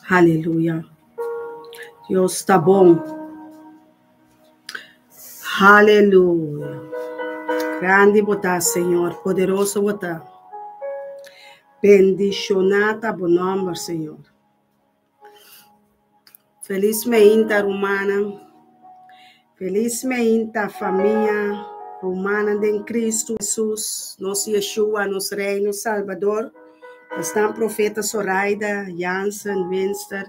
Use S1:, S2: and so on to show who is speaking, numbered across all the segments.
S1: Aleluya. Dios ta bon. Aleluya. Grandi bo ta, Señor. Poderoso bo ta. Bendishoná ta bo nòmber, Señor. Felis meinta, rumannan. Felis meinta, famia, rumannan den Kristu Hesus, nos Yeshua, nos Rei, nos Salbador. Esnan Profeta Soraida Jansen Winster.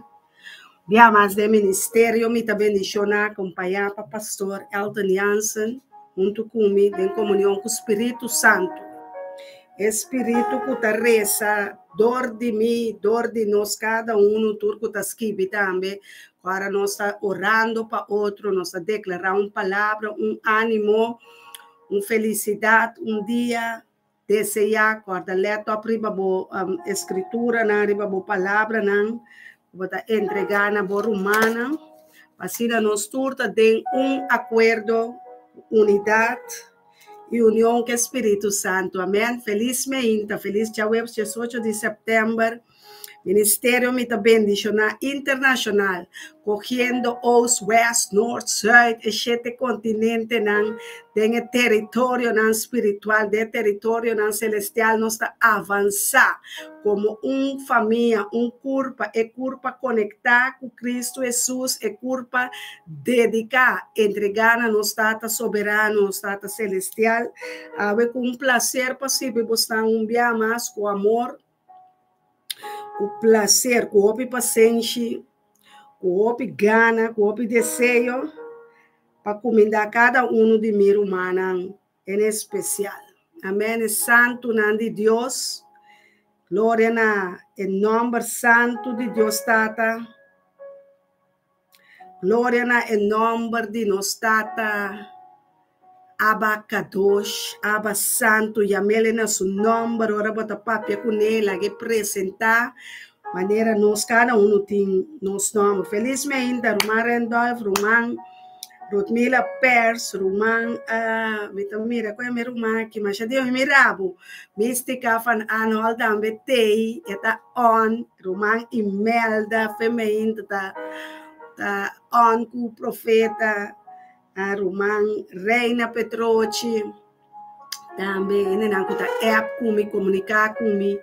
S1: Bia mas den ministerio mi ta bendishoná akompañá pa Pastor Elton Jansen huntu ku mi den komunion ku Spiritu Santu. E Spiritu ku ta resa dor di mi, dor di nos kada unu, tur ku ta skibi tambe, ku ora nos ta orando pa otro, nos ta deklará un palabra, un ánimo, un felisidat, un dia Deseá, kòrda lètòp riba bo eskrituranan, riba bo palabranan ku bo ta entregá na bo rumannan, pa asina nos tur ta den un akuerdo, unidat i union ku e Spiritu Santu. Amèn. Felis meinta, felis djaweps diesocho di sèptèmber. Ministerio mi ta bendiciona internacional, cogiendo oost, west, noord, zuid, e shete continentenan den e territorionan spiritual, den e territorionan celestial nos ta avansa como un famia, un curpa, e curpa conecta cu Cristo Jesus, e curpa dedica, entrega na nos Tata Soberano, nos Tata Celestial. Awe cu un placer pa sirbi bosnan un bia mas cu amor. Ku plaser, ku hopi pasenshi, ku hopi gana, ku hopi deseo pa kumindá kada unu di mi rumannan en espesial. Amen. E santunan di Dios. Gloria na e nòmber santu di Dios Tata. Gloria na e nòmber di nos Tata Abba Kadosh, Abba Santu, yam'el na su nòmber ora bo ta papia kuné, lag'é presentá manera nos kada unu tin nos nòmber. Felis meinta ruman Randolph, ruman Rutmila Pers, ruman mi ta mira ku e mi ruman aki masha di mi mira bo, Mystica van Anholt tambe t'ei, e ta on. Ruman Imelda Femein ta ta on ku profeta ruman Reina Petrochi tambe hendenan ku ta app ku mi komuniká ku mi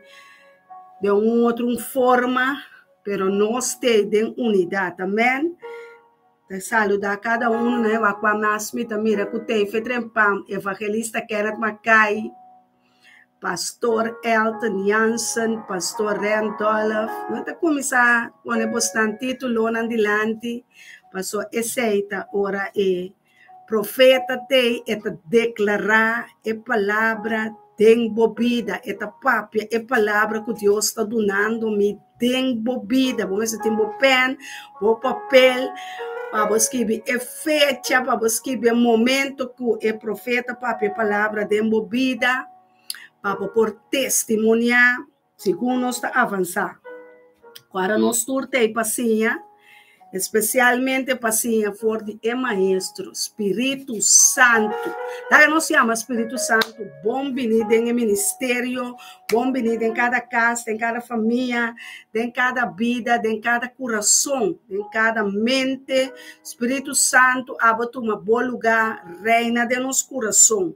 S1: den un otro un forma pero nos stay den unidat amen. Ta saluda kada uno na e wak kua mas mi ta mira ku tei fe trempan Evangelista Kenneth Mackay. Pastor Elton Jansen, Pastor Randolph, no ta kuminsá pone bosnan títulonan dilanti, paso esei ta ora e profeta t'ei, e ta deklará e palabra den bo bida, e ta papia e palabra ku Dios ta dunando mi den bo bida. Bo mester tin bo pèn, bo papel pa bo skibi e fecha, pa bo skibi e momento ku e profeta papia e palabra den bo bida, pa bo por testimoniá segun nos ta avansá. Ku ora nos tur ta ei pa siña, Espesialmente pa siña for di e Maestro, Spiritu Santu. Laga nos yama Spiritu Santu bon bini den e ministerio, bon bini den kada kas, den kada famia, den kada bida, den kada kurason, den kada mente. Spiritu Santu abo tuma bo lugá, reina den nos kurason.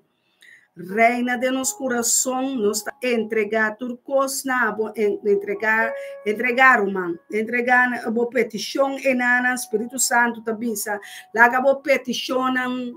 S1: Reina den nos kurason, nos ta entregá tur kos na bo, entregá, entregá ruman, entregá bo petishon enanan, Spiritu Santu ta bisa, laga bo petishonnan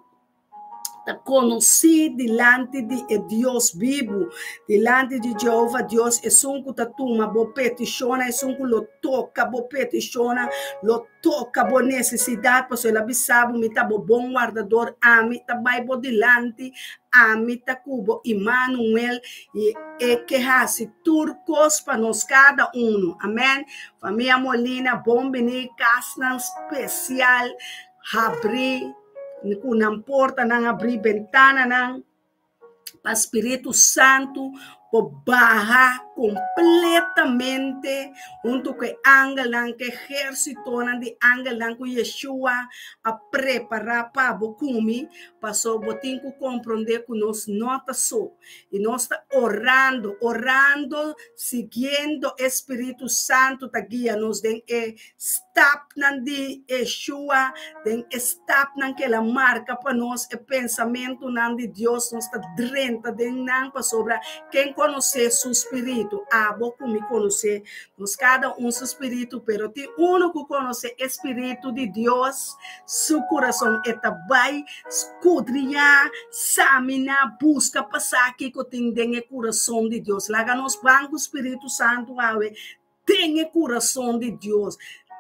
S1: ta konosí dilanti di e Dios bibu, dilanti di Jehová Dios, esun ku ta tuma bo petishonnan, esun ku lo toka bo petishonnan, lo Toka bo nesesidat, pasobra el a bisa bo, Mi ta bo bon wardador, ami ta bai bo dilanti, ami ta ku bo, Immanuel, i e ke hasi tur kos pa nos kada unu. Amèn. Famia Molina, bon bini, kasnan spesial habrí, ku nan portanan habrí, bentananan. pa Spiritu Santu Bo baha kompletamente huntu ku e angelnan, ku e ehérsitonan di angelnan ku Yeshua a prepará pa bo ku mi, pasobra bo tin ku komprondé ku nos no ta so. I nos ta orando, orando, siguiendo e Spiritu Santu ta guia nos den e stapnan di Yeshua, den e stapnan ku el a marka pa nos, e pensamentunan di Dios, nos ta drenta den nan pasobra ken konosé su spiritu? Abo ku mi konosé nos kada un su spiritu, pero tin unu ku konosé e spiritu di Dios, su kurason e ta bai skudriñá, saminá, buska pa sa kiko tin den e kurason di Dios. Laga nos ban ku Spiritu Santu awe den e kurason di Dios.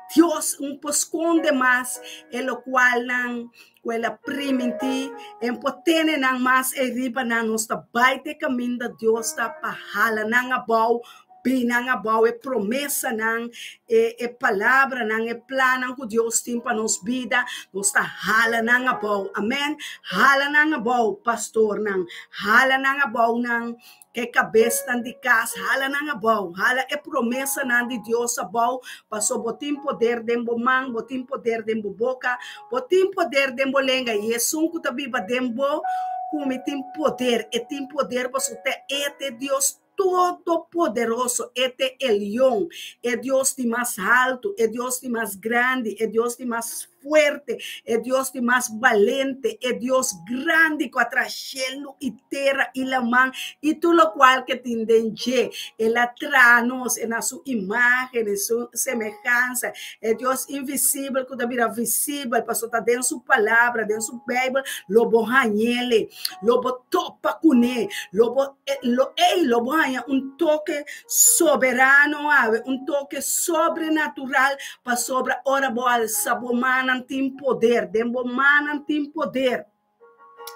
S1: Dios un por skonde mas e lokualnan ku el a primintí, e por tene nan mas ei riba nan. Nos ta bai te kaminda Dios ta pa hala nan abou, bin nan abou e promesanan, e e palabranan, e plannan ku Dios tin pa nos bida, nos ta hala nan abou. Amèn. Hala nan abou, pastornan. Hala nan abou nan. E kabesnan di kas, hala nan abou, hala e promesanan di Dios abou, pasobra bo tin poder den bo man, bo tin poder den bo boka, bo tin poder den bo lenga, i esun ku ta biba den bo ku mi tin poder, e tin poder pasobra ta e ta e Dios Todopoderoso, e ta e Elyon, e Dios di mas haltu, e Dios di mas grandi, e Dios di mas fuerte, e Dios di mas balente, e Dios grandi ku a traha shelu i tera i laman i tur lokual ke tin den dje. El a traha nos na su imágen, en su semehansa. E Dios invisibel ku ta bira visibel pasobra ta den su Palabra, den su Beibel, lo bo hañ'el, lo bo topa kuné, lo bo lo ei lo bo haña un toke soberano awe, un toke sobrenatural Pasobra ora bo alsa bo mannan tin poder, den bo mannan tin poder.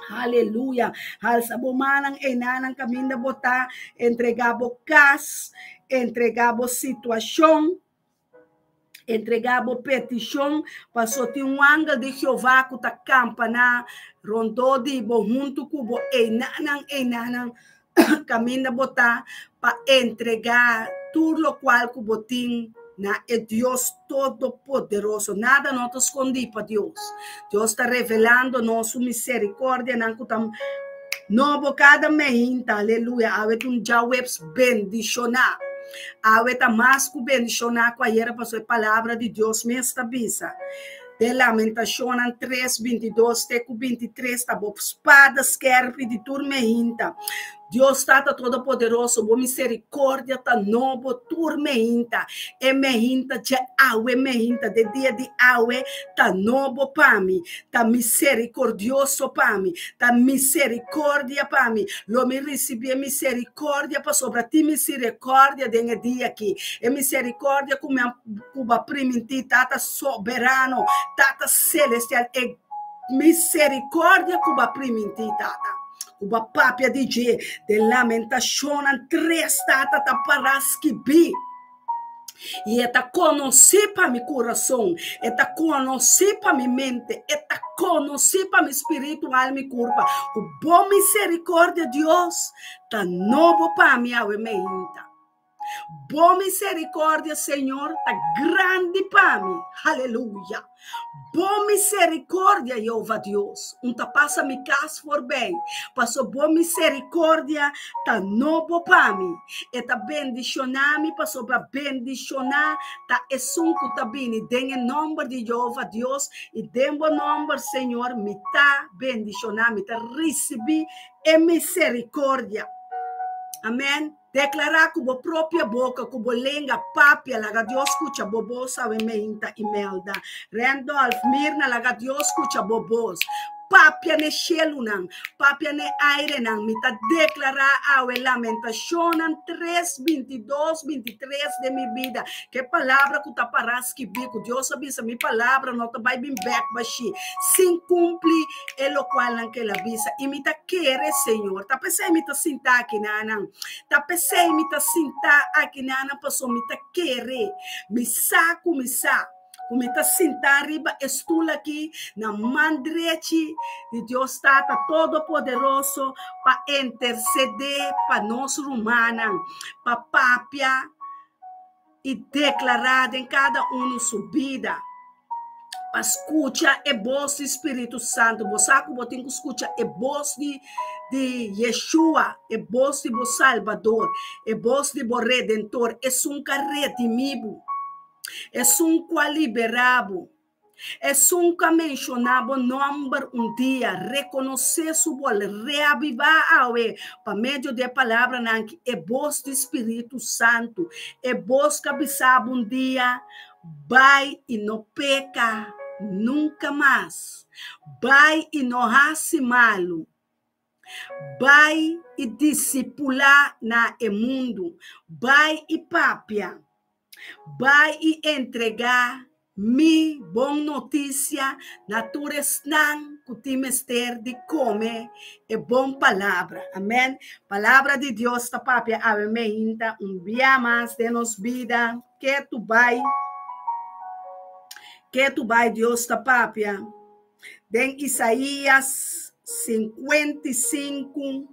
S1: Aleluya. Alsa bo mannan einanan kaminda bo ta, entregá bo kas, entregá bo situashon, entregá bo petishon, paso tin un angel di Jehová ku ta kampaná rondó di bo huntu ku bo einanan, einanan kaminda bo ta pa entregá tur lokual ku bo tin na e Dios Todopoderoso. Nada no ta skondí pa Dios. Dios ta revelando nos su miserikòrdianan ku ta nobo kada meinta. Aleluya. Awe ta un djaweps bendishoná. Awe ta mas ku bendishoná ku ayera pasobra e Palabra di Dios mes ta bisa. Den Lamentashonnan tres, bintidos te ku bintitres ta bo spada skèrpi di tur meinta. Dios Tata Todopoderoso, bo miserikordia ta nobo tur meinta. E meinta dje awe meinta, de dia di awe, ta nobo pa mi, ta miserikordioso pa mi, ta miserikordia pa mi. Lo mi risibí e miserikordia pasobra tin miserikordia den e dia aki. E miserikordia ku mi a Ku bo a primintí, Tata Soberano, Tata Celestial, e misericordia ku bo a primintí, Tata, ku bo a papia di dje den Lamentacionnan tres, Tata, ta pará skibí. I e ta konosí pa mi kurason, e ta konosí pa mi mente, e ta konosí pa mi spiritu, alma i kurpa, ku bo misericordia, Dios, ta nobo pa mi awe meinta. Bo misericordia, Señor, ta grandi pa mi. Aleluya. Bo misericordia, Jehová Dios, un ta pasa mi cas voorbij. Paso bo misericordia ta nobo pa mi. E ta bendiciona mi pasobra bendiciona ta esun cu ta bini den e nomber di Jehová Dios y den bo nomber, Señor, mi ta bendiciona, mi ta ricibi e misericordia. Amen. Deklará ku bo propio boka, ku bo lenga, papia, laga Dios skucha bo bos awe meinta, Imelda, Randolph, Mirna, laga Dios skucha bo bos. Papia n'e shelunan, papia n'e airenan, mi ta deklará awe Lamentashonnan tres, bintidos, bintitres den mi bida, ku e palabra ku ta pará skibí, ku Dios a bisa, mi palabra no ta bai bin bèk bashí sin kumpli e lokualnan ku el a bisa. I mi ta kere, Señor. Ta p'esei mi ta sintá akinanan. Ta p'esei mi ta sintá akinanan, pasobra mi ta kere. Mi sa ku mi sa. Ku mi ta sintá riba e stul aki na man drechi di Dios Tata Todopoderoso pa intersedé pa nos rumannan, pa papia i deklará den kada unu su bida. Pa skucha e bos di Spiritu Santu. Bo sa ku bo tin ku skucha e bos di di Yeshua, e bos di bo Salbador, e bos di bo Redentor, esun ku a redimí bo, esun ku a liberá bo, esun ku a menshoná bo nòmber un dia, rekonosé su bol, reavivá awe pa medio di e palabranan aki, e bos di Spiritu Santu, e bos ku a bisa bo un dia, Bai i no peka nunka mas. Bai i no hasi malu. Bai i disipulá na e mundu. Bai i papia. Bai i entregá mi bon notisia na tur esnan ku tin mester di kome e bon palabra. Amèn. Palabra di Dios ta papia awe meinta un bia mas den nos bida. Ketu bai, ketu bai Dios ta papia den Isaías 55,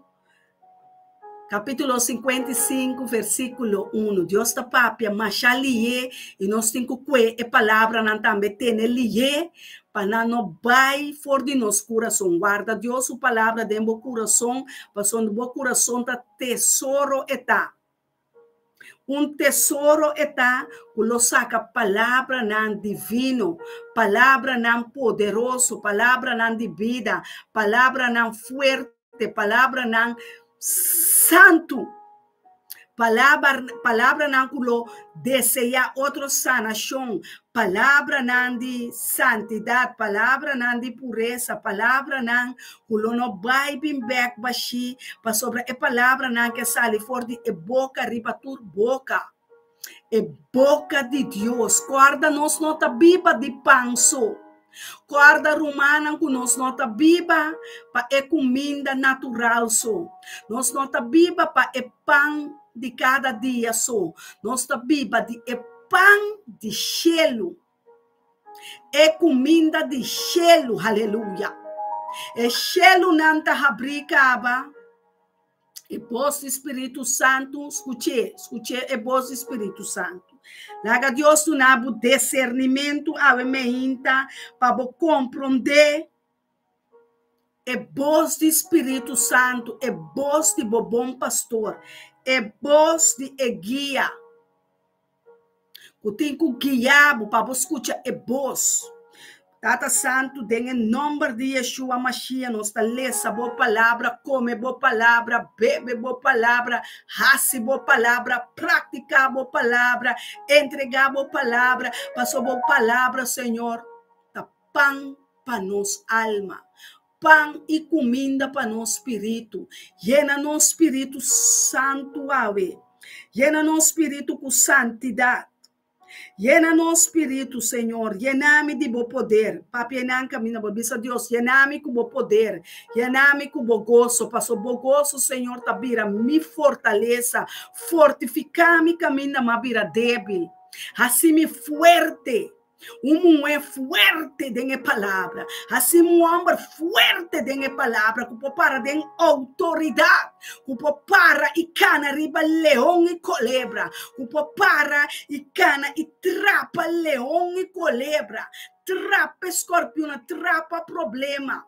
S1: capítulo 55, versículo 1. Dios ta papia masha lié i nos tin ku kue e palabranan tambe tene lié pa nan no bai for di nos kurason. Warda Dios su palabra den bo kurason, pasobra bo kurason ta tesoro e ta. Un tesoro e ta ku lo saka palabranan divino, palabranan poderoso, palabranan di bida, palabranan fuerte, palabranan santu, palabranan ku lo deseá otro sanashon, palabranan di santidat, palabranan di puresa, palabranan ku lo no bai bin bèk bashí, pasobra e palabranan ke sali for di e boka riba tur boka, e boka di Dios. Kòrda nos no ta biba di pan so. Kòrda rumannan ku nos no ta biba pa e kuminda natural so. Nos no ta biba pa e pan di kada dia so. Nos ta biba di e pan di shelu. E kuminda di shelu, haleluya. E shelunan ta habrí kaba. E bos di Spiritu Santu, skuch'é, skuch'é e bos di Spiritu Santu. Laga Dios duna bo desernimentu awe meinta pa bo komprondé e bos di Spiritu Santu, e bos di bo bon pastor, e bos di e guia. Ku tin ku guia bo pa bo skucha e bos. Tata Santu, den e nòmber di Yeshua Mashiach nos ta lesa bo palabra, kome bo palabra, bebe bo palabra, hasi bo palabra, praktiká bo palabra, entregá bo palabra, pasobra bo palabra, Señor, ta pan pa nos alma. Pan i kuminda pa nos spiritu. Yena nos spiritu santu awe. Yena nos spiritu ku santidat. Yena nos spiritu, Señor. Yena mi di bo poder. Papia nan kaminda bo bisa Dios, yena mi ku bo poder. Yena mi ku bo goso. Paso bo goso, Señor, ta bira mi fortalesa. Fortifiká mi kaminda m'a bira débil. Hasi mi fuerte. Un muhé fuerte den e palabra. Hasi un hòmber fuerte den e palabra ku por para den outoridat, ku por para i kana riba leon i kolebra, ku por para i kana i trapa leon i kolebra, trapa e skorpionnan, trapa problema.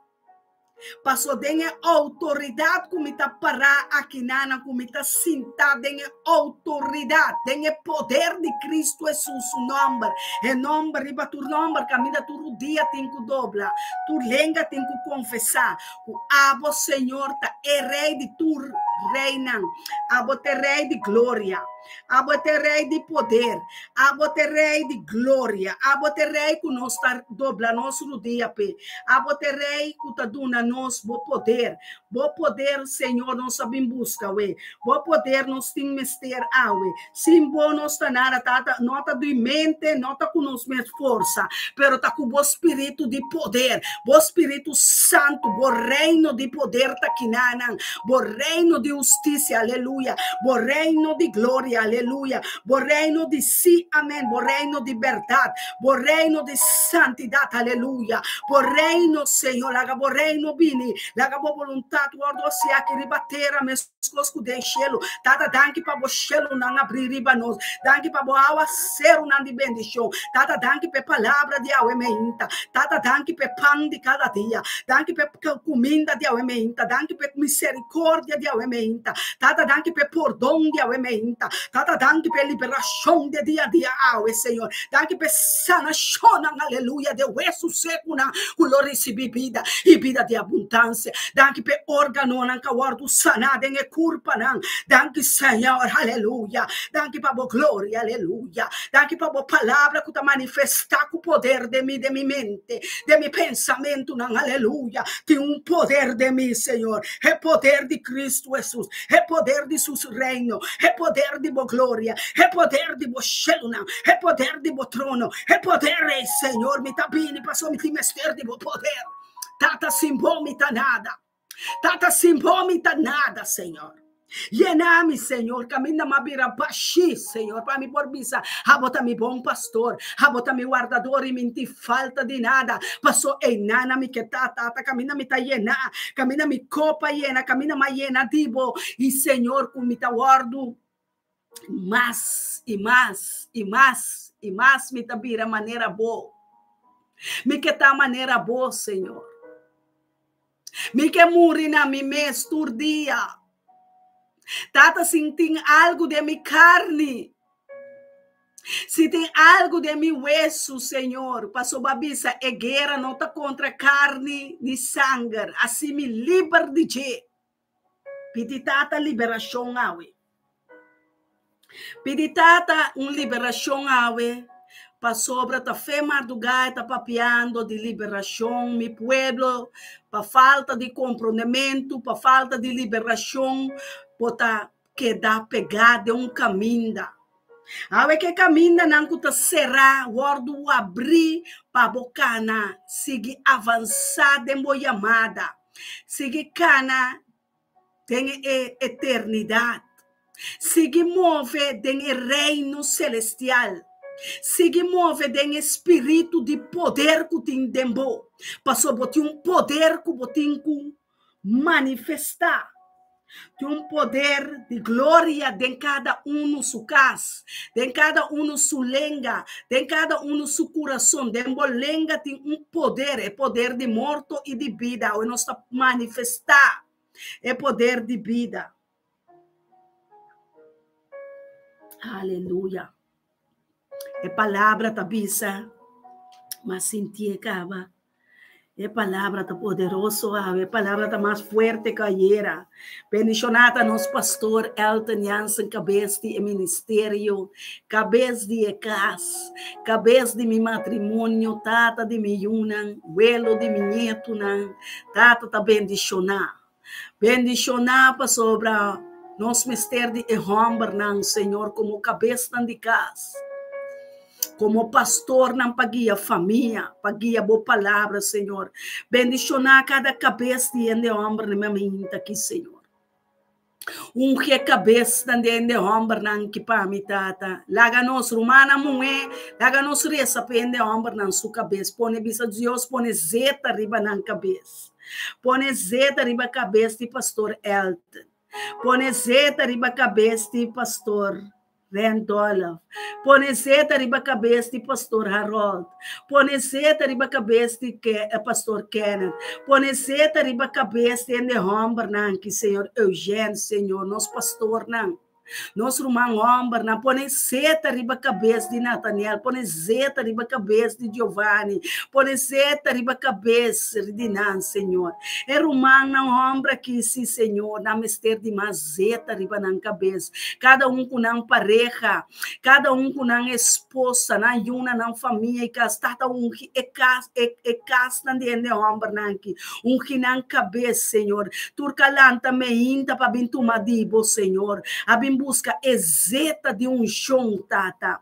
S1: Paso den e outoridat ku mi ta pará akinanan, ku mi ta sintá den e outoridat, den e poder di Kristu Hesus su nòmber, e nòmber riba tur nòmber, kaminda tur rudia tin ku dobla, tur lenga tin ku konfesá ku abo, Señor, ta e Rei di tur reinan, abo ta e Rei di gloria. Abo ta e Rei di poder. Abo ta e Rei di gloria. Abo ta e Rei ku nos ta dobla nos rudia p'e. Abo ta e Rei ku ta duna nos bo poder. Bo poder, Señor, nos a bin buska awe. Bo poder nos tin mester awe. Sin bo nos ta nada, Tata. No ta di mente, no ta ku nos mes forsa, pero ta ku bo spiritu di poder, bo Spiritu Santu, bo reino di poder ta kinanan, bo reino di. hustisia, aleluya, bo reino di gloria, aleluya, bo reino di sí, amèn, bo reino di bèrdat, bo reino di santidat, aleluya, bo reino, Señor, laga bo reino bini, laga bo boluntat wòrdu hasi aki riba tera meskos ku den shelu. Tata, danki pa bo shelunan abrí riba nos, danki pa bo awaserunan di bendishon. Tata, danki pa e palabra di awe meinta. Tata, danki pa e pan di kada dia. Danki pa e kuminda di awe meinta. Danki pa e misericordia di awe meinta. Tata, danki pa e pordon di awe meinta. Tata, danki pa e liberashon di e dia dia awe, Señor. Danki pa e sanashonnan, aleluya, di e wesu sekunan ku lo risibí bida i bida di abundansia. Danki pa e órganonan ku a wòrdu saná den e kurpanan. Danki, Señor, aleluya. Danki pa bo gloria, aleluya. Danki pa bo palabra ku ta manifestá ku poder den mi, den mi mente, den mi pensamentunan, aleluya. Tin un poder den mi, Señor, e poder di Cristo Hesus, e poder di su reino, e poder di bo gloria, e poder di bo shelunan, e poder di bo trono, e poder ei, Señor. Mi ta bini pasobra mi tin mester di bo poder. Tata, sin bo mi ta nada. Tata, sin bo mi ta nada, Señor. Yena mi, Señor, kaminda m'a bira bashí, Señor, pa mi por bisa, Abo ta mi bon pastor, Abo ta mi wardador i mi n'tin falta di nada. Paso einan mi ke ta, Tata, kaminda mi ta yená, kaminda mi kopa yena, kaminda m'a yena di bo, i Señor, ku mi ta wòrdu mas i mas i mas i mas mi ta bira manera bo. Mi ke ta manera bo, Señor. Mi ke muri na mi mes tur dia. Tata, si tin algu den mi karni, si tin algu den mi wesu, Señor, pasobra bisa e guera no ta kontra karni ni sanger, hasi mi liber di dje. Pidi Tata liberashon awe. Pidi Tata un liberashon awe, pasobra ta fe mardugá e ta papiando di liberashon, mi pueblo pa falta di komprondementu, pa falta di liberashon bo ta keda pegá den un kaminda. Awe ke kamindanan ku ta será wòrdu abrí pa bo kana sigui avansá den bo yamada. Sigui kana den e eternidat. Sigui move den e reino selestial. Sigui move den e spiritu di poder ku tin den bo, pasobra bo tin un poder ku bo tin ku manifestá. Tin un poder di gloria den kada unu su kas, den kada unu su lenga, den kada unu su kurason. Den bo lenga tin un poder, e poder di morto i di bida. Awe nos ta manifestá e poder di bida. Aleluya. E palabra ta bisa, m'a sintié kaba. E palabra ta poderoso awe, e palabra ta mas fuerte ku ayera. Bendishoná ta nos pastor Elton Jansen, kabes di e ministerio, kabes di e kas, kabes di mi matrimonio, tata di mi yunan, welo di mi nietunan. Tata ta bendishoná. Bendishoná pasobra nos mester di e hòmbernan, Señor, komo kabesnan di kas, komo pastornan pa guia famia, pa guia bo palabra, Señor. Bendishoná kada kabes di hende hòmbernan mi a minta aki, Señor. Ungi e kabesnan di hende hòmbernan ki pa mi, Tata. Laga nos, rumannan muhé, laga nos resa pa hende hòmbernan su kabes. Pone bisa Dios pone zeta riba nan kabes. Pone zeta riba kabes di Pastor Elton. Pone zeta riba kabes di Pastor Randolph. Pone zeta riba kabes di Pastor Harold. Pone zeta riba kabes di Pastor Kenneth. Pone zeta riba kabes di hende hòmbernan ki Señor Eugène, Señor, nos pastornan. Nos ruman hòmbernan, pone zeta riba kabes di Nataniel, pone zeta riba kabes di Giovanni, pone zeta riba kabes di nan, Señor. E rumannan hòmber aki, sí, Señor, nan mester di mas zeta riba nan kabes, kada un ku nan pareha, kada un ku nan esposa, nan yunan, nan famia i kas. Tata, ungi e kas, e, e kasnan di hende hòmbernan aki. Ungi nan kabes, Señor. Tur ka lanta meinta pa bin tuma di bo, Señor. A bin buska e zeta di unshon, Tata.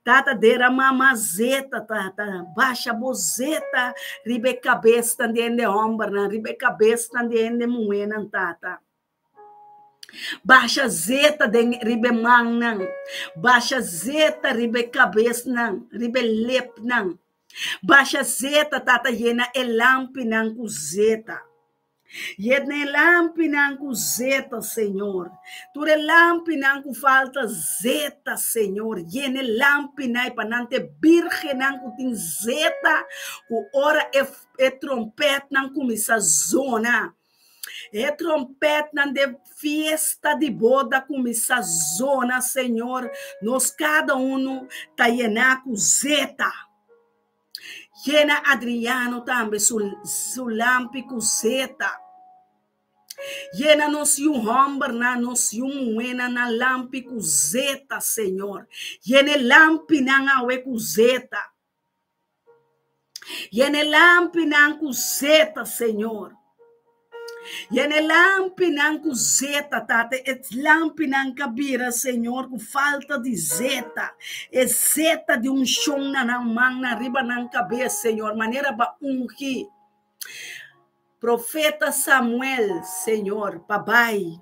S1: Tata, derama mas zeta, Tata. Basha bo zeta riba e kabesnan di hende hòmbernan, riba e kabesnan di hende muhénan, Tata. Basha zeta den riba e mannan, basha zeta riba e kabesnan, riba e lepnan. Basha zeta, Tata, yena e lampinan ku zeta. Yena e lampinan ku zeta, Señor. Tur e lampinan ku falta zeta, Señor, yena e lampinan i pa nan ta e bírgennan ku tin zeta, ku ora e e trompètnan kuminsá zona, E trompetnan den fiesta di boda kuminsá zona, Señor, nos kada unu ta yená ku zeta. Yena Adriano tambe su su lampi ku zeta. Yena nos yu hòmbernan, nos yu muhénan nan lampi ku zeta, Señor. Yena e lampinan awe ku zeta. Yena e lampinan ku zeta, Señor. Yena e lampinan ku zeta, Tata. E lampinan ka bira, Señor, ku falta di zeta. E zeta di unshon na nan mannan, riba nan kabes, Señor, manera ba ungi. Profeta Samuel, Señor, pa bai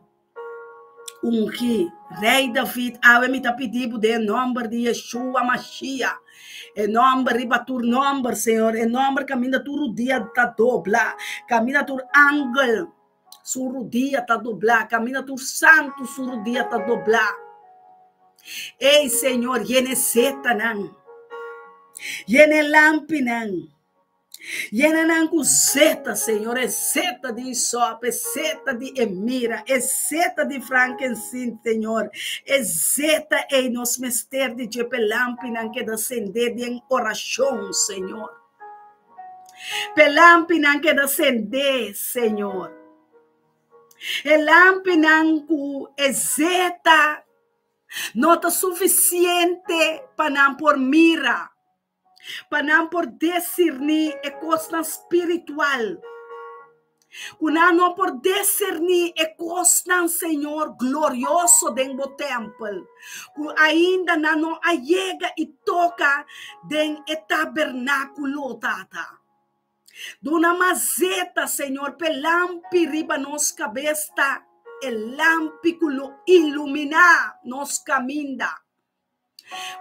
S1: ungi Rey David, awe mi ta pidi bo den e nomber di Yeshua Mashiach, e nomber riba tur nomber, Señor, e nomber kaminda tur rudia ta dobla, kaminda tur angel su rudia ta dobla, kaminda tur santu su rudia ta dobla. Ey, Señor, yena e setanan, yena e lampinan. Yena nan ku zeta, Señor, e zeta di isop, e zeta di e mira, e zeta di frankensin, Señor, e zeta ei nos mester di dje p'e lampinan keda sendé den orashon, Señor. P'e lampinan keda sendé, Señor. E lampinan ku e zeta no ta sufisiente pa nan por mira. pa nan por discerní e kosnan spiritual, ku nan no por discerní e kosnan, Señor, glorioso den bo tèmpel, ku ainda nan no a yega i toka den e tabernákulo, Tata. Duna mas zeta, Señor, p'e lampi riba nos kabes ta e lampi ku lo iluminá nos kaminda.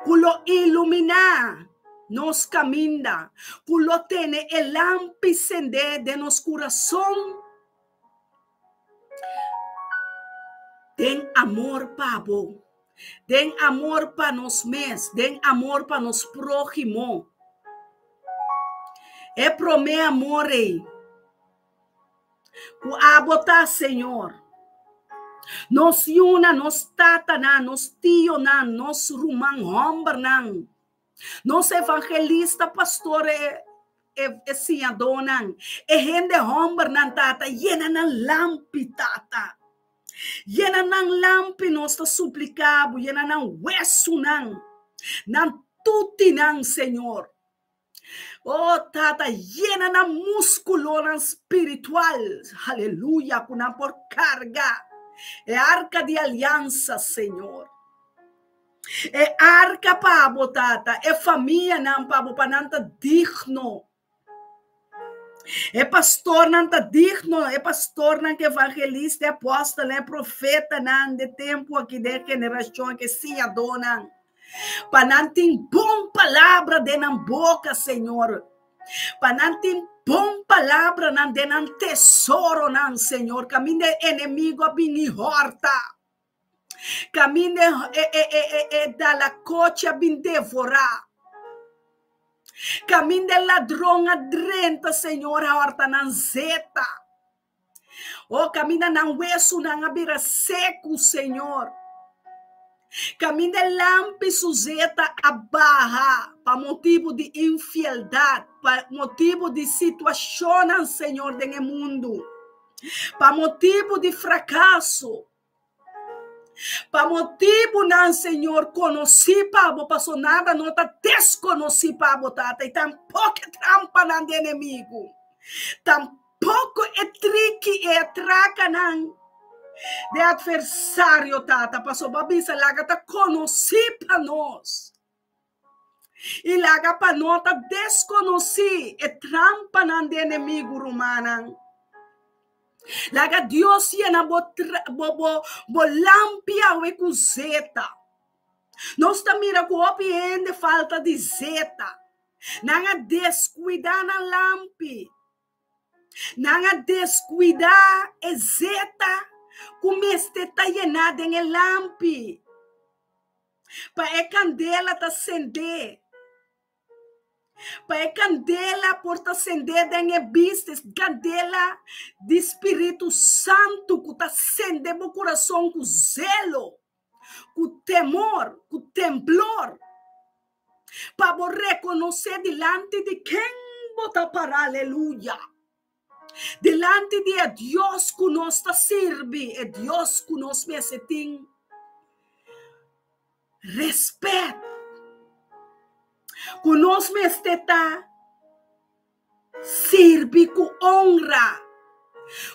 S1: Ku lo iluminá nos kaminda, ku lo tene e lampi sendé den nos kurason den amor pa bo, den amor pa nos mes, den amor pa nos próhimo. E promé amor ei. Ku abo ta, Señor. Nos yunan, nos tatanan, nos tionan, nos ruman hòmbernan, nos evangelista, pastor, e e siñadónan, e hende hòmbernan, Tata, yena nan lampi, Tata. Yena nan lampi, nos ta supliká bo, yena nan wesunan, nan tutinan, Señor. Oh Tata, yena nan muskulonan spiritual, aleluya, ku nan por karga e arka di aliansa, Señor. E arka pa bo, Tata, e famianan pa bo, pa nan ta digno. E pastornan ta digno, e pastornan ku evangelista, e apòstelnan, e profetanan di e tempu aki, den e generashon aki, e siñadónan. Pa nan tin bon palabra den nan boka, Señor. Pa nan tin bon palabranan den nan tesoronan, Señor. Kaminda e enemigo a bini hòrta. Kaminda e, e, e, e, e dalakochi a bin devorá. Kaminda e ladron a drenta, Señor, a hòrta nan zeta. Oh, kaminda nan wesunan a bira seku, Señor. Kaminda e lampi su zeta a baha pa motibu di infieldat, pa motibu di situashonnan, Señor, den e mundu, pa motibu di frakaso. Pa motibunan, Señor, konosí pa bo, paso nada no ta deskonosí pa bo, Tata, i tampoko e trampanan di enemigu, tampoko e triki i e atrakanan di atversario, Tata, paso bo a bisa laga ta konosí pa nos. I laga pa no ta deskonosí e trampanan di enemigu, rumannan. Laga Dios yena bo, bo, bo, bo lampi awe ku zeta. Nos ta mira ku hopi hende falta di zeta. Nan a deskuidá nan lampi. Nan a deskuidá e zeta ku mester ta yená den e lampi pa e kandela ta sendé. Pa e kandela por ta sendé den e bista, e kandela di Spiritu Santu ku ta sende bo kurason ku zelo, ku temor, ku temblor. Pa bo rekonosé dilanti di ken bo ta pará, aleluya. Dilanti di e Dios ku nos ta sirbi, e Dios ku nos mester tin rèspèt, ku nos mester ta sirbi ku onra,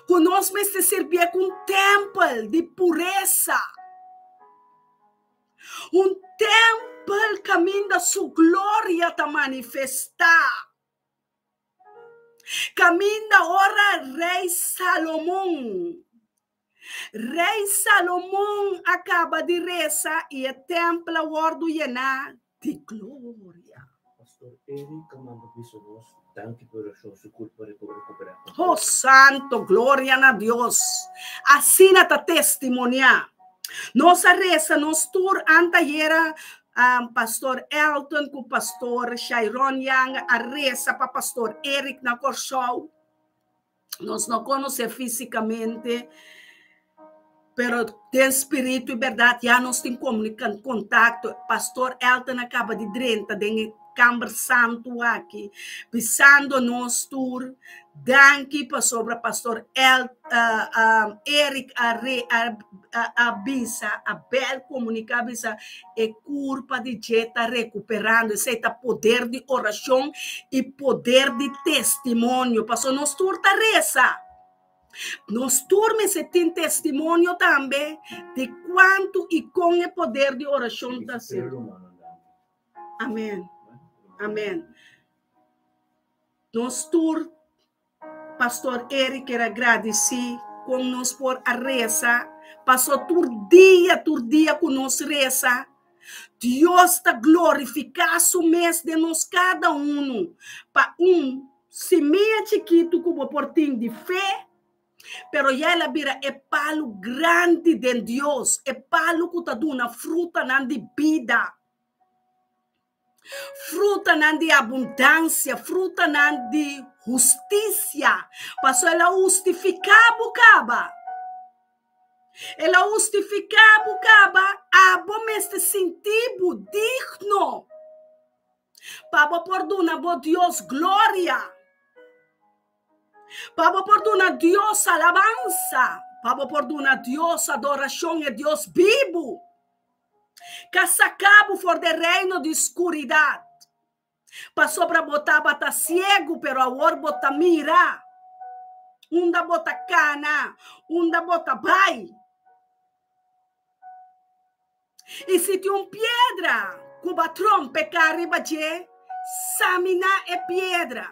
S1: ku nos mester sirbié ku un tèmpel di puresa. Un tèmpel kaminda su gloria ta manifestá. Kaminda ora Rei Salomon, Rei Salomon a kaba di resa i e tèmpel a wòrdu yená di gloria.
S2: Pastor Eric a manda bisa nos, Danki pa orashon, su kurpa a rekuperá kompleto.
S1: Oh santo, gloria na Dios. Asina ta testimoniá. Nos a resa nos tur antayera Pastor Elton ku Pastor Shairon Yang a resa pa Pastor Eric na Kòrsou. Nos no konosé físikamente, pero den spiritu i bèrdat ya nos tin kontakto. Pastor Elton a kaba di drenta den e kamber santu aki, bisando nos tur danki pasobra Pastor El, Eric a re, a, a bisa, a bèl komuniká bisa e kurpa di dje ta rekuperando. Esei ta poder di orashon i poder di testimonio. Pasobra nos tur ta resa. Nos tur mester tin testimonio tambe di kuantu i kon e poder di orashon ta hasi. Amen. Amen. Nos tur, Pastor Eric kier a gradisí kon nos por a resa, paso tur dia, tur dia ku nos resa, Dios ta glorifiká su mes den nos kada unu, pa un simia chikitu ku bo por tin di fe, pero ya el a bira e palu grandi den Dios, e palu ku ta duna frutanan di bida. Frutanan di abundansia, frutanan di hustisia, pasobra el a hustifiká bo kaba. El a hustifiká bo kaba, abo mester sinti bo digno pa bo por duna bo Dios gloria, pa bo por duna Dios alabansa, pa bo por duna Dios adorashon, e Dios bibu. Ka saka bo for de reino di skuridat. Pasobra bo tabata siegu, pero awor bo ta mira. Unda bo ta kana, unda bo ta bai. I si tin un piedra ku bo a trompeká riba dje, saminá e piedra.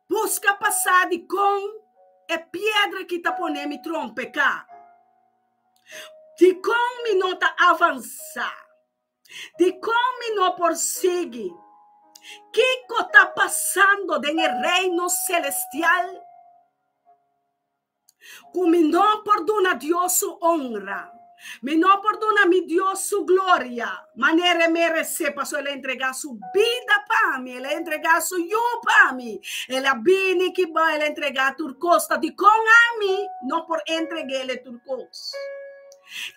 S1: Buska pa sa dikon e piedra ki ta pone mi trompeká. Dikon mi no ta avansá? Dikon mi no por sigui? Kiko ta pasando den e reino selestial ku mi no por duna Dios su onra? Mi no por duna mi Dios su gloria manera e meresé pasobra el a entregá su bida pa mi, el a entregá su yu pa mi, el a bini ki bai, el a entregá tur kos. Ta dikon ami no por entreg'é el tur kos?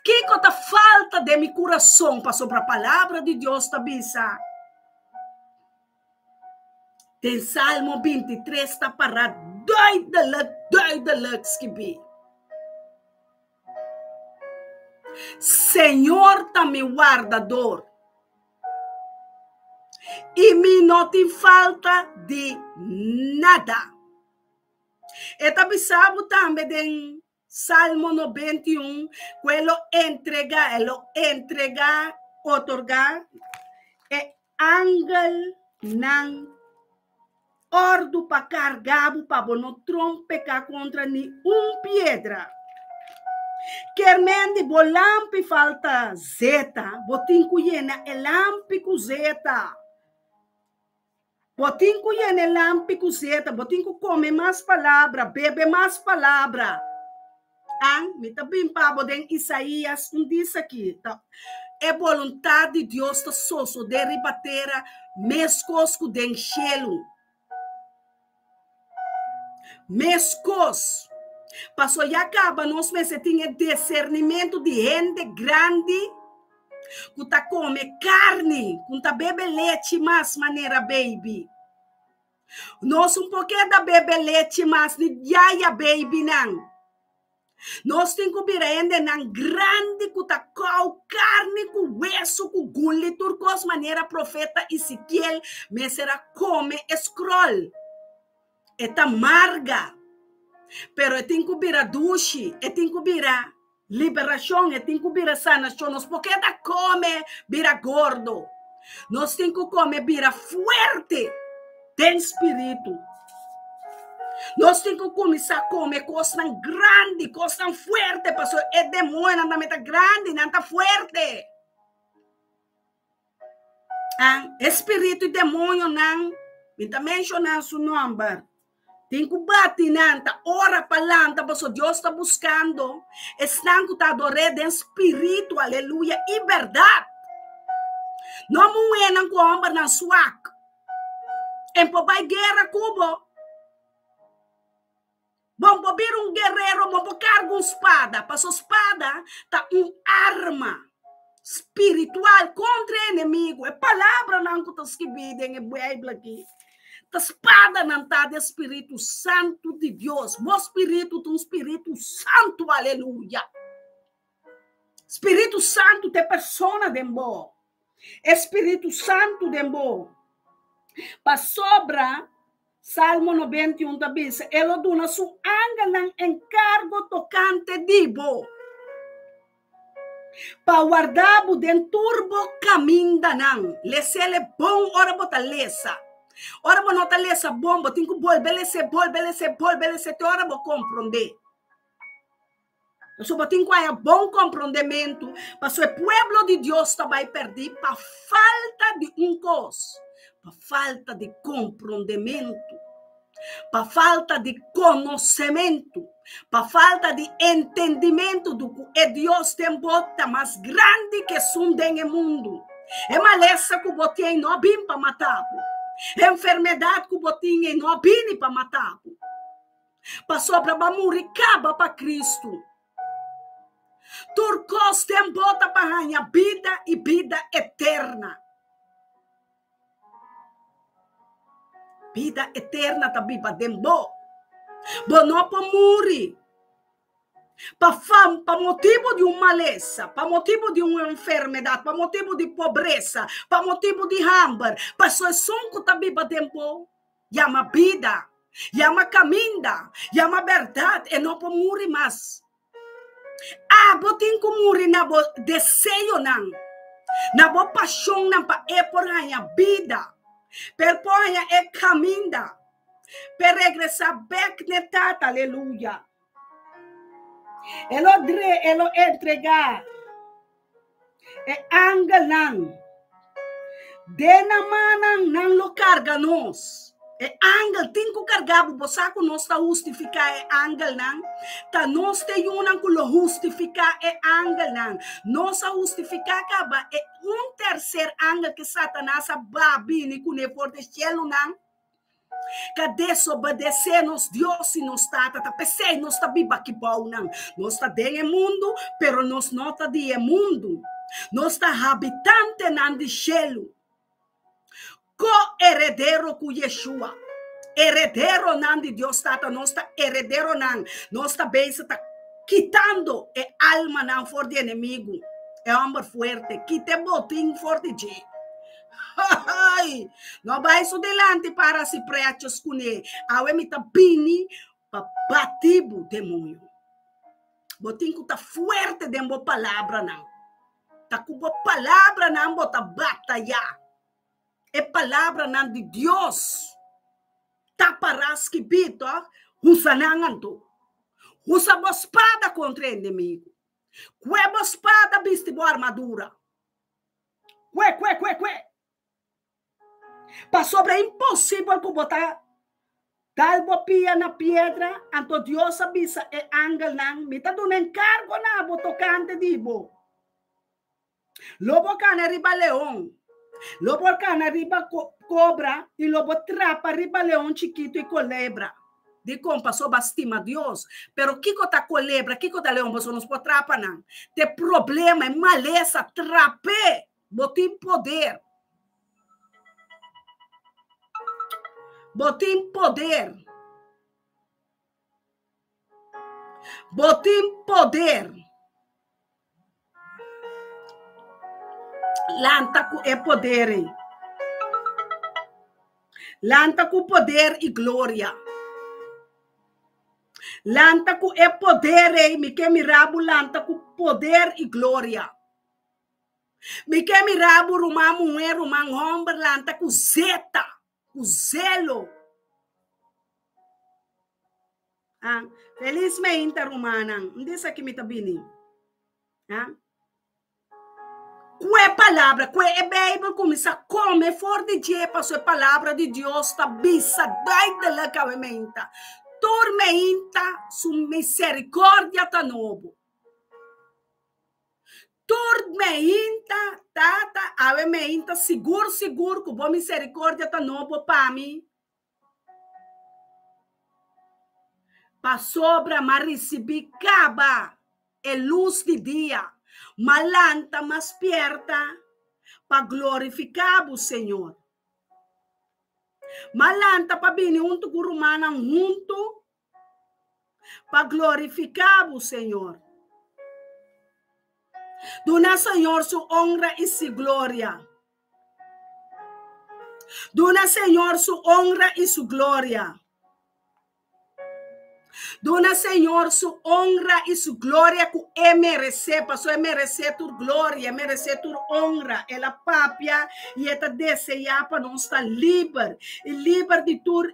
S1: Kiko ta falta den mi kurason pasobra Palabra di Dios ta bisa den Salmo 23 ta pará duidelik, duidelik skibí. Señor ta mi wardador, i mi no tin falta di nada. E ta bisa bo tambe den Salmo 91 ku e lo entregá, e lo entregá, otorgá e angelnan. òrdu pa karga bo pa bo no trompeká kontra ni un piedra. Kermen di bo lampi falta zeta, bo tin ku yena e lampi ku zeta. Bo tin ku yena e lampi ku zeta, bo tin ku kome mas palabra, bebe mas palabra. An, mi ta bin pa bo den Isaías un dis aki, ta e boluntat di Dios ta sosodé riba tera meskos ku den shelu. Meskos. Paso ya kaba nos mester tin e desernimentu di hende grandi ku ta kome karni, ku ta bebe lechi mas manera baby. Nos un por keda bebe lechi mas ni yaya babynan. Nos tin ku bira hendenan grandi ku ta kou karni ku wesu ku guli tur kos manera profeta Ezekiel mester a kome e skròl. E ta marga, pero e tin ku bira dushi, e tin ku bira liberashon, e tin ku bira sanashon. Nos por keda kome bira gordo. Nos tin ku kome bira fuerte den spiritu. Nos tin ku kuminsá kome kosnan grandi, kosnan fuerte, pasobra e demoñonan tambe ta grandi, nan ta fuerte. Ah, e spiritu i demoñonan, mi ta menshoná su nòmber, tin ku bati nan, ta ora pa lanta, pasobra Dios ta buskando esnan ku ta ador'é den spiritu, aleluya, i bèrdat. No muhénan ku hòmbernan swak. En por bai guera ku bo. Bo por bira un guerrero, bo por karga un spada, paso spada ta un arma spiritual kontra e enemigo. E palabranan ku ta skibí den e Beibel aki ta spadanan ta di e Spiritu Santu di Dios. Bo spiritu ta un spiritu santu, aleluya. Spiritu Santu ta e persona den bo. E Spiritu Santu den bo. Pasobra Salmo 91 ta bisa, E lo duna su angelnan enkargo tokante di bo, pa warda bo den tur bo kamindanan. Les'el e bon ora bo ta lesa. Ora bo no ta lesa bon, bo tin ku bolbe les'é, bolbe les'é, bolbe les'é te ora bo komprondé. Pasobra bo tin ku haña bon komprondementu, pasobra e pueblo di Dios ta bai pèrdí pa falta di un kos, pa falta di komprondementu, pa falta di konosementu, pa falta di entendimentu di ku e Dios den bo ta mas grandi ku esun den e mundu. E malesa ku bo tin no a bin pa mata bo. E enfermedat ku bo tin ei no a bini pa mata bo. Pasobra bo a muri kaba pa Kristu. Tur kos den bo ta pa haña bida i bida eterna. Bida eterna ta biba den bo. Bo no por muri pa fam, pa motibu di un malesa, pa motibu di un enfermedat, pa motibu di pobresa, pa motibu di hamber, pasobra esun ku ta biba den bo Yama bida, yama kaminda, yama bèrdat, e no por muri mas. Abo tin ku muri na bo deseonan, na bo pashonnan pa e por haña bida, pa e por haña e kaminda, pa e regresá bèk n'e Tata. Aleluya! E lo dre, e lo entregá. E angelnan den nan mannan nan lo karga nos. E angel tin ku karga bo. Bo sa ku nos ta hustifiká e angelnan? Ta nos te yunan ku lo hustifiká e angelnan. Nos a hustifiká kaba e un terser angel ke Satanas a ba bini kuné for di e shelunan. Ka desobedesé nos Dios i nos Tata, ta p'esei nos ta biba aki bounan. Nos ta den e mundu, pero nos no ta di e mundu. Nos ta habitantenan di shelu, ko-heredero ku Yeshua, herederonan di Dios Tata. Nos ta herederonan, nos ta bezig ta kitando e almanan for di enemigu, e hòmber fuerte, kita e botin for di dje. Hoi! No bai su dilanti para si prechos kuné. Awe mi ta bini pa bati bo, demoño. Bo tin ku ta fuerte den bo palabranan. Ta ku bo palabranan bo ta batayá. E palabranan di Dios. Ta pará skibí, tòg? Usa nan anto. Usa bo spada kontra e enemigu. Kue bo spada bisti bo armadura. Kue, kue, kue, kue. Pasobra e imposibel ku bo ta dal bo pia na piedra, anto Dios a bisa e angelnan, Mi ta duna enkargo na bo tokante di bo. Lo bo kana riba leon, lo bo kana riba kobra i lo bo trapa riba leon chikitu i kolebra. Dikon? Pasobra bo a stima Dios. Pero kiko ta kolebra, kiko ta leon? Pasobra nos por trapa nan. Ta e problema, e malesa, trap'é! Bo tin poder. Bo tin poder. Bo tin poder. Lanta ku e poder ei. Lanta ku poder i gloria. Lanta ku e poder ei. Mi ke mira bo lanta ku poder i gloria. Mi ke mira bo ruman muhé, ruman hòmber lanta ku zeta, ku zelo. Ah, felis meinta rumannan. Un di esaki mi ta bini. Ah. Ku e palabra, ku e Bijbel kuminsá kome for di dje, pasobra e palabra di Dios ta bisa duidelijk awe meinta. Tur meinta su misericordia ta nobo. Tur meinta, Tata, awe meinta sigur sigur ku bo misericordia ta nobo pa mi. Pasobra m'a risibí kaba e lus di dia, m'a lanta, m'a spierta pa glorifiká bo, Señor. M'a lanta pa bini huntu ku rumannan huntu pa glorifiká bo, Señor. Duna Señor su honra i si gloria. Duna Señor su honra i su gloria. Duna Señor su honra i su gloria ku e meresé, pasobra e meresé tur gloria, e meresé tur honra. El a papia i e ta deseá pa nos ta liber, i liber di tur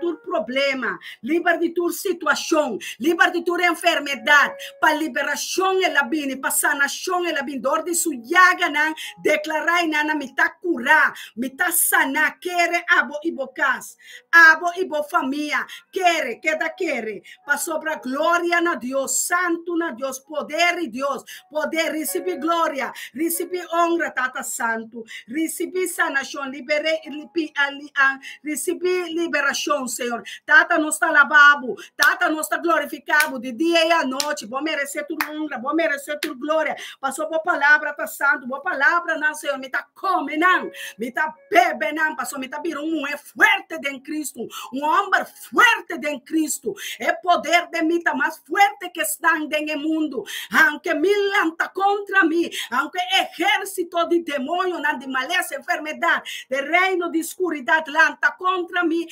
S1: tur problema, liber di tur situashon, liber di tur enfermedat. Pa liberashon el a bini, pa sanashon el a bini. Dor di su yaganan deklará i nan, Mi ta kurá, mi ta saná. Kere abo i bo kas. Abo i bo famia kere, keda kere, pasobra gloria na Dios, santu na Dios, poder di Dios, poder, risibi gloria, risibi honra, Tata Santu, risibi sanashon, libere, risibi liberashon, Señor. Tata, nos ta alaba bo, Tata, nos ta glorifica bo di dia i anochi, bo merece tur honra, bo merece tur gloria, pasobra bo palabra ta santu, bo palabranan, Señor, mi ta kome nan, mi ta Bebe nan, pasobra mi ta bira un muhé fuerte den Cristo, un homber fuerte den Cristo. E poder den mi ta mas fuerte ke esnan den e mundu. Aunke mi lanta kontra mi, aunke ehérsito di demoñonan, di malesa, enfermedat, di reino di skuridat lanta kontra mi,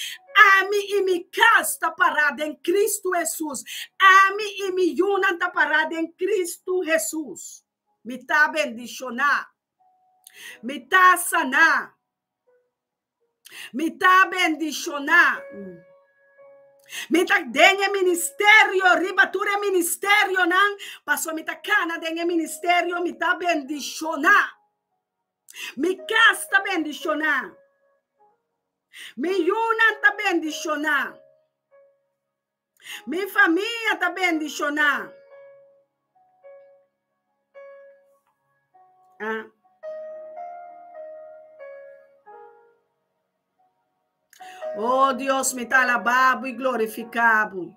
S1: ami i mi kas ta pará den Cristo Hesus. Ami i mi yunan ta pará den Cristo Hesus. Mi ta bendishoná. Mi ta saná. Mi ta bendishoná. Mi ta den e ministerio, riba tur e ministerionan, pasobra mi ta kana den e ministerio, mi ta bendishoná. Mi kas ta bendishoná. Mi yunan ta bendishoná. Mi famia ta bendishoná. Ah. Oh Dios, mi ta alabá bo i glorifiká bo.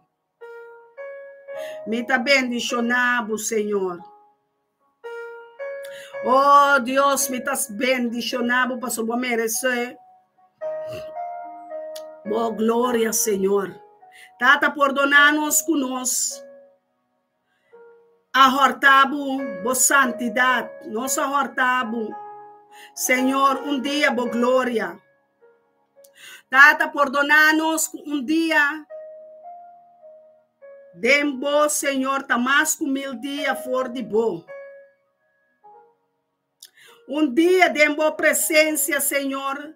S1: Mi ta bendishoná bo, Señor. Oh Dios, mi ta bendishoná bo pasobra bo meresé bo gloria, Señor. Tata, pordoná nos ku nos a hòrta bo bo santidat. Nos a hòrta bo, Señor, un dia bo gloria. Tata, pordoná nos ku un dia den bo, Señor, ta mas ku mil dia for di bo. Un dia den bo presensia, Señor,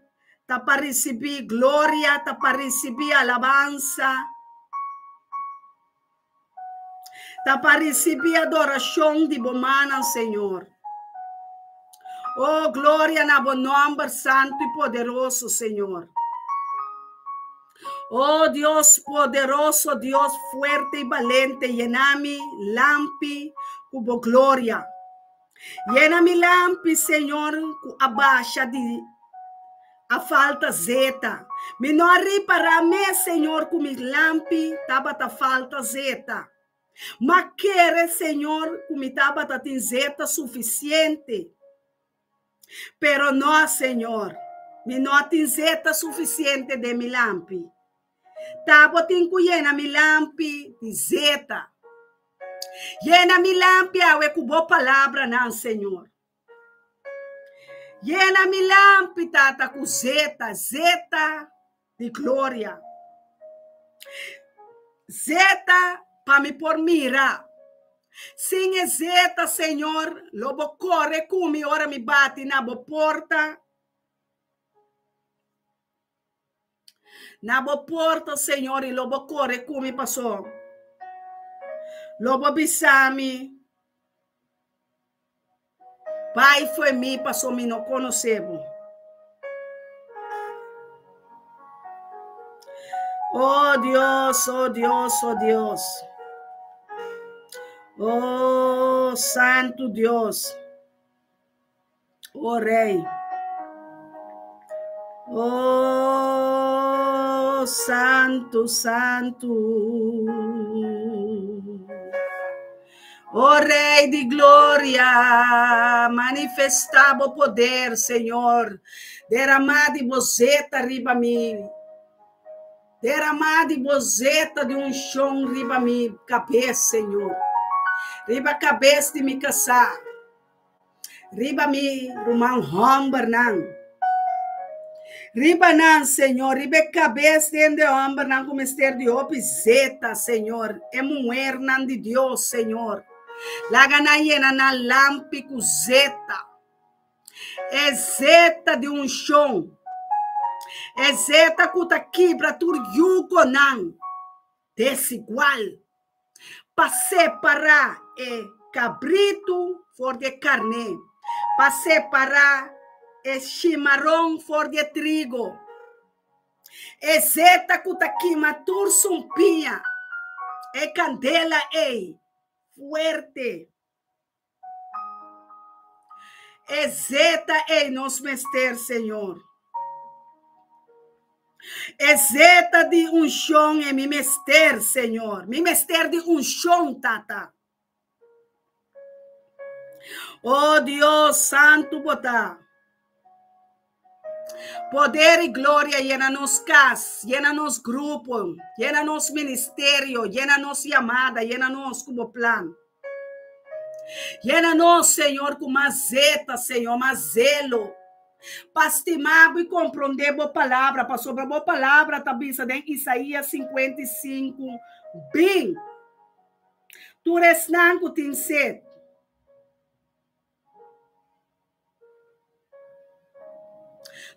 S1: Ta pa risibí gloria, ta pa risibí alabansa, ta pa risibí adorashon di bo mannan, Señor. Oh, gloria na bo nòmber santu i poderoso, Señor. Oh, Dios poderoso, Dios fuerte i balente, yena mi lampi ku bo gloria. Yena mi lampi, Señor, ku a basha di a falta zeta. Mi no a ripará mes, Señor, ku mi lampi tabata falta zeta. M'a kere, Señor, ku mi tabata tin zeta sufisiente. Pero no, Señor, mi no tin zeta sufisiente den mi lampi. Ta bo tin ku yena mi lampi di zeta. Yena mi lampi awe ku bo palabranan, Señor. Yena mi lampi, Tata, ku zeta, zeta di gloria. Zeta pa mi por mira. Sin e zeta, Señor, lo bo kore ku mi ora mi bati na bo porta. Na bo porta, Señor, i lo bo kore ku mi paso. Lo bo bisa mi, Bai fo'i mi, paso mi no konosé bo. Oh Dios, oh Dios, oh Dios. Oh Santu Dios. Oh Rei. Oh Santu, Santu. Oh Rei di Gloria, manifestá bo poder, Señor. Deramá di bo zeta riba mi. Deramá di bo zeta di unshon riba mi kabes, Señor. Riba kabes di mi kasá. Riba mi ruman hòmbernan. Riba nan, Señor, riba e kabes di hende hòmbernan ku mester di hopi zeta, Señor, e muhernan di Dios, Señor. Laga nan yena nan lampi ku zeta, e zeta di unshon, e zeta ku ta kibra tur yugonan desigual. Pa separá e kabritu for di e karné, pa separá e shimaron for di e trigo, e zeta ku ta kima tur sumpiña, e kandela ei fuerte. E zeta ei nos mester, Señor. E zeta di unshon e mi mester, Señor. Mi mester di unshon, Tata. Oh Dios, santu bo ta. Poder i gloria yena nos kas, yena nos grupo, yena nos ministerio, yena nos yamada, yena nos ku bo plan. Yena nos, Señor, ku mas zeta, Señor, mas zelo, pa stima bo i komprondé bo palabra, pasobra bo palabra ta bisa den Isaías 55, Bin, tur esnan ku tin sed.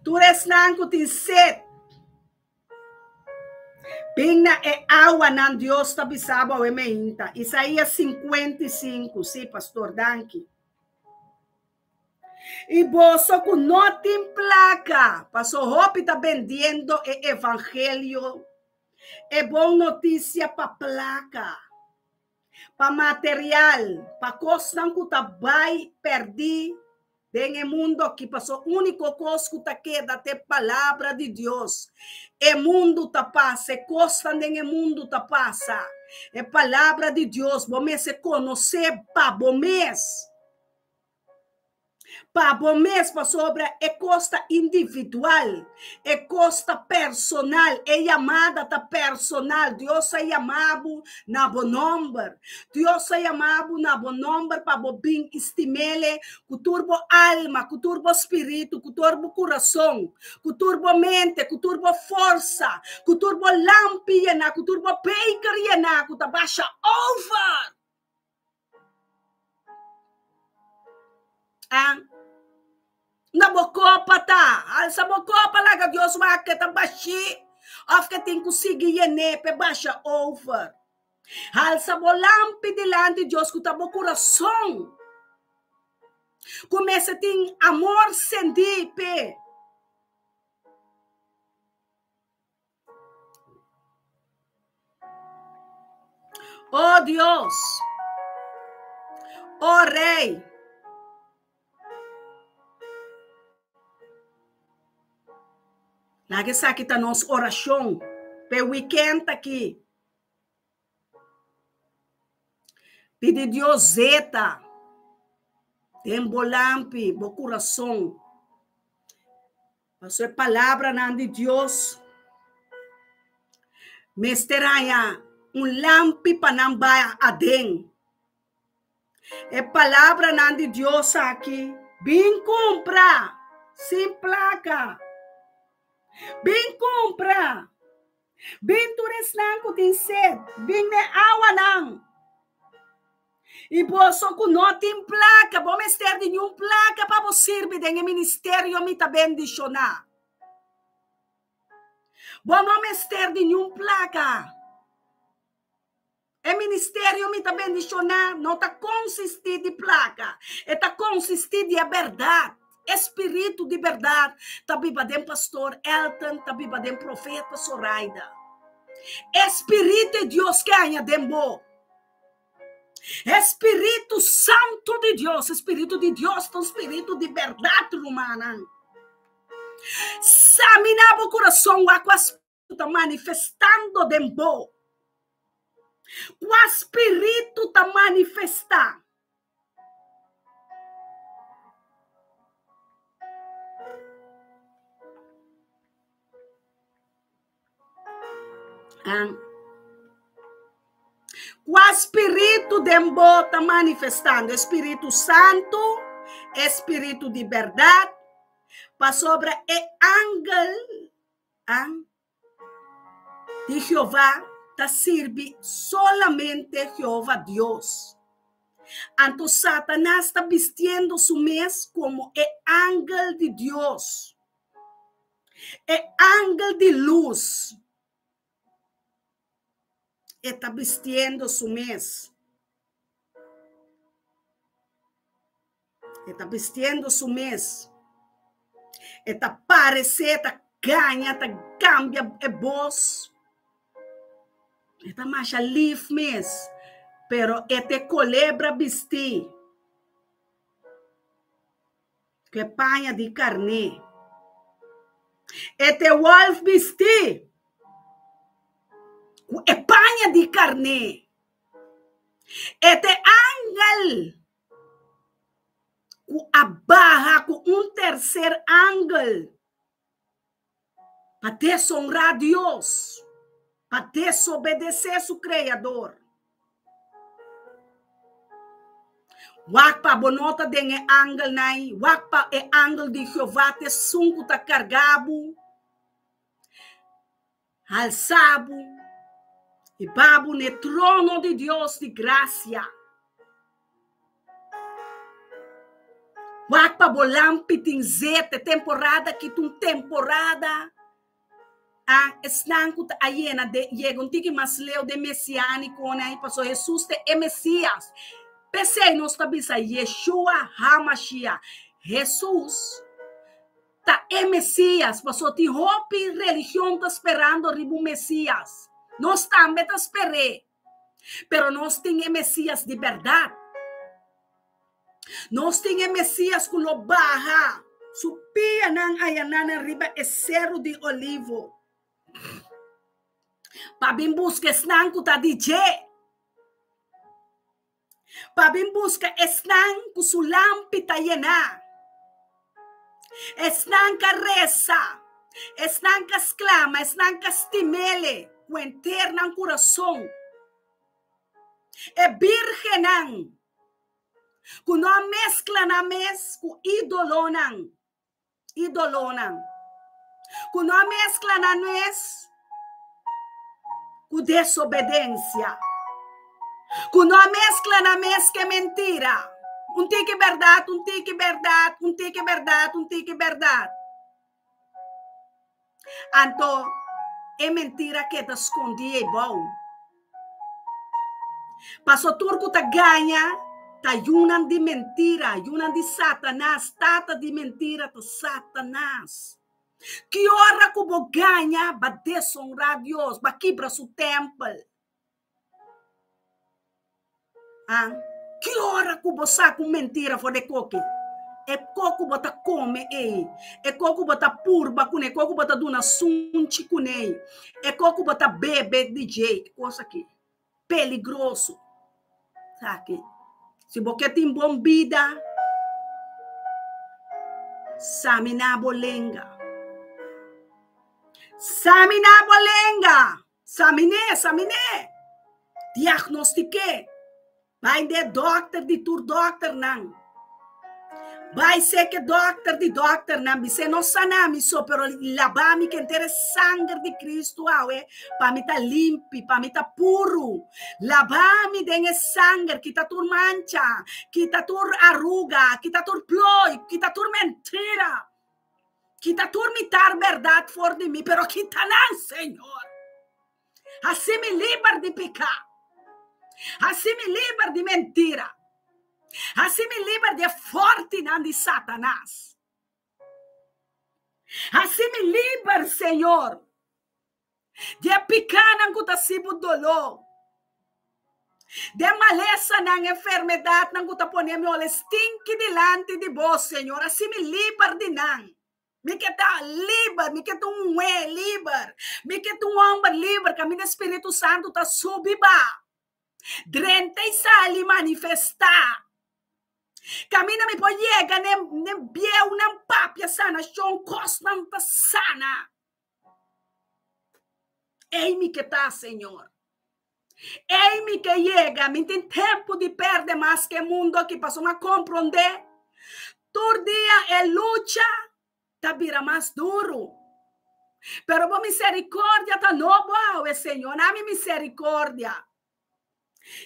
S1: Tur esnan ku tin sed, bin na e awanan Dios ta bisa bo awe meinta. Isaías 55, sí, pastor, danki. I boso ku no tin plaka, paso hopi ta bendiendo e evangelio, e bon notisia pa plaka. pa material, pa kosnan ku ta bai pèrdí den e mundu aki, pasobra úniko kos ku ta keda ta e Palabra di Dios. E mundu ta pasa, e kosnan den e mundu ta pasa. E Palabra di Dios bo mester konosé pa bo mes. Pa bo mes, pasobra e kos ta individual, e kos ta personal, e yamada ta personal. Dios a yama bo na bo nòmber. Dios a yama bo na bo nòmber pa bo bin i stim'El ku tur bo alma, ku tur bo spiritu, ku tur bo kurason, ku tur bo mente, ku tur bo forsa, ku tur bo lampi yená, ku tur bo beker yená ku ta basha over. Ah, na bo kopa ta? Alsa bo kopa laga Dios wak ke ta bashí òf ke tin ku sigui yen'é p'e basha over. Alsa bo lampi dilanti Dios ku ta bo kurason ku mester tin amor sendí p'e. Oh Dios, oh Rey. Laga esaki ta nos orashon p'e weekend aki. Pidi Dios zeta den bo lampi, bo kurason. Pasobra e palabranan di Dios mester haña un lampi pa nan bai aden. E palabranan di Dios aki, bin kumpra sin plaka. Bin kumpra. Bin tur esnan ku tin sed, bin n'e awanan. I boso ku no tin plaka, bo mester di niun plaka pa bo sirbi den e ministerio mi ta bendishoná. Bo no mester di niun plaka. E ministerio mi ta bendishoná no ta konsistí di plaka, e ta konsistí di e bèrdat. E spiritu di bèrdat ta biba den Pastor Elton, ta biba den Profeta Soraida. E spiritu di Dios ke haña den bo. E spiritu santu di Dios, e spiritu di Dios ta un spiritu di bèrdat, rumannan. Saminá bo kurason wak ku ta manifestando den bo? Kua spiritu ta manifestá? An. Kua spiritu den bo ta manifestando? E spiritu santu, e spiritu di bèrdat, pasobra e angel An di Jehová ta sirbi solamente Jehová Dios. Anto Satanas ta bistiendo su mes komo e angel di Dios, e angel di lus. E ta bistiendo su mes. E ta bistiendo su mes. E ta paresé, ta gaña, ta kambia e bos. E ta masha lif mes, pero e ta e kolebra bistí ku e paña di karné. E ta e wòlf bistí ku e paña di karné. E ta e angel ku a baha ku un terser angel pa desonrá Dios, pa desobedesé su Kreador. Wak pa bo no ta den e angelnan ei, wak pa e angel di Jehová ta esun ku ta kargá bo. Halsa bo i ba bo n'e trono di Dios di grasia. Wak pa bo lampi tin zeta, e temporada aki ta un temporada a esnan ku ta a yena de yega un tiki mas leu den mesiánikonan ei, pasobra Hesus ta e Mesias. P'esei nos ta bisa Yeshua HaMashiach, Hesus. Ta e Mesías, pasobra tin hopi religion ta sperando riba un Mesías. Nos tambe ta sper'é. Pero nos tin e Mesías di bèrdat. Nos tin e Mesías ku lo baha su pianan ayanan riba e Seru di Olivo pa bin buska esnan ku ta di dje. Pa bin buska esnan ku su lampi ta yená, esnan ka resa, esnan ka sklama, esnan ka stim'Ele ku henter nan kurason. E bírgennan ku no a meskla nan mes ku ídolonan. Idolonan ku no a meskla nan mes ku desobedensia, ku no a meskla nan mes ku e mentira. Un tiki bèrdat, un tiki bèrdat, un tiki bèrdat, un tiki bèrdat. Anto e mentira keda skondí ei bou. Paso tur ku ta gaña ta yunan di mentira, yunan di Satanas, tata di mentira ta Satanas. Ki ora ku bo gaña, ba desonrá Dios, ba kibra su tèmpel. Ah, ki ora ku bo sa ku mentira for de koki? E ko ku bo ta kome ei, e ko ku bo ta purba kuné, e ko ku bo ta duna sunchi kuné, e ko ku bo ta bebe di dje, e kos aki peligroso. Sa aki, si bo ke tin bon bida, saminá bo lenga. Saminá bo lenga! Saminé, saminé! Diagnostiké! Bai den e dòkter di tur dòkternan. Bai seke dòkter di dòkternan. Bis'é, No sana mi so, pero laba mi ku henter e sanger di Kristu awe, pa mi ta limpi, pa mi ta puru. Laba mi den e sanger, kita tur mancha, kita tur aruga, kita tur ploi, kita tur mentira. Kita tur mitar bèrdat for di mi, pero kita nan, Señor. Hasi mi liber di piká. Hasi mi liber di mentira. Hasi mi liber di e fòrtinan di Satanas. Hasi mi liber, Señor. Di e pikánan ku ta hasi bo doló. Di e malesanan, enfermedatnan ku ta pone mi ol e stinki dilanti di bo, Señor. Hasi mi liber di nan. Mi ke ta liber, mi ke ta un muhé liber, mi ke ta un hòmber liber kaminda e Spiritu Santu ta subi ba. Drenta i sali manifestá. Kaminda mi por yega n'e bieunan papia sanashon, kosnan ta sana. Ei mi ke ta, Señor. Ei mi ke yega. Mi tin tempu di perde mas ke mundu aki pasobra mi a komprondé tur dia e lucha ta bira mas duru. Pero bo misericordia ta nobo awe, Señor. Na mi misericordia.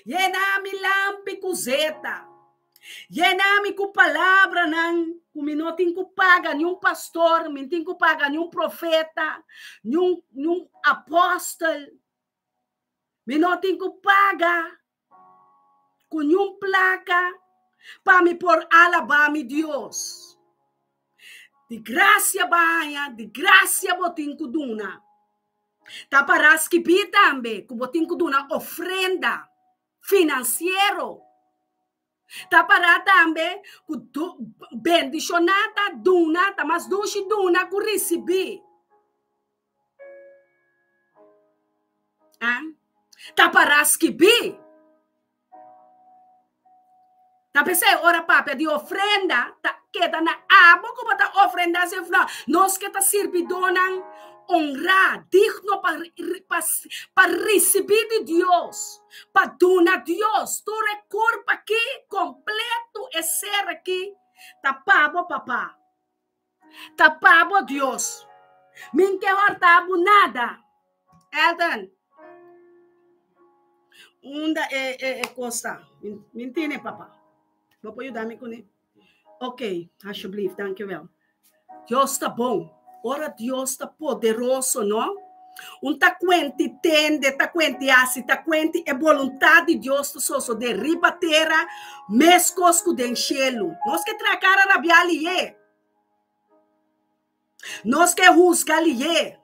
S1: Yena mi lampi ku zeta. Yena mi ku palabranan ku mi no tin ku paga niun pastor, mi tin ku paga niun profeta, niun niun apostel. Mi no tin ku paga ku niun plaka pa mi por alabá mi Dios. Di grasia bo a haña, di grasia bo tin ku duna. Ta pará skibí tambe ku bo tin ku duna ofrenda finansiero. Ta pará tambe ku bendishoná ta duna, ta mas dushi duna ku risibí. Ta pará skibí. Ta p'esei ora papia di ofrenda ta keda na abo ku bo ta ofrendá si òf no. Nos ke ta sirbidónan honrá, digno pa pa risibí di Dios, pa duna Dios tur e kurpa aki kompleto, e ser aki ta pa bo Papa. Ta pa bo Dios. Min ke horta bo nada. Elton. Unda e e e kos ta? Min tine papa. Bo por yuda mi kuné? Ok, alsjeblieft, dankjewel. Dios ta bon. Ora Dios ta poderoso, no? Un ta kuenti tende, ta kuenti hasi, ta kuenti e boluntat di Dios ta sosodé riba tera meskos ku den shelu. Nos ke traha kara rabiá lié. Nos ke husga lié.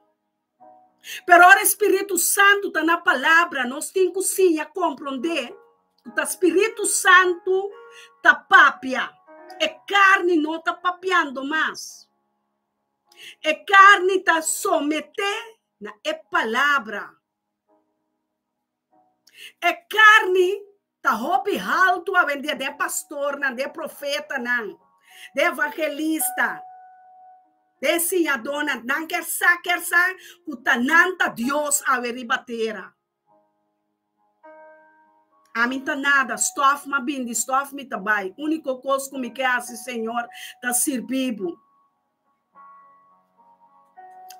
S1: Pero ora e Spiritu Santu ta na palabra, nos tin ku siña komprondé ku ta Spiritu Santu ta papia. E karni no ta papiando mas. E karni ta someté na e palabra. E karni ta hopi haltu awendia den e pastornan, den e profetanan, den e evangelista, den e siñadónan. Nan kier sa, kier sa ku ta nan ta Dios awe riba tera. Ami ta nada, stòf m'a bindi, stòf mi ta bai. Úniko kos ku mi ke hasi, Señor, ta sirbi bo.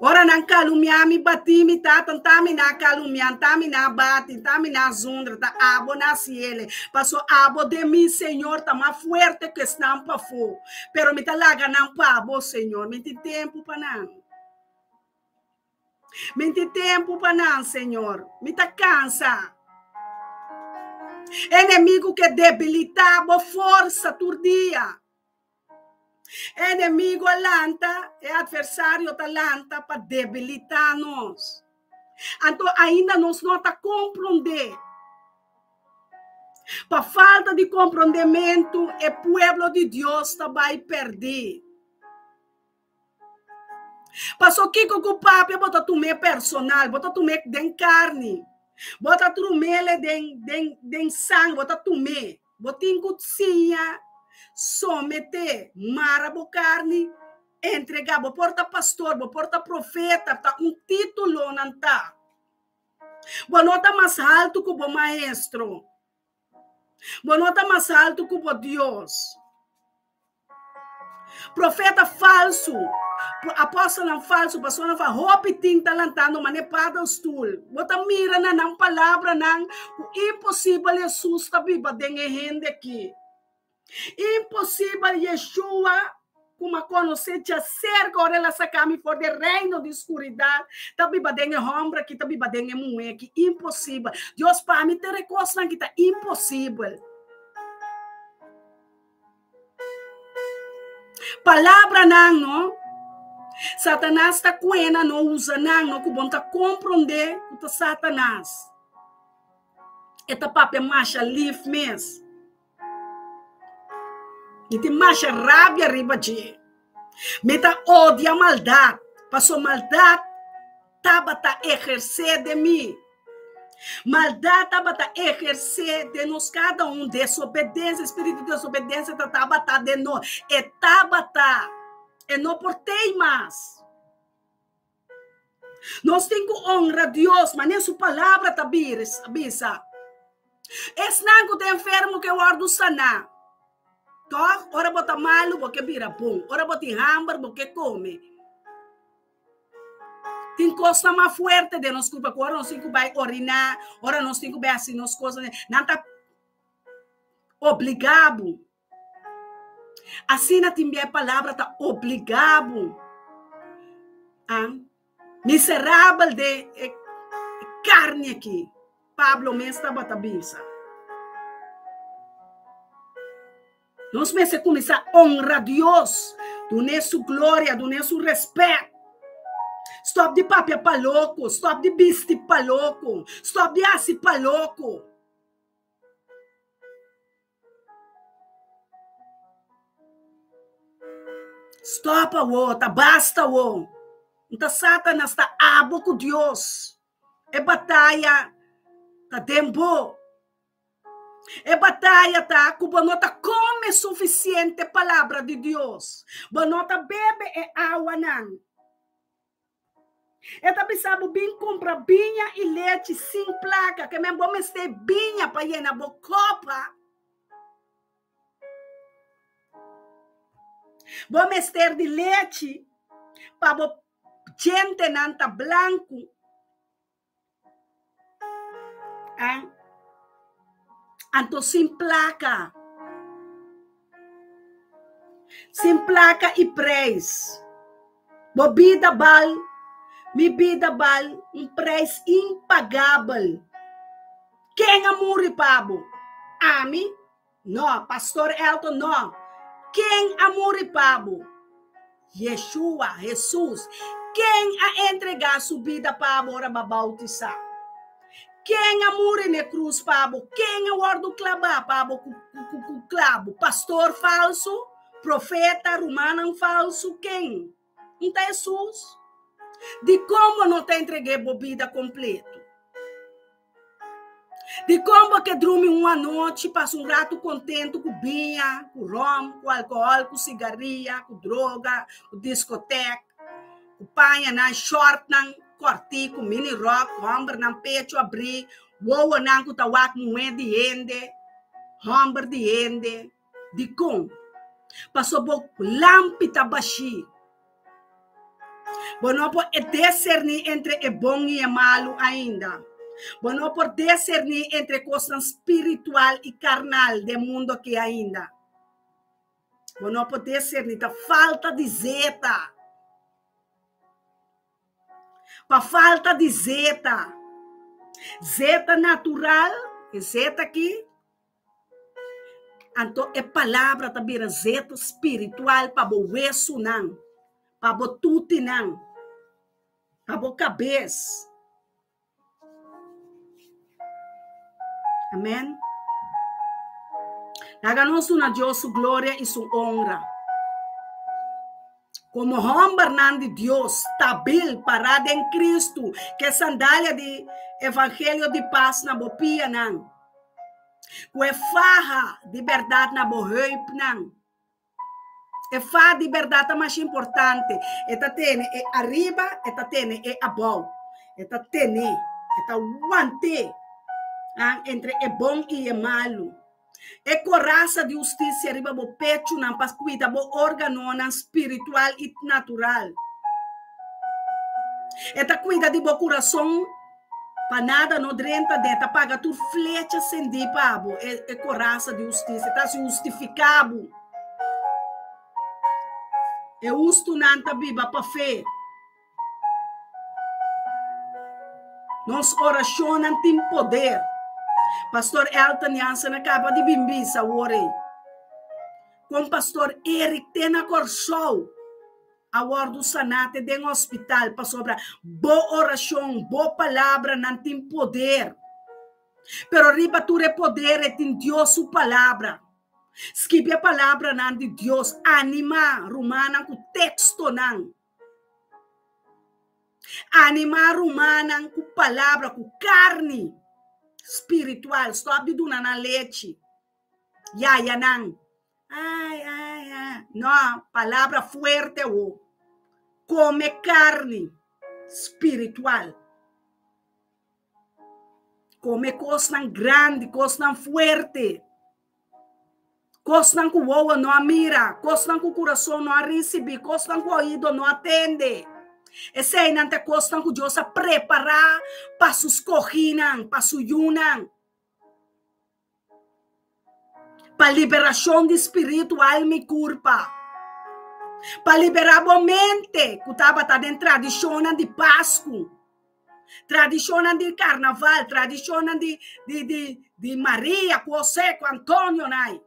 S1: Ora nan kalumia mi, bati mi, tata, n'ta mi na kalumia, n'ta mi na bati, n'ta mi na zundra, ta abo na hasiele. Paso abo den mi, Señor, ta mas fuerte ku esnan pafó. Pero mi ta laga nan pa bo, Señor. Mi tin tempu pa nan. Mi tin tempu pa nan, Señor. Mi ta kansa. Enemigu ke debilitá bo forsa tur dia. Enemigu a lanta, e adversario ta lanta pa debilitá nos. Anto ainda nos no ta komprondé. Pa falta di komprondementu e pueblo di Dios ta bai pèrdí. Paso kiko ku papia bo ta tum'é personal, bo ta tum'é den karni, bo ta trum'é den den den sang, bo ta tum'é. Bo tin ku siña someté, mara bo karni, entregá. Bo por ta pastor, bo por ta profeta, ta un título nan ta. Bo no ta mas haltu ku bo maestro. Bo no ta mas haltu ku bo Dios. Profeta falsu, apòstelnan falsu, pasobra nan fa hopi tin ta lantando manera paddelstoel. Bo ta mira na nan palabranan ku imposibel Hesus ta biba den e hende aki. Imposibel Yeshua ku mi a konosé djaserka ora el a saka mi for di e reino di skuridat ta biba den e hòmber aki, ta biba den e muhé aki. Imposibel. Dios pa mi tur e kosnan aki ta imposibel. Palabranan no. Satanas ta kuena no usa nan no ku bon ta komprondé ku ta Satanas. E ta papia masha lif mes. Mi tin masha rabia riba dje. Mi ta odia maldat, paso maldat tabata ehersé den mi. Maldat tabata ehersé den nos kada un. Desobedensia, spiritu di desobedensia ta tabata den nos. E tabata. E no por tei mas. Nos tin ku honra Dios, manera su palabra ta bisa. Esnan ku ta enfermo ke wòrdu saná. Tòg, ora bo ta malu, bo ke bira bon. Ora bo tin hamber, bo ke kome. Tin kosnan mas fuerte den nos kurpa ku ora nos tin ku bai oriná, ora nos tin ku bai hasi nos kosnan, nan ta obligá bo. Asina tin bia e palabra ta obligá bo. Miserabel den e karni aki, Pablo mes tabata bisa. Nos mester kuminsá honra Dios, dun'é su gloria, dun'é su rèspèt. Stòp di papia pa loko, stòp di bisti pa loko, stòp di hasi pa loko. Stòp awor, ta basta awor. N ta Satanas ta abo ku Dios. E bataya ta den bo. E bataya ta ku bo no ta kome sufisiente palabra di Dios. Bo no ta bebe e awanan. E ta bisa bo bin kumpra biña i lechi sin plaka, ke men bo mester biña pa yena bo kopa. Bo mester di lechi pa bo djentenan ta blanku. Ah. Anto sin plaka. Sin plaka i preis. Bo bida bal, mi bida bal un preis impagabel. Ken a muri pa bo? Ami? No, Pastor Elton, no. Ken a muri pa bo? Yeshua, Hesus. Ken a entregá su bida pa bo ora bo a bautisá? Ken a muri n'e krus pa bo? Ken a wòrdu klabá pa bo ku ku klabu? Pastor falsu? Profeta? Rumannan falsu? Ken? N ta Hesus? Dikon bo no ta entreg'é bo bida kompletu? Dikon bo ke drumi un anochi, pasa un ratu kontentu ku biña, ku ròm, ku alkohòl, ku sigaria, ku droga, ku diskotek, ku pañanan, shòrtnan kòrtí, ku mini ròk, hòmbernan pechu abrí, wowonan ku ta wak muhé di hende, hòmber di hende? Dikon? Pasobra bo lampi ta bashí. Bo no por deserní entre e bon i e malu ainda. Bo no por deserní entre kosnan spiritual i karnal den mundu aki ainda. Bo no por deserní, ta falta di zeta. Pa falta di zeta. Zeta natural, e zeta aki, anto e palabra ta bira zeta spiritual pa bo wesunan, pa bo tutinan, pa bo kabes. Amen. Laga nos duna Dios su gloria i su honra. Komo hòmbernan di Dios stabil pará den Kristu, ku e sandalia di evangelio di pas na bo pianan, ku e faha di bèrdat na bo heupnan. E faha di bèrdat ta masha importante. E ta tene e ariba, e ta tene e abou. E ta tene, e ta want'é entre e bon i e malu. E korasa di hustisia riba bo pechunan pa kuida bo órganonan spiritual i natural. E ta kuida di bo kurason pa nada no drenta den. E ta paga tur flecha sendí pa bo, e korasa di hustisia. E ta hasi hustifiká bo. E hustunan ta biba pa fe. Nos orashonnan tin poder. Pastor Elton Jansen a kaba di bin bisa awor ei. Kon Pastor Eric te na Kòrsou a wòrdu saná te den hospital pasobra bo orashon, bo palabranan tin poder. Pero riba tur e poder e tin Dios su palabra. Skibi e palabranan di Dios, animá rumannan ku tekstonan. Animá rumannan ku palabra, ku karni spiritual. Stòp di duna nan lechi. Yaya nan. Ai, ai, ai. No, palabra fuerte awo. Kome karni spiritual. Kome kosnan grandi, kosnan fuerte. Kosnan ku wowo no a mira, kosnan ku kurason no a risibí, kosnan ku oido no a tende. Eseinan ta e kosnan ku Dios a prepará pa su skogínan, pa su yunan. Pa liberashon di spiritu, alma i kurpa. Pa liberá bo mente ku tabata den tradishonnan di Pasku. Tradishonnan di karnaval, tradishonnan di di di di Maria ku José ku Antonio nai.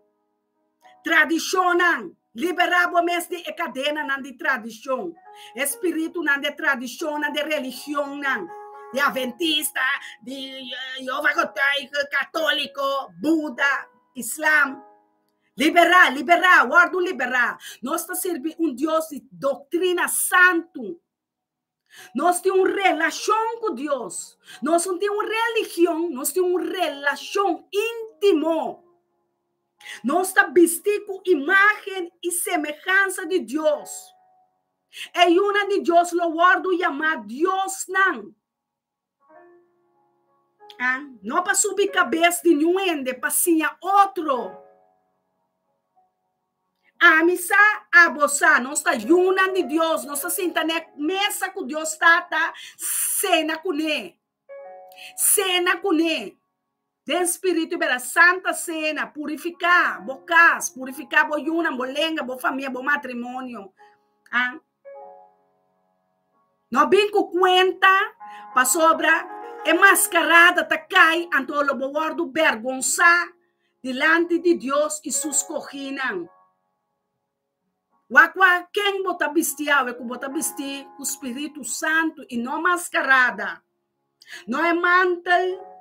S1: Tradishonnan, liberá bo mes di e kadenanan di tradishon, e spiritunan di e tradishonnan di e religionnan, di Aventista, di Jehová Getuige, Katóliko, Buda, Islam. Liberá, liberá, wòrdu liberá. Nos ta sirbi un Dios di doktrina santu. Nos tin un relashon ku Dios. Nos no tin un religion, nos tin un relashon íntimo. Nos ta bistí ku imágen i semehansa di Dios. E yunan di Dios lo wòrdu yamá diosnan. Ah, no pa subi kabes di niun hende, pa siña otro. Ami sa, abo sa, nos ta yunan di Dios, nos ta sinta na e mesa ku Dios Tata, sena kuné. Sena kuné. Den spiritu i bera Santa Sena, purifiká bo kas, purifiká bo yunan, bo lenga, bo famia, bo matrimonio. Ah. No bin ku kuenta pasobra e maskarada ta kai anto lo bo wòrdu bèrgonsá dilanti di Dios i su skogínan. Wak wak ken bo ta bisti awe ku bo ta bisti ku Spiritu Santu i no maskarada. No e mantel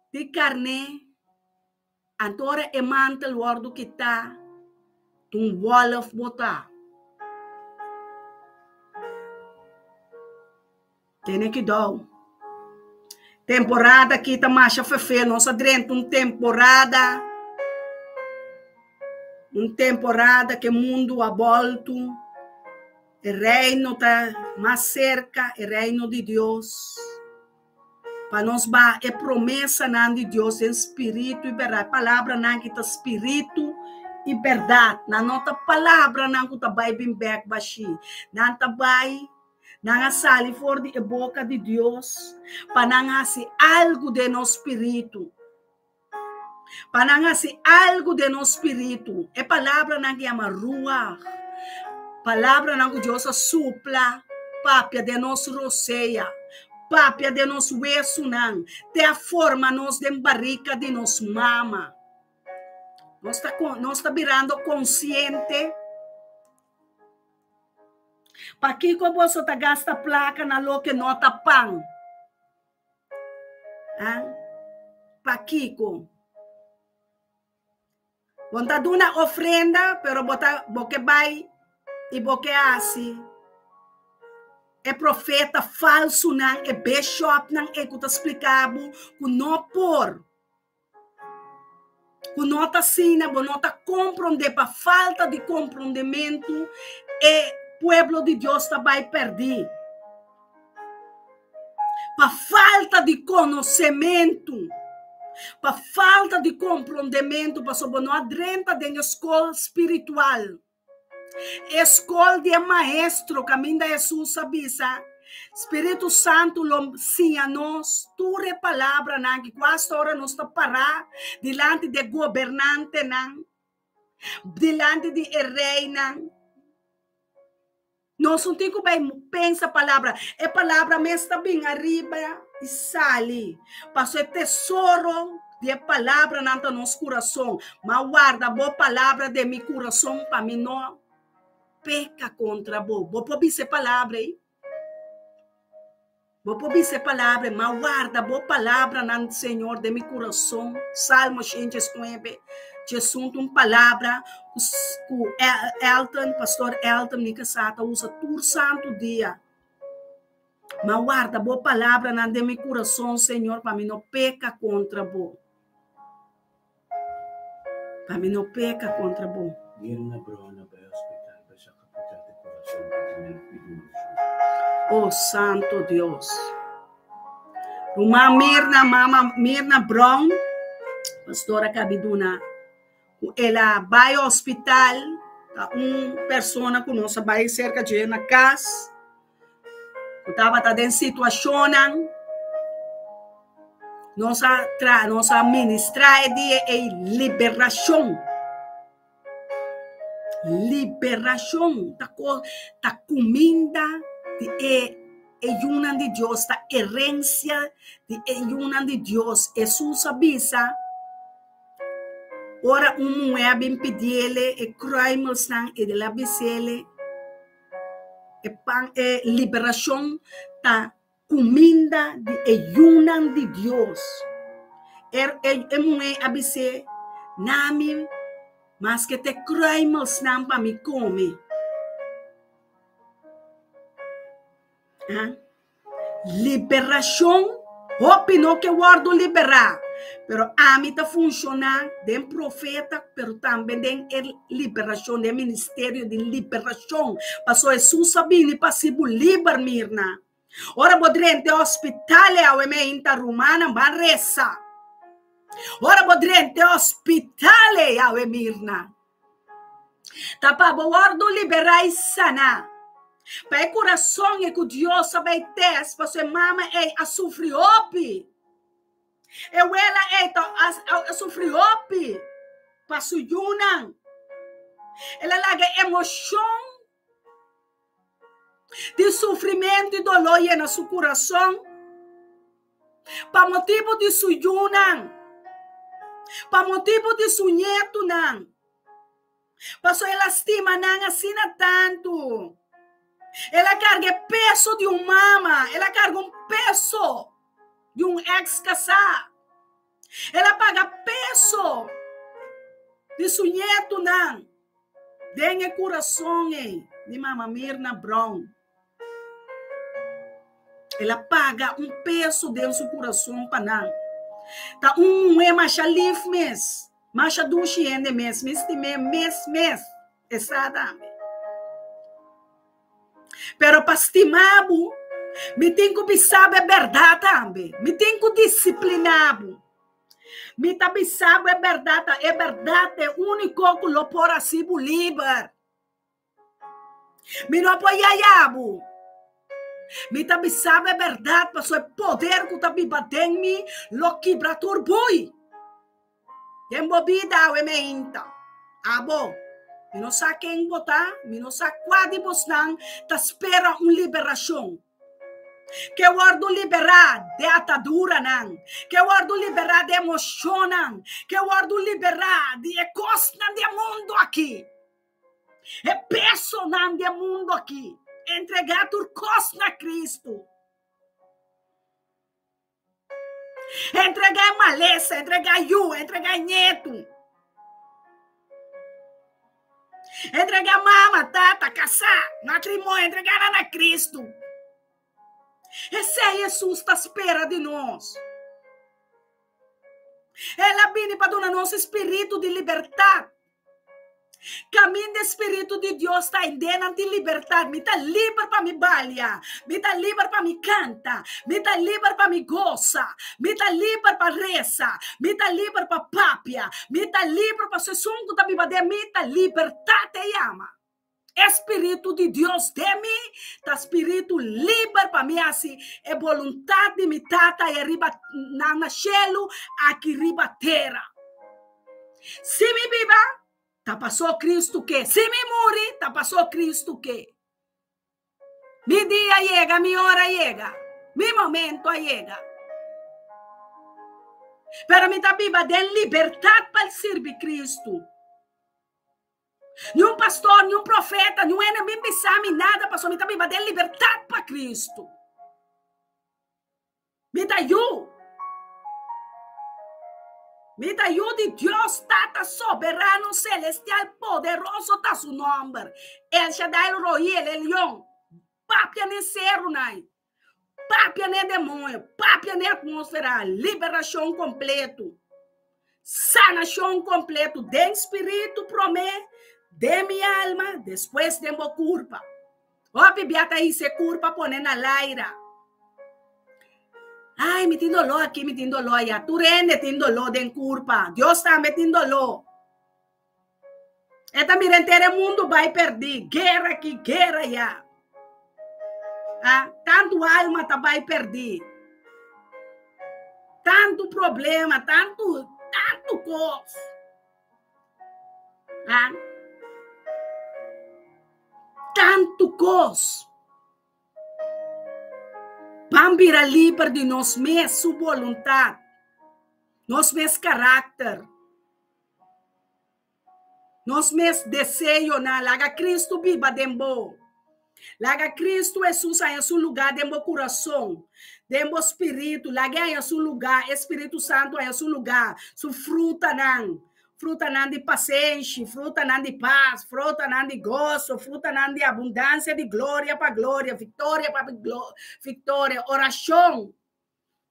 S1: di karné, anto ora e mantel wòrdu kitá, ta un wòlf bo ta. Tene kidou. Temporada aki ta masha fefe. Nos a drenta un temporada, un temporada ke mundu a boltu. E reino ta mas serka, e reino di Dios. Pa nos baha e promesanan di Dios den spiritu i bèrdat. Palabranan ki ta spiritu i bèrdat. Nan no ta palabranan ku ta bai bin bèk bashí. Nan ta bai. Nan a sali for di e boka di Dios pa nan hasi algu den nos spiritu. Pa nan hasi algu den nos spiritu. E palabranan ku yama ruach, palabranan ku Dios a supla papia den nos rosea, papia den nos wesunan, te a forma nos den barika di nos mama. Nos ta, nos ta birando konsiente. Pakiko boso ta gasta plaka na loke no ta pan? Ah, pakiko? Bo ta duna ofrenda, pero bo ta bo ke bai i bo ke hasi e profeta falsunan, e bishopnan ei ku ta splika bo ku no por. Ku no ta asina, bo no ta komprondé, pa falta di komprondementu e pueblo di Dios ta bai pèrdí. Pa falta di konosementu, pa falta di komprondementu, pasobra bo no a drenta den e skol spiritual. E skol di e maestro kaminda Hesus a bisa, Spiritu Santu lo siña nos tur e palabranan ki ku asta ora nos ta pará dilanti di e gobernantenan, dilanti di e reinan. Nos no tin ku bai pensa palabra, e palabra mes ta bin ariba i sali. Pasobra e tesoro di e palabranan ta nos kurason. Ma warda bo palabra den mi kurason pa mi no peka kontra bo. Bo por bisa e palabra ei? Bo por bisa e palabra, ma warda bo palabranan, Señor, den mi kurason. Salmo 119, djesun ta un palabra ku Elton, Pastor Elton, mi kasá ta usa tur santu dia. Ma warda bo palabranan den mi kurason, Señor, pa mi no peka kontra bo. Pa mi no peka kontra bo.
S2: Mirna Brona bai hospital pa saka potret di kurason pa tene el pidi un orashon.
S1: Oh Santo Dios. Ruman Mirna, mama Mirna Brown, pastor a kabi duna ku el a bai hospital ta un persona ku nos a bai serka dje na kas. Ku tabata den situashonnan, nos a tra, nos a ministrá e dia ei liberashon. Liberashon ta ko ta kuminda di e e yunan di Dios, ta herensia di e yunan di Dios. Hesus a bisa, ora un muhé a bin pidiele e kruimelsnan, el a bis'ele, E pan e liberashon ta kuminda di e yunan di Dios. E e muhé a bis'é, Nami maske te kruimelsnan pa mi kome. Liberashon, hopi no ke wòrdu liberá, pero ami ta funshoná den profeta, pero tambe den e liberashon, den e ministerio di liberashon, pasobra Hesus a bini pa hasi bo liber, Mirna. Ora bo drenta e hospital e awe meinta rumannan ban resa. Ora bo drenta e hospital e awe Mirna. Ta pa bo wòrdu liberá i saná. Pa e kurason ei ku Dios a bai tèst pasobra e mama ei a sufri hopi. E wela ei ta a sufri hopi pa su yunan. El a laga e emoshon di sufrimentu i doló yena su kurason pa motibu di su yunan, pa motibu di su ñetunan, pasobra el a stima nan asina tantu. El a karga e peso di un mama, el a karga un peso di un eks kasá, el a paga peso di su ñetunan. Den e kurason ei di Mama Mirna Brown. El a paga un peso den su kurason pa nan. Ta un muhé masha lif mes, masha dushi hende mes, mi stim'é mes mes, e sa tambe. Pero pa stima bo, mi tin ku bisa bo e bèrdat tambe, mi tin ku disipliná bo. Mi ta bisa bo e bèrdat ta e bèrdat e úniko ku lo por hasi bo liber. Mi no por yaya bo. Mi ta bisa bo e bèrdat, pasobra e poder ku ta biba den mi lo kibra tur bui. Den bo bida awe meinta. Abo, mi no sa ken bo ta, mi no sa kua di bosnan ta spera un liberashon. Ke wòrdu liberá de ataduranan, ke wòrdu liberá de emoshonnan, ke wòrdu liberá di e kosnan di e mundu aki, e pesonan di e mundu aki. Entregá tur kos na Kristu. Entregá e malesa, entregá yu, entregá ñetu. Entregá mama, tata, kasá, matrimonio, entregá nan na Kristu. Esei Hesus ta spera di nos. El a bini pa duna nos e spiritu di libertat. Kaminda e Spiritu di Dios ta, hende nan tin libertat. Mi ta liber pa mi balia, mi ta liber pa mi kanta, mi ta liber pa mi gosa, mi ta liber pa resa, mi ta liber pa papia, mi ta liber pasobra esun ku ta biba den mi ta libertat e yama. E Spiritu di Dios den mi ta spiritu liber pa mi hasi e boluntat di mi Tata ei riba nan na shelu, aki riba tera. Si mi biba, ta pasó Cristo ke. Si mi muri, ta pasó Cristo ke. Mi dia yega, mi ora yega, mi momento a yega. Pero mi ta biba den libertat pa sirbi Cristo. Ni un pastor, ni un profeta, ni un hende bin bisa mi nada, pasobra mi ta biba den libertat pa Cristo. Mi ta yu. Mi ta yu di Dios Tata Soberano Celestial Poderoso ta su nomber. El Shaddai El Rohi El Elyon. Papia n'e serunan. Papia n'e demoño. Papia n'e atmósfera. Liberashon kompleto. Sanashon kompleto den spiritu promé, den mi alma, despues den bo kurpa. Hopi bia ta hisa e kurpa pone na laira. Ai, mi tin doló aki, mi tin doló aya. Tur hende tin doló den kurpa. Dios tambe tin doló. E ta mira henter e mundu bai perdí. Guera aki, guera aya. Ah, tantu alma ta bai perdí. Tantu problema, tantu, tantu kos. Ah. Tantu kos. Ban bira liber di nos mes su boluntat, nos mes karakter, nos mes deseonan. Laga Kristu biba den bo. Laga Kristu Hesus haña su lugá den bo kurason, den bo spiritu. Lag'é haña su lugá, e Spiritu Santu haña su lugá, su frutanan, frutanan di pasenshi, frutanan di pas, frutanan di goso, frutanan di abundansia di gloria pa gloria, viktoria pa viktoria, orashon.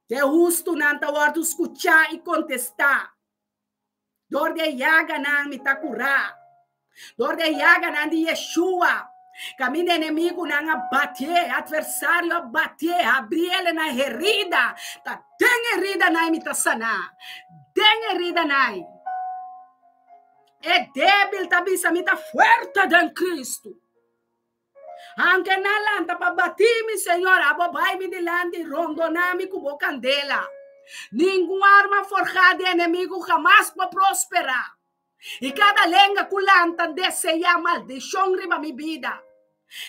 S1: E hustunan ta wòrdu skuchá i kontestá. Dor di e yaganan mi ta kurá. Dor di e yaganan di Yeshua. Kaminda enemigunan a batié, atversario a batié, habrié na herida. Ta den heridanan mi ta saná. Den heridanan. E débil ta bisa mi ta fuerte den Kristu. Aunke nan lanta pa batí mi, Señor, abo bai mi dilanti, rondoná mi ku bo kandela. Ningun arma forjá di enemigu hamas por prosperá. I kada lenga ku lanta deseá maldishon riba mi bida,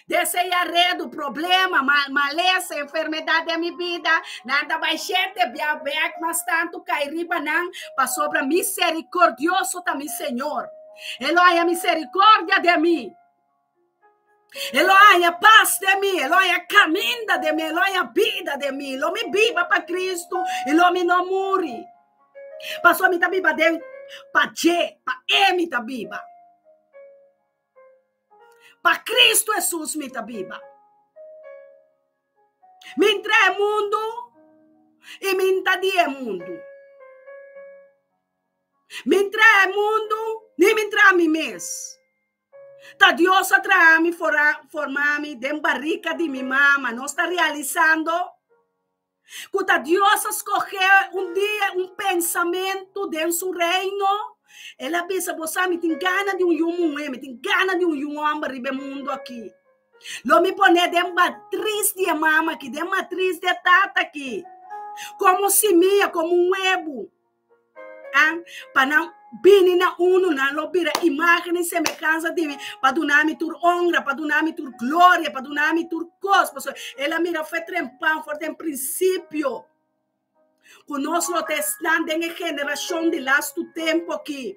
S1: deseá redu, problema, malesa, enfermedat den mi bida, nan ta bai shete bia bèk mas tantu kai riba nan, pasobra miserikordioso ta mi Señor. E lo haña miserikòrdia den mi. E lo haña pas den mi, e lo haña kaminda den mi, e lo haña bida den mi. Lo mi biba pa Kristu i lo mi no muri. Pasobra mi ta biba den pa dje, pa e mi ta biba. Pa Kristu Hesus mi ta biba. Mi ntra e mundu i mi nta di e mundu. Mi ntra e mundu ni mi ntra mi mes. Ta Dios a traha mi forma mi den barika di mi mama. Nos ta realisando ku ta Dios a skohe un dia un pensamentu den su reino. El a bisa, Bo sa, mi tin gana di un yu muhé, mi tin gana di un yu hòmber riba e mundu aki. Lo mi pone den matris di e mama aki, den matris di e tata aki, komo simia, komo un webu. An, pa nan bini na unu, nan lo bira imágen i semehansa di mi, pa duna mi tur onra, pa duna mi tur gloria, pa duna mi tur kos. Pasobra el a mira for trempan, for den prinsipio, ku nos lo ta esnan den e generashon di lastu tempu aki,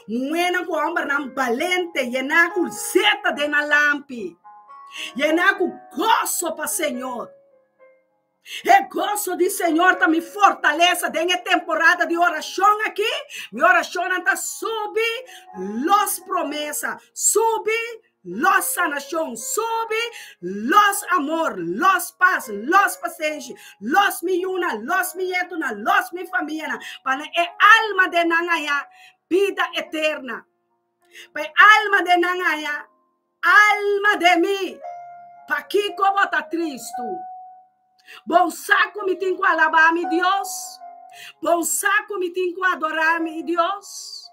S1: muhénan ku hòmbernan balente, yená ku zeta den nan lampi, yená ku goso pa Señor. E goso di Señor ta mi fortalesa den e temporada di orashon aki. Mi orashonnan ta subi los promesa, subi los sanashon, subi los amor, los pas, los pasenshi, los mi yunan, los mi ñetunan, los mi famianan, pa na e alma den nan haña bida eterna. Pa e alma den nan haña Alma de mi, pakiko bo ta tristu? Bon sa ku mi tin ku alabá mi Dios? Bon sa ku mi tin ku adorá mi Dios?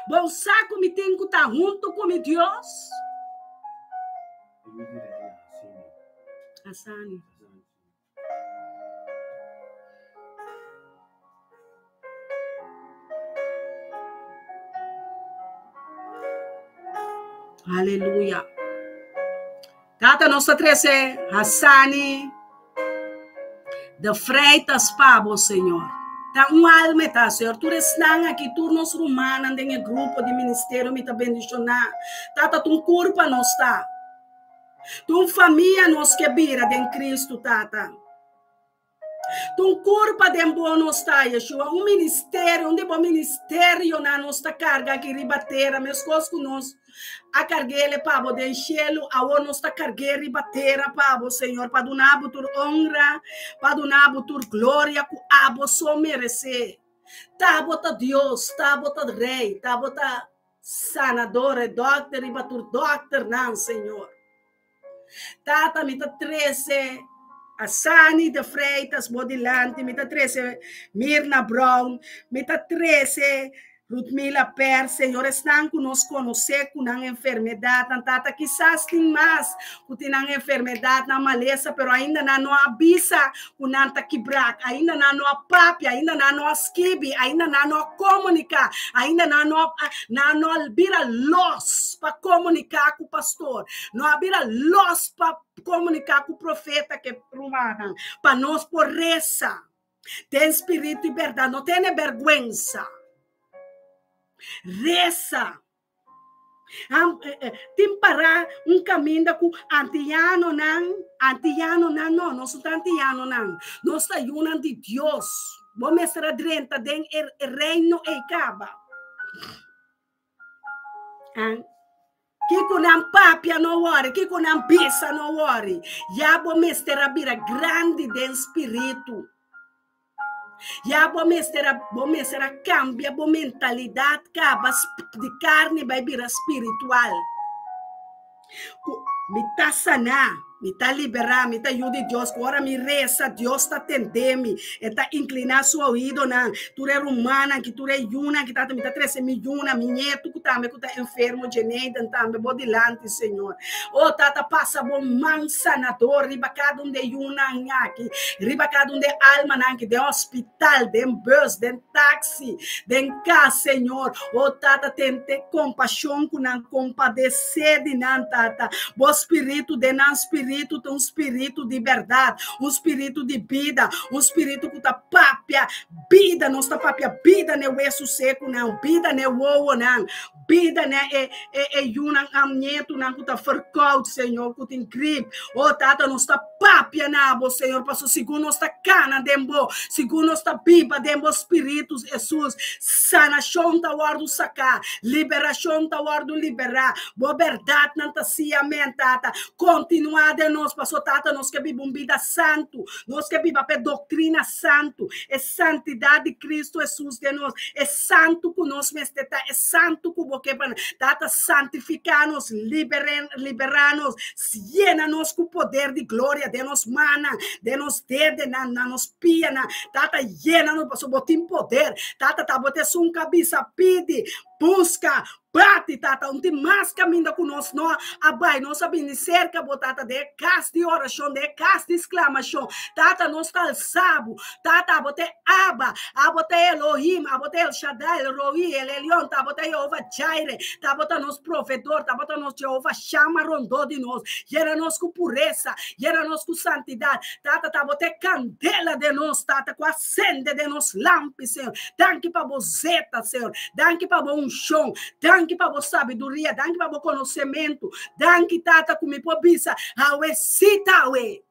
S1: Bon sa ku mi tin ku ta huntu ku mi Dios? Asani. Aleluya. Tata nos ta trece Hassani de Freitas pa bo, Señor. Ta un alma e ta, Señor. Tur esnan aki, tur nos rumannan den e grupo di ministerio mi ta bendiciona. Tata, ta un curpa nos ta. Ta un famia nos ke bira den Cristo, Tata. Ta un kurpa den bo nos ta, Yeshua. Un ministerio, un di bo ministerionan nos ta karga aki riba tera, meskos ku nos a karg'el pa bo den shelu, awor nos ta karg'é riba tera pa bo, Señor, pa duna bo tur onra, pa duna bo tur gloria ku abo so meresé. Ta bo ta Dios, ta bo ta Rei, ta bo ta Sanador, e dòkter riba tur dòkternan, Señor. Tata, mi ta trese Asani de Freitas bo dilanti, mi ta trese Mirna Brown, mi ta trese Rutmila Per, Señor, esnan ku nos konosé ku nan enfermedatnan, Tata, kisas tin mas ku tin nan enfermedatnan, malesa, pero ainda nan no a bisa ku nan ta kibrak, ainda nan no a papia, ainda nan no a skibi, ainda nan no a komuniká, ainda nan no a, nan no a bira los pa komuniká ku pastor, no a bira los pa komuniká ku profeta ke rumannan, pa nos por resa den spiritu i bèrdat, no tene bèrgwensa. Resa. Tin pará un kaminda ku antianonan, antianonan no, nos no ta antianonan, nos ta yunan di Dios. Bo mester a drenta den e reino ei kaba. Kiko nan papia no wòri, kiko nan bisa no wòri, ya bo mester a bira grandi den spiritu. Ya bo mester a bo mester a kambia bo mentalidat kaba di karni bai bira spiritual. Ku mi ta saná, mi ta liberá, mi ta yu di Dios, ku ora mi resa Dios ta tende mi, e ta inkliná su oidonan. Tur e rumannan ki, tur e yunan ki tata mi ta trese mi yunan, mi ñetu ku tambe ku ta enfermo, Jeneiden tambe bo dilanti Señor. O Tata pasa bo man sanador riba kada un de yunan aki, riba kada un de almanan aki den hospital, den bus, den taxi, den kas, Señor. O Tata tente kompashon ku nan, kompadesé di nan, Tata. Bo spiritu den nan spiritu ta un spiritu di bèrdat, un spiritu di bida, un spiritu ku ta papia bida. Nos ta papia bida n'e wesu sekunan, bida n'e wowonan. Bida na e e e yunan am nietunan ku ta verkoud, Señor, ku tin grip. O Tata, nos ta papia na bo, Señor, paso segun nos ta kana den bo, segun nos ta biba den bo Spiritu, Hesus, sanashon ta wòrdu saká, liberashon ta wòrdu liberá, bo bèrdatnan ta sí, amèn, Tata. Kontinuá den nos, paso, Tata, nos ke biba un bida santu, nos ke biba pa e doktrina santu, e santidat di Kristu Hesus den nos, e santu ku nos mester ta, e santu ku bo ke pa nos. Tata, santifiká nos, liberá nos, yena nos ku poder di gloria den nos mannan, den nos dedenan, na nos pianan. Tata, yena nos pasobra bo tin poder. Tata, ta bo ta esun ku a bisa pidi. Buska, bati, Tata, un tin mas kaminda ku nos no a bai. Nos a bini serka bo, Tata, den e kas di orashon, den e kas di sklamashon. Tata, nos ta alsa bo. Tata, abo ta e Abba, abo ta e Elohim, abo ta El Shaddai, El Roi, El Elyon, ta abo ta Jehovah Jireh, ta abo ta nos provedor, ta abo ta nos Jehovah Shammah rondó di nos. Yena nos ku puresa, yena nos ku santidat. Tata, ta abo ta e kandela den nos, Tata, ku a sende den nos lampi, Señor. Danki pa bo zeta, Señor. Danki pa bo unshon. Danki pa bo sabiduria. Danki pa bo konosementu. Danki, Tata, ku mi por bisa, Awe sí ta awe.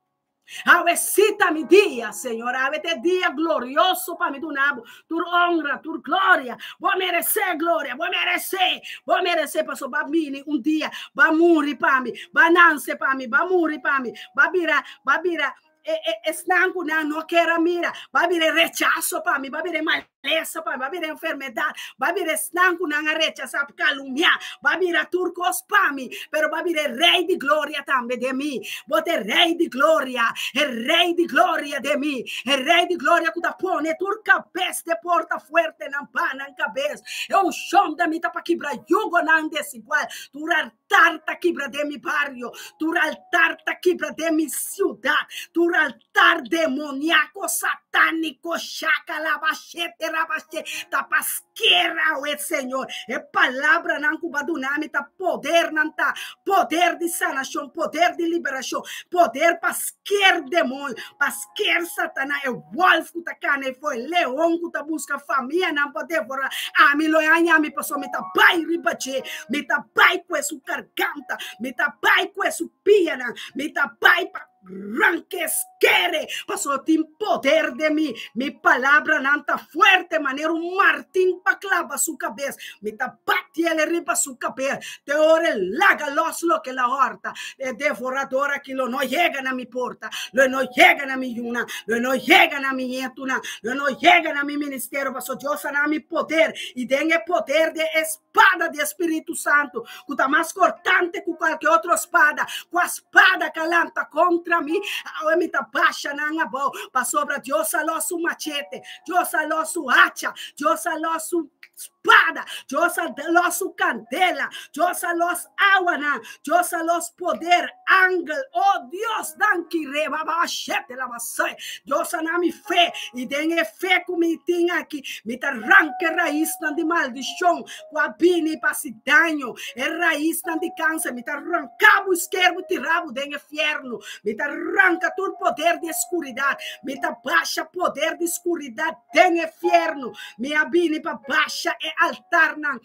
S1: Awe sí ta mi dia, Señor. Awe ta e dia glorioso pa mi duna bo tur honra, tur gloria. Bo meresé gloria, bo meresé, bo meresé pasobra bo a bini un dia, bo a muri pa mi, bo a nanse pa mi, bo a muri pa mi, bo a bira, bo a bira e, e, esnan ku nan no kier a mira, bo a bira e rechaso pa mi, bo a bira e malesa pa mi, bo a bira e enfermedat, bo a bira esnan ku nan a rechasá, kalumniá, bo a bira tur kos pa mi, pero bo a bira e Rei di Gloria tambe den mi. Bo ta e Rei di Gloria, e Rei di Gloria den mi, e Rei di Gloria ku ta pone tur kabes den porta fuertenan pa nan kabes. E unshon den mi ta pa kibra yugonan desigual, tur altar ta kibra den mi bario, tur altar ta kibra den mi siudat, tur altar demoniako, satániko, shakalabashete rabashe, ta pa sker awe, Señor. E palabranan ku bo a duna mi ta podernan ta, poder di sanashon, poder di liberashon, poder pa sker demoño, pa sker Satanas, e wòlf ku ta kana ei for, e leon ku ta buska famianan pa devorá. Ami lo e haña mi pasobra mi ta bai riba dje, mi ta bai ku e su garganta, mi ta bai ku e su pianan, mi ta bai pa ranka e skere, pasobra tin poder den mi. Mi palabranan ta fuerte manera un martin pa klaba su kabes. Mi ta bati el riba su kabes te ora e laga los loke el a hòrta. E devorador aki lo no yega na mi porta, lo e no yega na mi yunan, lo e no yega na mi ñetunan, lo e no yega na mi ministerio, pasobra Dios a na mi poder, i den e poder di e spada di e Spiritu Santu, ku ta mas kortante ku kualke otro spada, kua spada ka lanta kontra mi, awe mi ta basha nan abou, pasobra Dios a los su machete, Dios a los su hacha, Dios a los su spada, Dios a los su kandela, Dios a los awanan, Dios a los poder, angel, oh Dios, danki re, baba shete la basai. Dios a na mi fe, i den e fe ku mi tin aki, mi ta ranka e raisnan di maldishon ku a bini pa hasi daño, e raisnan di kanser, mi ta ranka bo i sker bo tira bo den e fiernu, mi ta ranka tur poder di e skuridat, mi ta basha poder di skuridat den e fiernu, mi a bini pa basha e altarnan.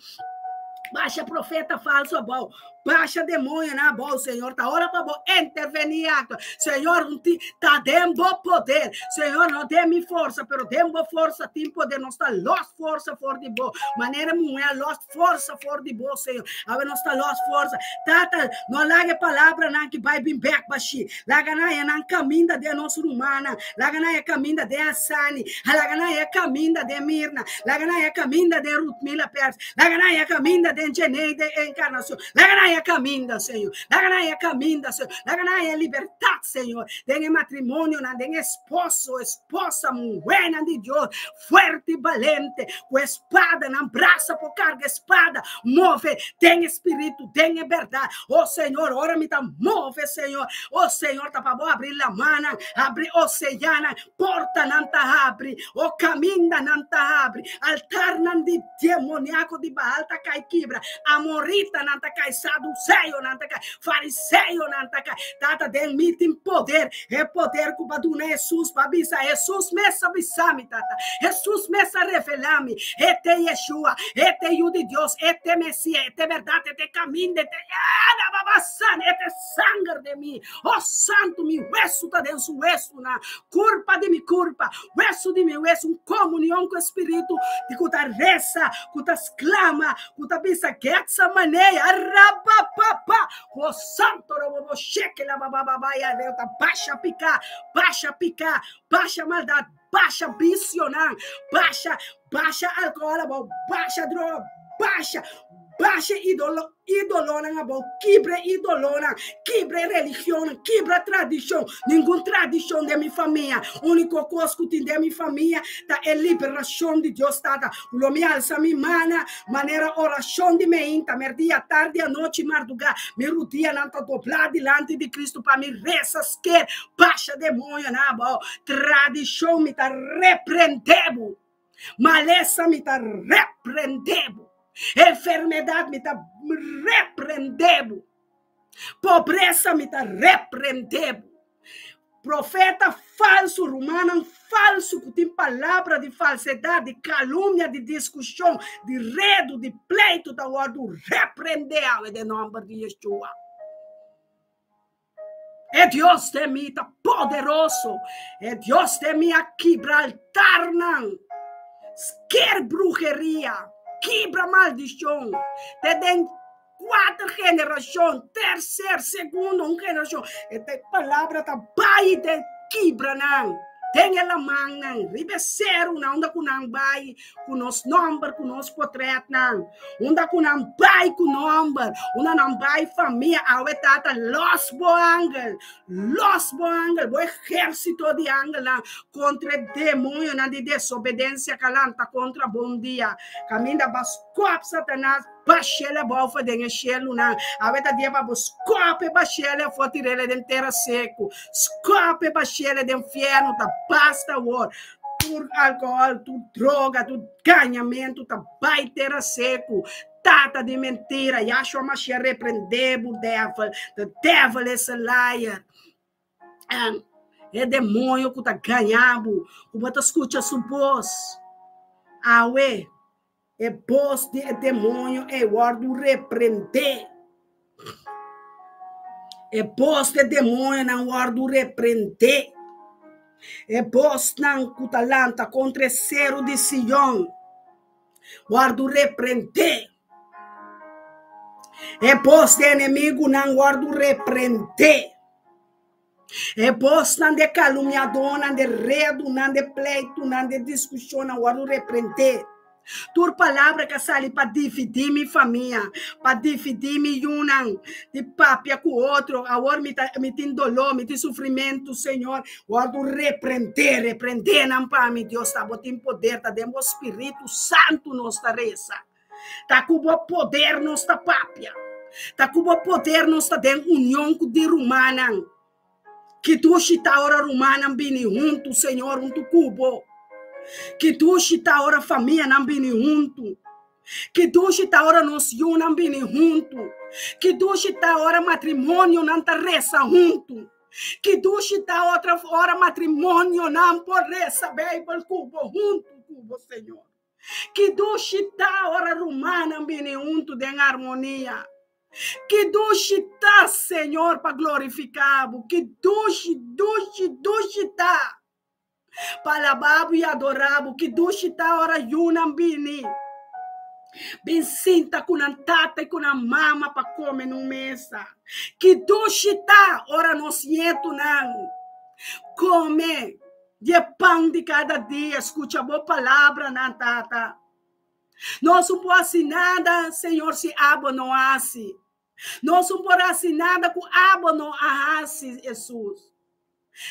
S1: Basha profeta falso abou. Basha demonionan abou, Señor. Ta ora pa bo intervení actua. Señor, un ti ta den bo poder. Señor, no den mi forsa, pero den bo forsa tin poder. Nos ta los forsa for di bo. Manera muhé a los forsa for di bo, Señor. Awe nos ta los forsa. Tata, no laga e palabranan ki bai bin bek bashí. Laga nan haña nan kaminda den nos rumannan. Laga nan haña kaminda den Asani. Laga nan haña kaminda den Mirna. Laga nan haña kaminda den Ruthmila Pers. Laga nan haña kaminda den Jeneide Encarnacion. Laga nan haña kaminda, Señor. Laga nan haña kaminda, Señor. Laga nan haña libertat, Señor. Den e matrimonionan, den esposo, esposa, muhénan di Dios, fuerte i balente, ku e spada nan brasa por karga e spada, move den e spiritu, den e bèrdat. O Señor, ora mi ta move, Señor, o Señor, ta pa bo abri lamannan, abri oseannan, Portanan ta habri, o kamindanan ta habri, altarnan di demoniako di Baal ta kai kibra, amoritanan ta kai, saduseonan ta kai, fariseonan ta kai. Tata, den mi tin poder, e poder ku bo a duna Hesus pa bisa. Hesus mes a bisa mi, Tata. Hesus mes a revelá mi. E t'e Yeshua, e t'e Yu di Dios, e t'e Mesias, e t'e bèrdat, e t'e kaminda, e t'e e t'e sanger den mi. Oh Santu, mi wesu ta den su wesunan, kurpa di mi kurpa, wesu di mi wesu, un komunion ku e Spiritu di ku ta resa, ku ta sklama, ku ta bisa Getsemanea, arabapapa, ku o Santu robobo sheke la babababaya, reo ta basha piká, basha piká, basha maldat, basha bisionan, basha, basha alkohòl abou, basha droga, basha. Basha ídolo, ídolonan abou, kibra ídolonan, kibra religionnan, kibra tradishon. Ningun tradishon den mi famia. Úniko kos ku tin den mi famia ta e liberashon di Dios Tata. Ku lo mi alsa mi mana manera orashon di meinta, merdia, tardi, anochi, mardugá. Mi rudianan ta doblá dilanti di Kristu pa mi resa, sker, basha demoñonan abou. Tradishon mi ta reprendé bo. Malesa mi ta reprendé bo. Enfermedat mi ta reprendé bo. Pobresa mi ta reprendé bo. Profeta falsu, rumannan falsu ku tin palabra di falsedat, di kalumnia, di diskushon, di redu, di pleitu ta wòrdu reprendé awe den nòmber di Yeshua. E Dios den mi ta poderoso. E Dios den mi a kibra altarnan, sker bruheria, kibra maldishon. Te den kuater generashon, terser, segundo, un generashon. E palabra ta bai den kibra nan, den e lamannan, riba e serunan unda ku nan bai ku nos nòmber, ku nos potrètnan. Unda ku nan bai ku nòmber, unda nan bai famia, awe Tata, lòs bo angel, lòs bo angel, bo ehérsito di angelnan kontra e demoñonan di desobedensia ku a lanta kontra bo un dia. Kaminda bo a skòp Satanas, bash'el abou for den e shelunan. Awe ta dia pa bo skòp e bash'el afó, tir'el den tera seku. Skòp e bash'el den fièrnu, ta basta awor. Tur alkohòl, tur droga, tur gañamentu ta bai tera seku. Tata di mentira, Yahshua Mashiach reprendé bo dèvel. The devil is a liar. And e demoño ku ta gaña bo, ku bo ta skucha su bos. Awe, e bos di e demoño ei wòrdu reprendé. E bos di e demoñonan wòrdu reprendé. E bosnan ku ta lanta kontra e seru di Sion wòrdu reprendé. E bos di enemigunan wòrdu reprendé. E bosnan di e kalumniadónan, di e redunan, di e pleitunan, di e diskushonnan wòrdu reprendé. Tur palabra ku a sali pa dividí mi famia, pa dividí mi yunan, di papia ku otro, awor mi ta mi tin doló, mi tin sufrimentu, Señor, wòrdu reprendé, reprendé nan pa mi, Dios, ta bo tin poder, ta den bo Spiritu Santu nos ta resa. Ta ku bo poder nos ta papia. Ta ku bo poder nos ta den union ku di rumannan. Ki dushi ta ora rumannan bini huntu, Señor, huntu ku bo. Ki dushi ta ora famianan bini huntu. Ki dushi ta ora nos yunan bini huntu. Ki dushi ta ora matrimonionan ta resa huntu. Ki dushi ta otra ora matrimonionan por resa Beibel ku bo huntu ku bo, Señor. Ki dushi ta ora rumannan bini huntu den armonia. Ki dushi ta, Señor, pa glorifiká bo. Ki dushi, dushi, dushi ta pa alabá bo i adorá bo. Ki dushi ta ora yunan bini, bin sinta ku nan tata i ku nan mama pa kome na un mesa. Ki dushi ta ora nos ñetunan kome Di e pan di kada dia, skucha bo palabranan, Tata. Nos un por hasi nada, Señor, si abo no hasi. Nos un por hasi nada ku abo no a hasi, Hesus.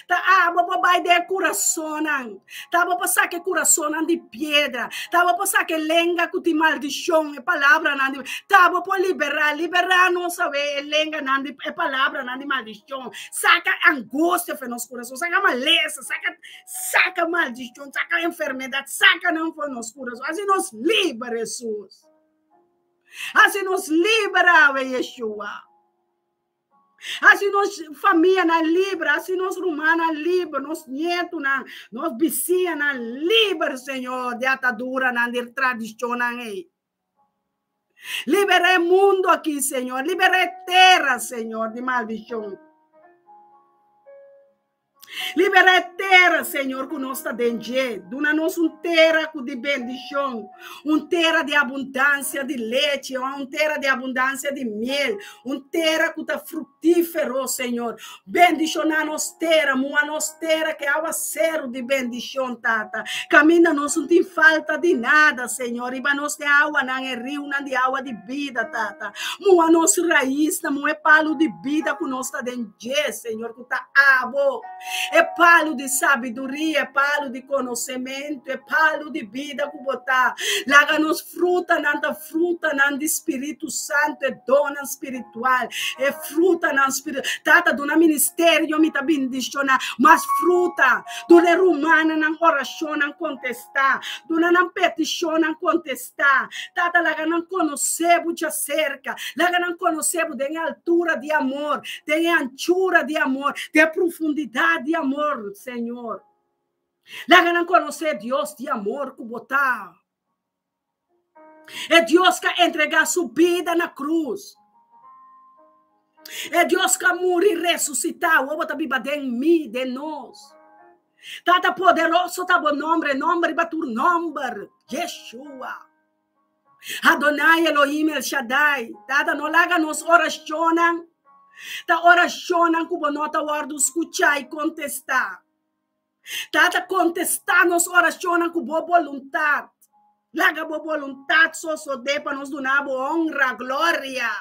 S1: Ta abo por bai den e kurasonnan. Ta abo por saka e kurasonnan di piedra. Ta abo por saka e lenga ku tin maldishon, e palabranan di. Ta abo por liberá, liberá nos awe e lenganan di, e palabranan di maldishon. Saka angustia for nos kurason, saka malesa, saka, saka maldishon, saka enfermedat, saka nan for nos kurason. Hasi nos liber, Hesus. Hasi nos liber awe, Yeshua. Hasi nos famianan liber, hasi nos rumannan liber, nos nietunan, nos bisiñanan liber, Señor, di ataduranan, di tradishonnan ei. Libera e mundo aki, Señor. Libera e tera, Señor, di maldishon. Liberá e tera, Señor, ku nos ta den dje. Duna nos un tera ku di bendishon, un tera di abundansia di lechi, un tera di abundansia di miel, un tera ku ta fruktífero, Señor. Bendishoná nos tera, muha nos tera ku e awaseru di bendishon, Tata. Kaminda nos no tin falta di nada, Señor. Riba nos den awanan, e riunan di awa di bida, Tata. Muha nos raisnan, muha e palu di bida ku nos ta den dje, Señor, ku ta abo. E palu di sabiduria, e palu di konosementu, e palu di bida ku bo ta. Laga nos frutanan ta frutanan di Spiritu Santu, e donnan spiritual, e frutanan spiritual. Tata, duna ministerio mi ta bindishoná mas fruta. Duna e rumannan orashonnan kontestá. Duna nan petishonnan kontestá. Tata, laga nan konosé bo djaserka. Laga nan konosé bo den e altura di amor, den e anchura di amor, den e profundidat di amor, Señor. Laga nan konosé Dios di amor ku bo ta. E Dios ka entregá su bida na krus. E Dios ka muri resusitá. Awor bo ta biba den mi, den nos. Tata poderoso ta bo nomber, e nomber riba tur nomber, Yeshua. Adonai Elohim El Shaddai. Tata, no laga nos orashonnan ta orashonnan ku bo no ta wòrdu skuchá i kontestá. Tata, kontestá nos orashonnan ku bo boluntat. Laga bo boluntat sosodé pa nos duna bo honra, gloria.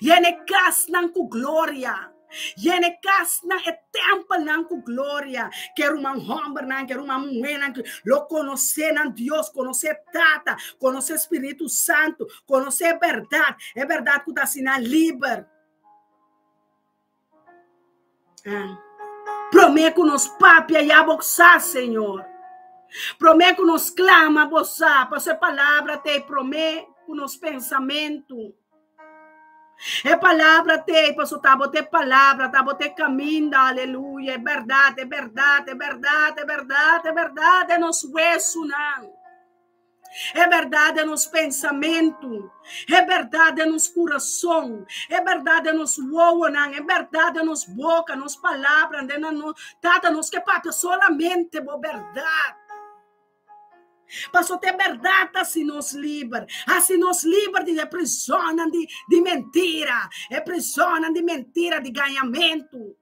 S1: Yena e kasnan ku gloria. Yena e kasnan, e tèmpelnan ku gloria. Ke ruman hòmbernan, ke ruman muhénan lo konosé nan Dios, konosé Tata, konosé Spiritu Santu, konosé e bèrdat, e bèrdat ku ta hasi nan liber. Promé ku nos papia ya bo sa, Señor. Promé ku nos klama bo sa, pasobra e palabra ta e promé ku nos pensamentu. E palabra ta pasobra ta bo ta e palabra, ta bo ta e kaminda, aleluya, e bèrdat, e bèrdat, e bèrdat, e bèrdat, e bèrdat den nos wesunan. E berdad den nos pensamentu, e berdad den nos kurason, e berdad den nos wowonan, e berdad den nos boka, nos palabranan, den nos Tata, nos ke papia solamente bo berdad. Pasobra ta e berdad ta hasi nos liber, hasi nos liber di e prisonnan di di mentira, e prisonnan di mentira, di gañamentu.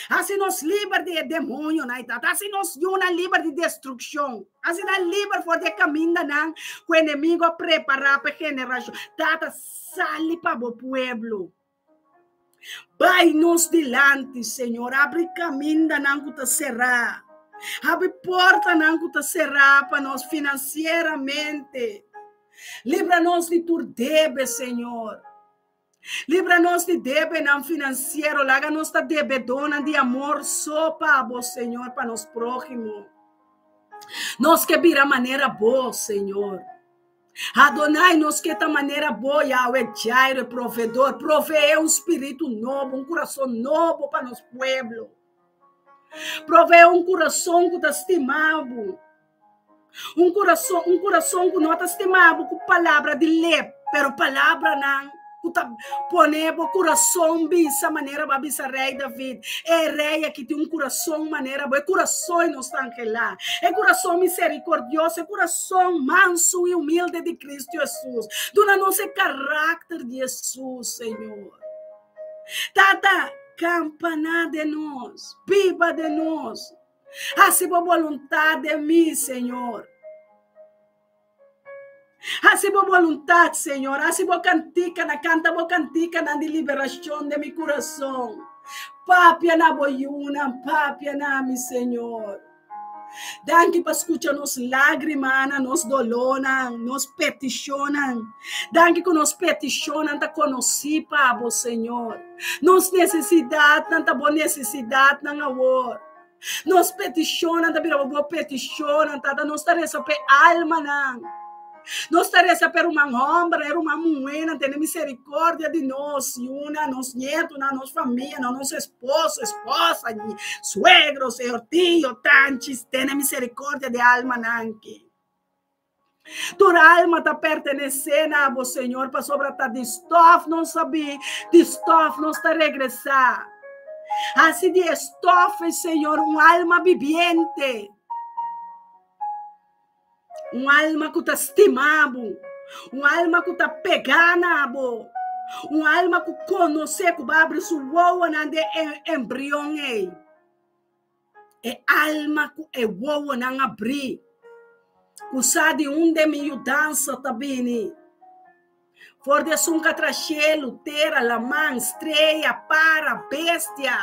S1: Hasi nos liber di e demonionan, i Tata. Hasi nos yunan liber di destrukshon. Hasi nan liber for di e kamindanan ku enemigo a prepará pa e generashon. Tata, sali pa bo pueblo. Bai nos dilanti, Señor. Abri kamindanan ku ta será. Abri portanan ku ta será pa nos finansieramente. Libra nos di tur debe, Señor. Libra nos di debenan finansiero, laga nos ta debedónan di amor so pa bo, Señor, pa nos próhimo. Nos ke bira manera bo, Señor. Adonai, nos ke ta manera bo, Yahweh Jireh, proveedor. Proveé un spiritu nobo, un kurason nobo pa nos pueblo. Proveé un kurason ku ta stima bo. Un kurason, un kurason ku no ta stima bo ku palabra di lep, pero palabranan ku ta pone bo kurason bisa manera bo a bisa Rei David. E rei aki tin un kurason manera bo, e kurason nos ta anhelá, e kurason miserikordioso, e kurason mansu i humilde di Kristu Hesus. Duna nos e karakter di Hesus, Señor. Tata, kampaná den nos, biba den nos. Hasi bo boluntat den mi, Señor. Hasi bo boluntat, Señor. Hasi bo kantikanan, kanta bo kantikanan di liberashon den mi kurason. Papia na bo yunan, papia na mi, Señor. Danki pa skucha nos lágrimanan, nos dolónan, nos petishonnan. Danki ku nos petishonnan ta konosí pa bo, Señor. Nos nesesidatnan ta bo nesesidatnan awor. Nos petishonnan ta bira bo petishonnan, Tata. Nos ta resa pa e almanan. Nos ta resa pa e ruman hòmbernan, e ruman muhénan. Tene miserikòrdia di nos yunan, nos ñetunan, nos famianan, nos esposo, esposa, suegro, señor, tio, tanchis. Tene miserikòrdia di e almanan aki. Tur alma ta pertenesé na bo, Señor, pasobra ta di stòf nos a bin, di stòf nos ta regresá. Hasi di e stof, Señor, un alma bibiente. Un alma ku ta stima bo. Un alma ku ta pegá na bo. Un alma ku konosé ku bo a abri su wowonan den e embrion ei. E alma ku e wowonan abrí, ku sa di unda mi yudansa ta bini. For di esun ku a traha shelu, tera, laman, strea, para, bestia,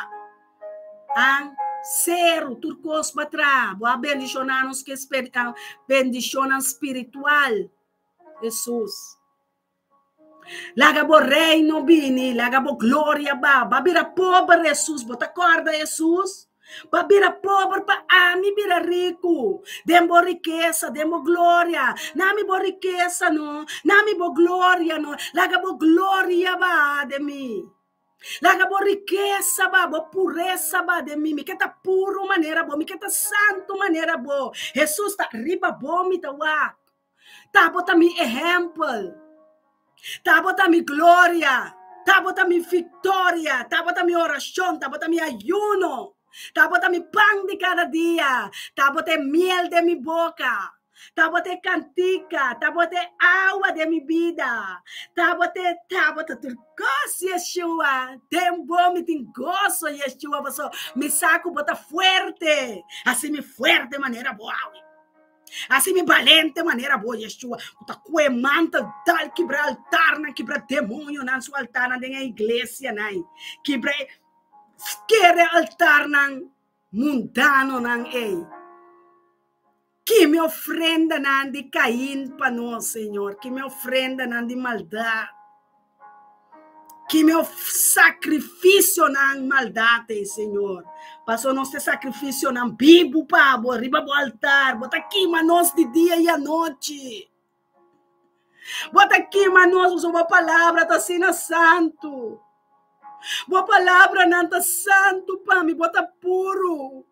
S1: an, seru, tur kos bo a traha. Bo a bendishoná nos ku e bendishonnan spiritual, Hesus. Laga bo reino bini, laga bo gloria ba. Ba bira pober, Hesus. Bo ta kòrda, Hesus? Ba bira pober pa ami bira riku. Den bo rikesa, den bo gloria. Na mi bo rikesa no, na mi bo gloria no. Laga bo gloria ba den mi. Laga bo rikesa ba, bo puresa ba den mi. Mi ke ta puru manera bo, mi ke ta santu manera bo. Hesus ta riba bo mi ta wak. Ta bo ta mi ehèmpel. Ta bo ta mi gloria. Ta bo ta mi viktoria. Ta bo ta mi orashon. Ta bo ta mi ayuno. Ta bo ta mi pan di kada dia. Ta bo ta e miel den mi boka. Ta bo ta e kantika. Ta bo ta e awa den mi bida. Ta bo ta e, ta bo ta tur kos, Yeshua. Den bo mi tin goso, Yeshua, pasobra mi sa ku bo ta fuerte. Hasi mi fuerte manera bo awe. Hasi mi balente manera bo, Yeshua, ku ta kue mantel dal kibra altarnan, kibra demonionan su altarnan den e iglesianan, kibra e skere altarnan mundanonan ei. Ki mi ofrendanan di Cain pa nos, Señor, ki mi ofrendanan di maldat. Ki mi sakrifisionan maldat ei, Señor. Paso nos te sakrifisionan bibu pa bo riba bo altar. Bo ta kima nos di dia i anochi. Bo ta kima nos pasobra bo palabra ta asina santu. Bo palabranan ta santu pa mi, bo ta puru.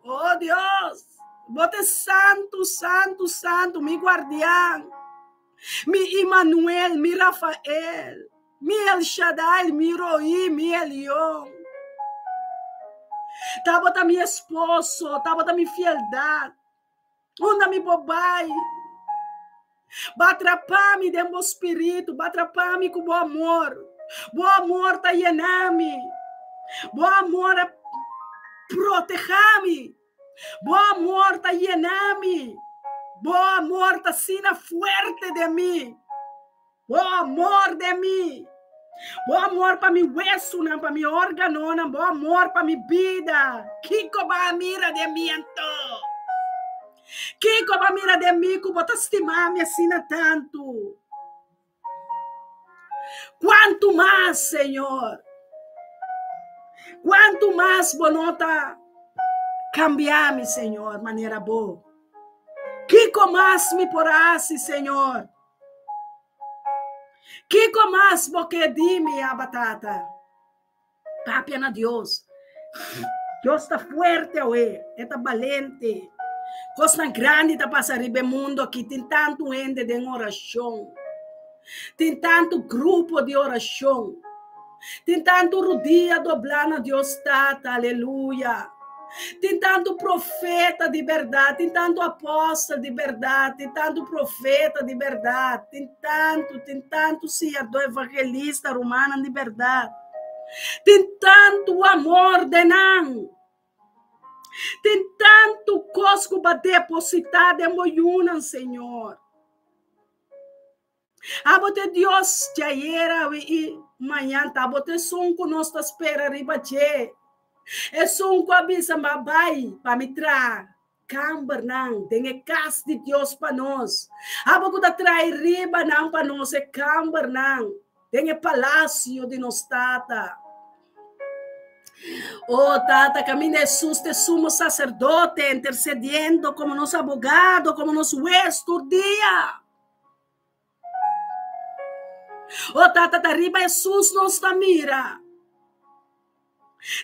S1: Oh Dios, bo ta santu, santu, santu, mi guardian. Mi Imanuel, mi Rafael, mi El Shaddai, mi Roí, mi Elión. Tabata mi esposo, tabata mi fieldad. Unda mi bo bai? Bo atrapá mi den bo spiritu, bo atrapá mi ku bo amor. Bo amor ta yená mi. Bo amor a protehá mi. Bo amor ta yena mi. Bo amor ta asina fuerte den mi. Bo amor den mi. Bo amor pa mi wesunan, pa mi organonan, bo amor pa mi bida. Kiko bo a mira den mi anto? Kiko bo a mira den mi ku bo ta stima mi asina tantu? Kuantu mas, Señor? Kuantu mas bo no ta kambia mi, Señor, manera bo? Kiko mas mi por hasi, Señor? Kiko mas bo ke di mi, Abba Tata? Papia na Dios. Dios ta fuerte awe, e ta balente. Kosnan grandi ta pasa riba e mundo aki. Tin tantu hende den orashon. Tin tantu grupo di orashon. Tin tantu rudia doblá na Dios Tata. Aleluya. Tin tantu profeta di bèrdat, tin tantu apòstel di bèrdat, tin tantu profeta di bèrdat, tin tantu, tin tantu siñadó, evangelista, rumannan di bèrdat. Tin tantu amor den nan. Tin tantu kos ku bo a depositá den bo yunan, Señor. Abo ta e Dios djayer, awe i mañan. Ta abo ta esun ku nos ta spera riba dje. Esun ku a bisa, M'a bai pa mi traha kambernan den e kas di Dios pa nos. Abo ku ta traha riba nan pa nos e kambernan den e palasio di nos Tata. Oh Tata, kaminda Hesus ta e sumo saserdote, intersediendo komo nos abogado, komo nos hues tur dia. O Tata, ta riba Hesus nos ta mira.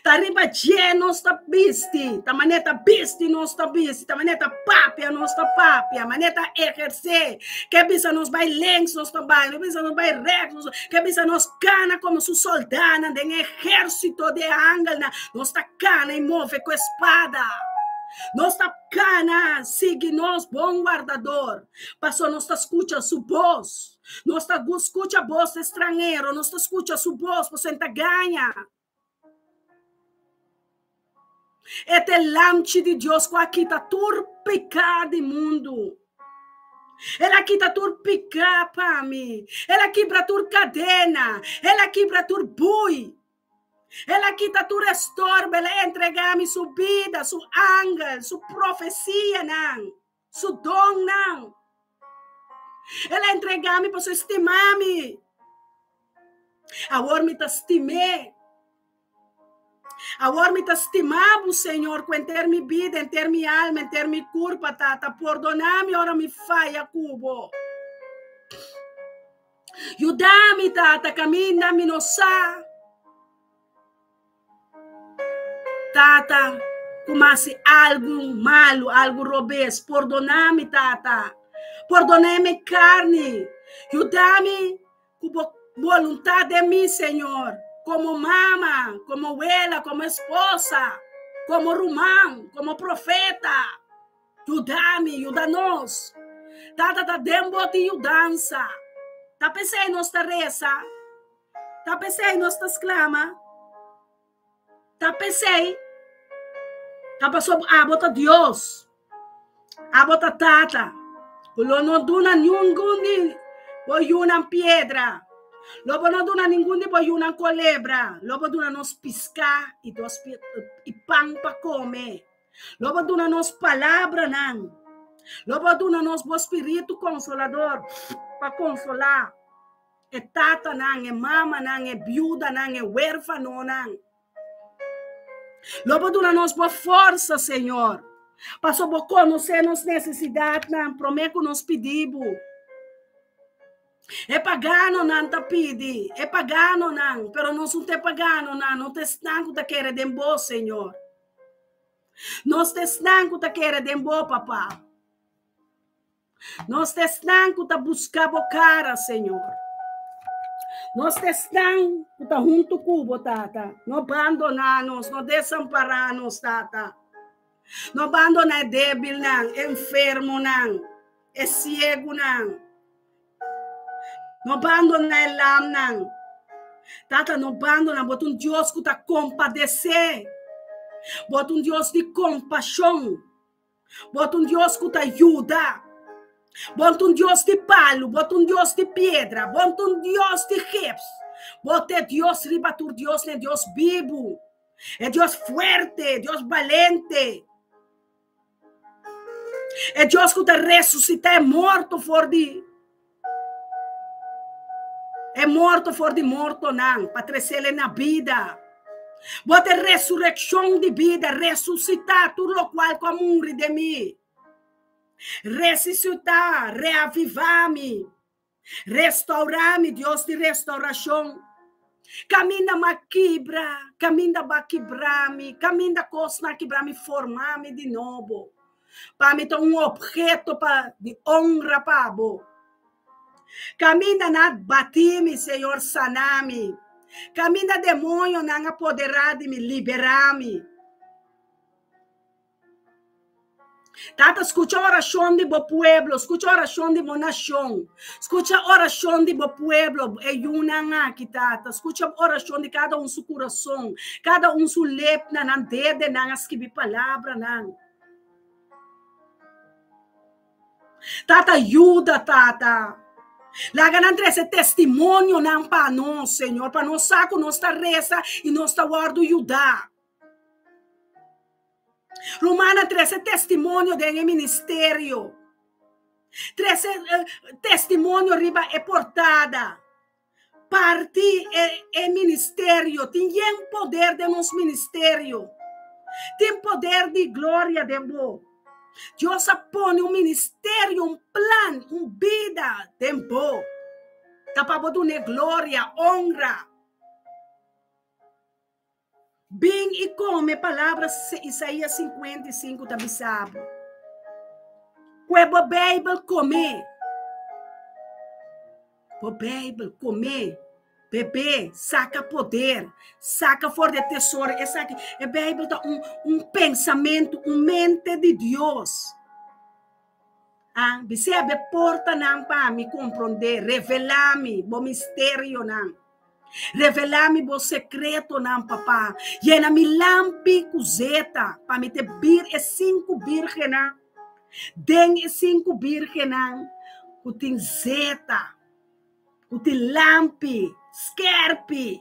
S1: Ta riba dje nos ta bisti, ta manera ta bisti nos ta bisti, ta manera ta papia nos ta papia, manera ta ehersé. Ke bisa nos bai links nos ta bai, ke bisa nos bai rechts nos ke bisa nos kana komo su soldánan den e ehérsito di e angelnan, nos ta kana i move ku e spada. Nos ta kana sigui nos bon wardador, pasobra nos ta skucha su bos. Nos ta skucha bos di stranhero, nos ta skucha su bos, pasobra e ta gaña. E ta e Lamchi di Dios ku a kita tur piká di mundu. El a kita tur piká pa mi. El a kibra tur kadena. El a kibra tur bui. El a kita tur estorbo. El a entregá mi su bida, su angel, su profesianan, su donnan. El a entregá mi pasobra e stima mi. Awor mi ta stim'é. Awor mi ta stima bo, Señor, ku henter mi bida, henter mi alma, henter mi kurpa, Tata. Pordoná mi ora mi faya ku bo. Yuda mi, Tata, kaminda mi no sa. Tata, ku masi algu malu, algu robes, pordoná mi, Tata. Pordoná mi karni. Yuda mi ku bo boluntat den mi, Señor, komo mama, komo wela, komo esposa, komo ruman, komo profeta. Yuda mi, yuda nos. Tata, ta den bo tin yudansa. Ta p'esei nos ta resa. Ta p'esei nos ta sklama. Ta p'esei, ta pasobra abo ta Dios, abo ta Tata, ku lo no duna ningun di bo yunan piedra, lo bo no duna ningun di bo yunan kolebra, lo bo duna nos piská i dos i pan pa kome, lo bo duna nos palabranan, lo bo duna nos bo spiritu konsolador pa konsolá. E tatanan, e mamanan, e biudanan, e huerfanonan. Lo bo duna nos bo forsa, Señor, pasobra bo konosé nos nesesidatnan promé ku nos pidi bo. E paganonan ta pidi, e paganonan, pero nos no ta e paganonan, nos ta esnan ku ta kere den bo, Señor. Nos ta esnan ku ta kere den bo, Papa. Nos ta esnan ku ta buska bo kara, Señor. Nos ta esnan ku ta huntu ku bo, Tata. No bandoná nos, no desampará nos, Tata. No bandoná e débilnan, e enfermonan, e siegunan. No bandoná e lamnan. Tata, no bandoná. Bo ta un Dios ku ta kompadesé. Bo ta un Dios di kompashon. Bo ta un Dios ku ta yuda. Bo ta un Dios di palu, bo ta un Dios di piedra, bo ta un Dios di gips. Bo ta e Dios riba tur Dios, e Dios bibu, e Dios fuerte, e Dios balente. E Dios ku ta resusitá e morto for di E morto for di mortonan pa tresele na bida. Bo ta e resurekshon di bida, resusitá tur lokual ku a muri den mi. Resisitá, reavivá mi, restourá mi, Dios di restourashon. Kaminda m'a kibra, kaminda b'a kibra mi, kaminda kosnan a kibra mi, forma mi di nobo. Pa mi ta un obheto pa di honra pa bo. Kaminda nan a bati mi, Señor, sana mi. Kaminda demoñonan a poderá di mi, liberá mi. Tata, skucha orashon di bo pueblo, skucha orashon di bo nashon, skucha orashon di bo pueblo, e yunan aki, Tata, skucha orashon di kada un su kurason, kada un su lepnan, nan dedenan a skibi palabranan. Tata, yuda, Tata. Laga nan trese testimonionan pa nos, Señor, pa nos sa ku nos ta resa i nos ta wòrdu yudá. Rumannan, trese testimonio den e ministerio. Trese testimonio riba e portada. Parti e e ministerio. Tin yen poder den nos ministerio. Tin poder di gloria den bo. Dios a pone un ministerio, un plan, un bida den bo. Ta pa bo duna e gloria, honra. Bin i kome, palabra Isaías 55 ta bisa bo. Kue bo Beibel kome. Bo Beibel kome, bebe, saka poder, saka for di e tesoro. Esaki, e Beibel ta un, un pensamentu, un mente di Dios. Ah, bis'é abe portanan pa mi komprondé, revelá mi bo misterionan. Revelá mi bo sekretonan, Papá. Yena mi lampi ku zeta pa mi te bir e sinku bírgennan. Den e sinku bírgennan ku tin zeta, ku tin lampi skèrpi,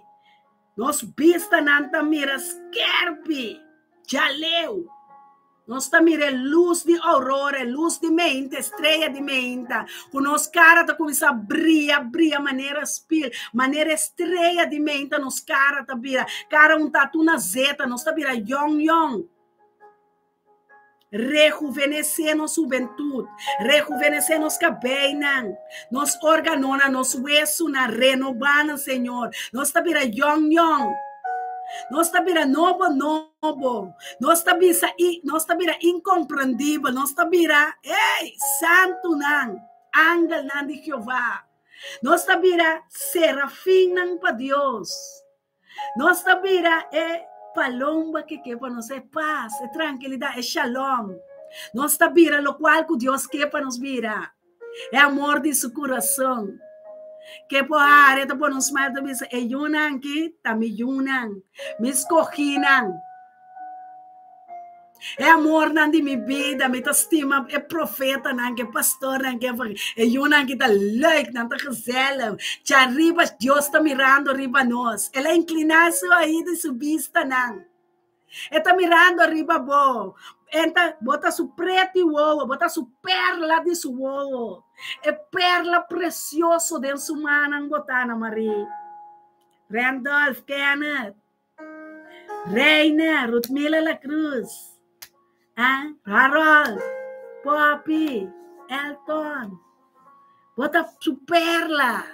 S1: nos bistanan ta mira skèrpi djaleu. Nos ta mira e lus di aurora, e lus di meinta, e strea di meinta, ku nos kara ta kuminsá bria, bria manera spil, manera e strea di meinta nos kara ta bira, kara un tatu na zeta, nos ta bira yòn yòn. Rehuvenesé nos hubentut, rehuvenesé nos kabeinan, nos órganonan, nos wesunan, renobá nan, Señor. Nos ta bira yòn yòn. Nos ta bira nobo nobo. Nos ta bisa i nos ta bira inkomprendibel. Nos ta bira, ey, santunan, angelnan di Jehová. Nos ta bira serafinnan pa Dios. Nos ta bira e palomba ke ke pa nos e pas, e trankilidat, e shalom. Nos ta bira lokual ku Dios ke pa nos bira. E amor di su kurason. Ke por hari ta pone un smile ta bisa e yunan aki ta mi yunan, mi skohinan. E amornan di mi bida, mi ta stima e profetanan, e pastornan, e yunan ki ta leuk, nan ta gezellig. Djariba Dios ta mirando riba nos. El a incliná su oido i su bistanan. E ta mirando riba bo. E ta, bo ta su preti wowo, bo ta su perla di su wowo. E perla precioso den su mannan bo ta, Ana Marie. Randolph, Kenneth. Reina, Rutmila La Cruz, ah, Harold, Poppy, Elton, bo ta su perla,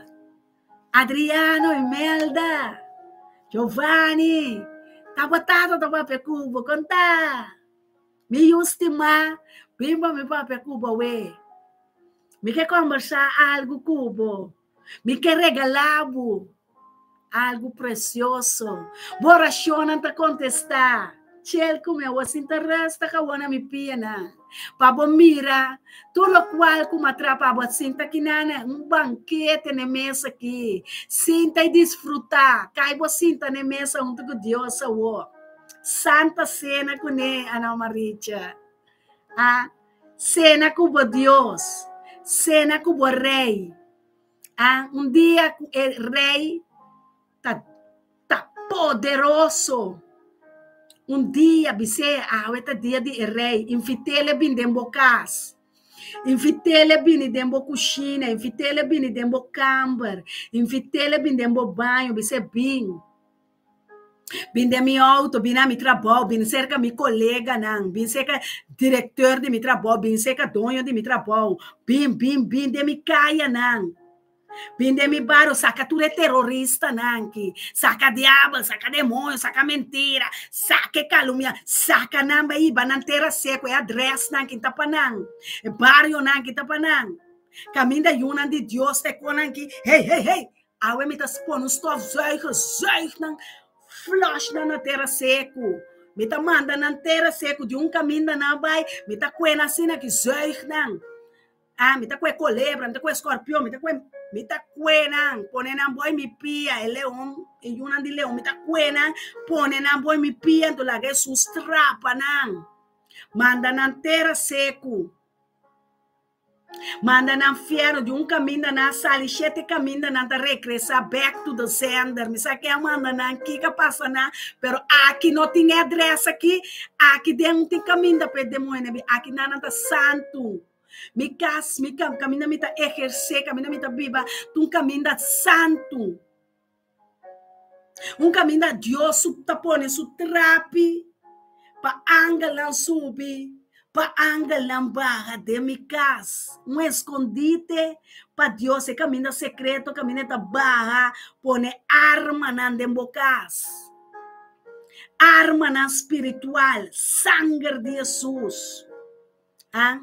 S1: Adriano, Imelda, Giovanni, ta bo tata ta papia ku bo, kon ta? Mi yu stimá, bin pa mi papia ku bo awe. Mi ke kombersá algu ku bo. Mi ke regalá bo algu presioso. Bo orashonnan ta kontestá. Chel ku mi awor sinta resta kawó na mi pianan pa bo mira tur lokual ku mi a traha pa bo. Sinta kinan un bankete na e mesa aki. Sinta i disfrutá. Kai bo sinta na e mesa huntu ku Dios awor. Santa Sena kuné, Ana Maricha. A Sena ku bo Dios, sena ku bo Rei. A Un dia ku e Rei ta ta poderoso. Un dia bis'é, awe ta dia di e Rei, invit'el e bini den bo kas, invit'el e bini den bo kushina, invit'el e bini den bo kamber, invit'el e bini den bo baño, bis'é bin. Bin den mi auto, bin na mi trabou, bin serka mi koleganan, bin serka direkteur di mi trabou, bin serka doño di mi trabou, bin, bin, bin den mi kayanan, bin den mi bario, saka tur e teroristanan aki, saka diabel, saka demoño, saka mentira, saka e kalumia, saka nan bai hiba nan tera seko, e adresnan ki ta pa nan, e barionan ki ta pa nan, kaminda yunan di Dios ta e konan aki, hey, hey, hey! Awe mi ta pone un stofzuiger, zuig nan, flush nan na tera seku. Mi ta manda nan tera seku di un kaminda nan bai, mi ta kue nan asina ki zuig nan. Ah, mi ta kue kolebra, mi ta kue skorpion, mi ta kue, mi ta kue nan, pone nan boi mi pia, e leon, e yunan di leon, mi ta kue nan, pone nan boi mi pia, anto laga Hesus trapa nan. Manda nan tera seku. Manda nan fierno di un kaminda nan a sali shete kaminda nan ta regresa back to the sender mi sa ke a manda nan kiko a pasa nan pero aki no tin e adres aki aki den un tin kaminda pa e demoño bin aki nan nan ta santu mi kas mi kaminda mi ta eherse kaminda mi ta biba ta un kaminda santu. Un kaminda Dios su ta pone su trapi pa angelnan subi, pa angelnan baha den mi kas. Un eskondite pa Dios, e kaminda sekreto kaminda e ta baha pone armanan den bo kas. Armanan spiritual, sanger di Hesus. Ah?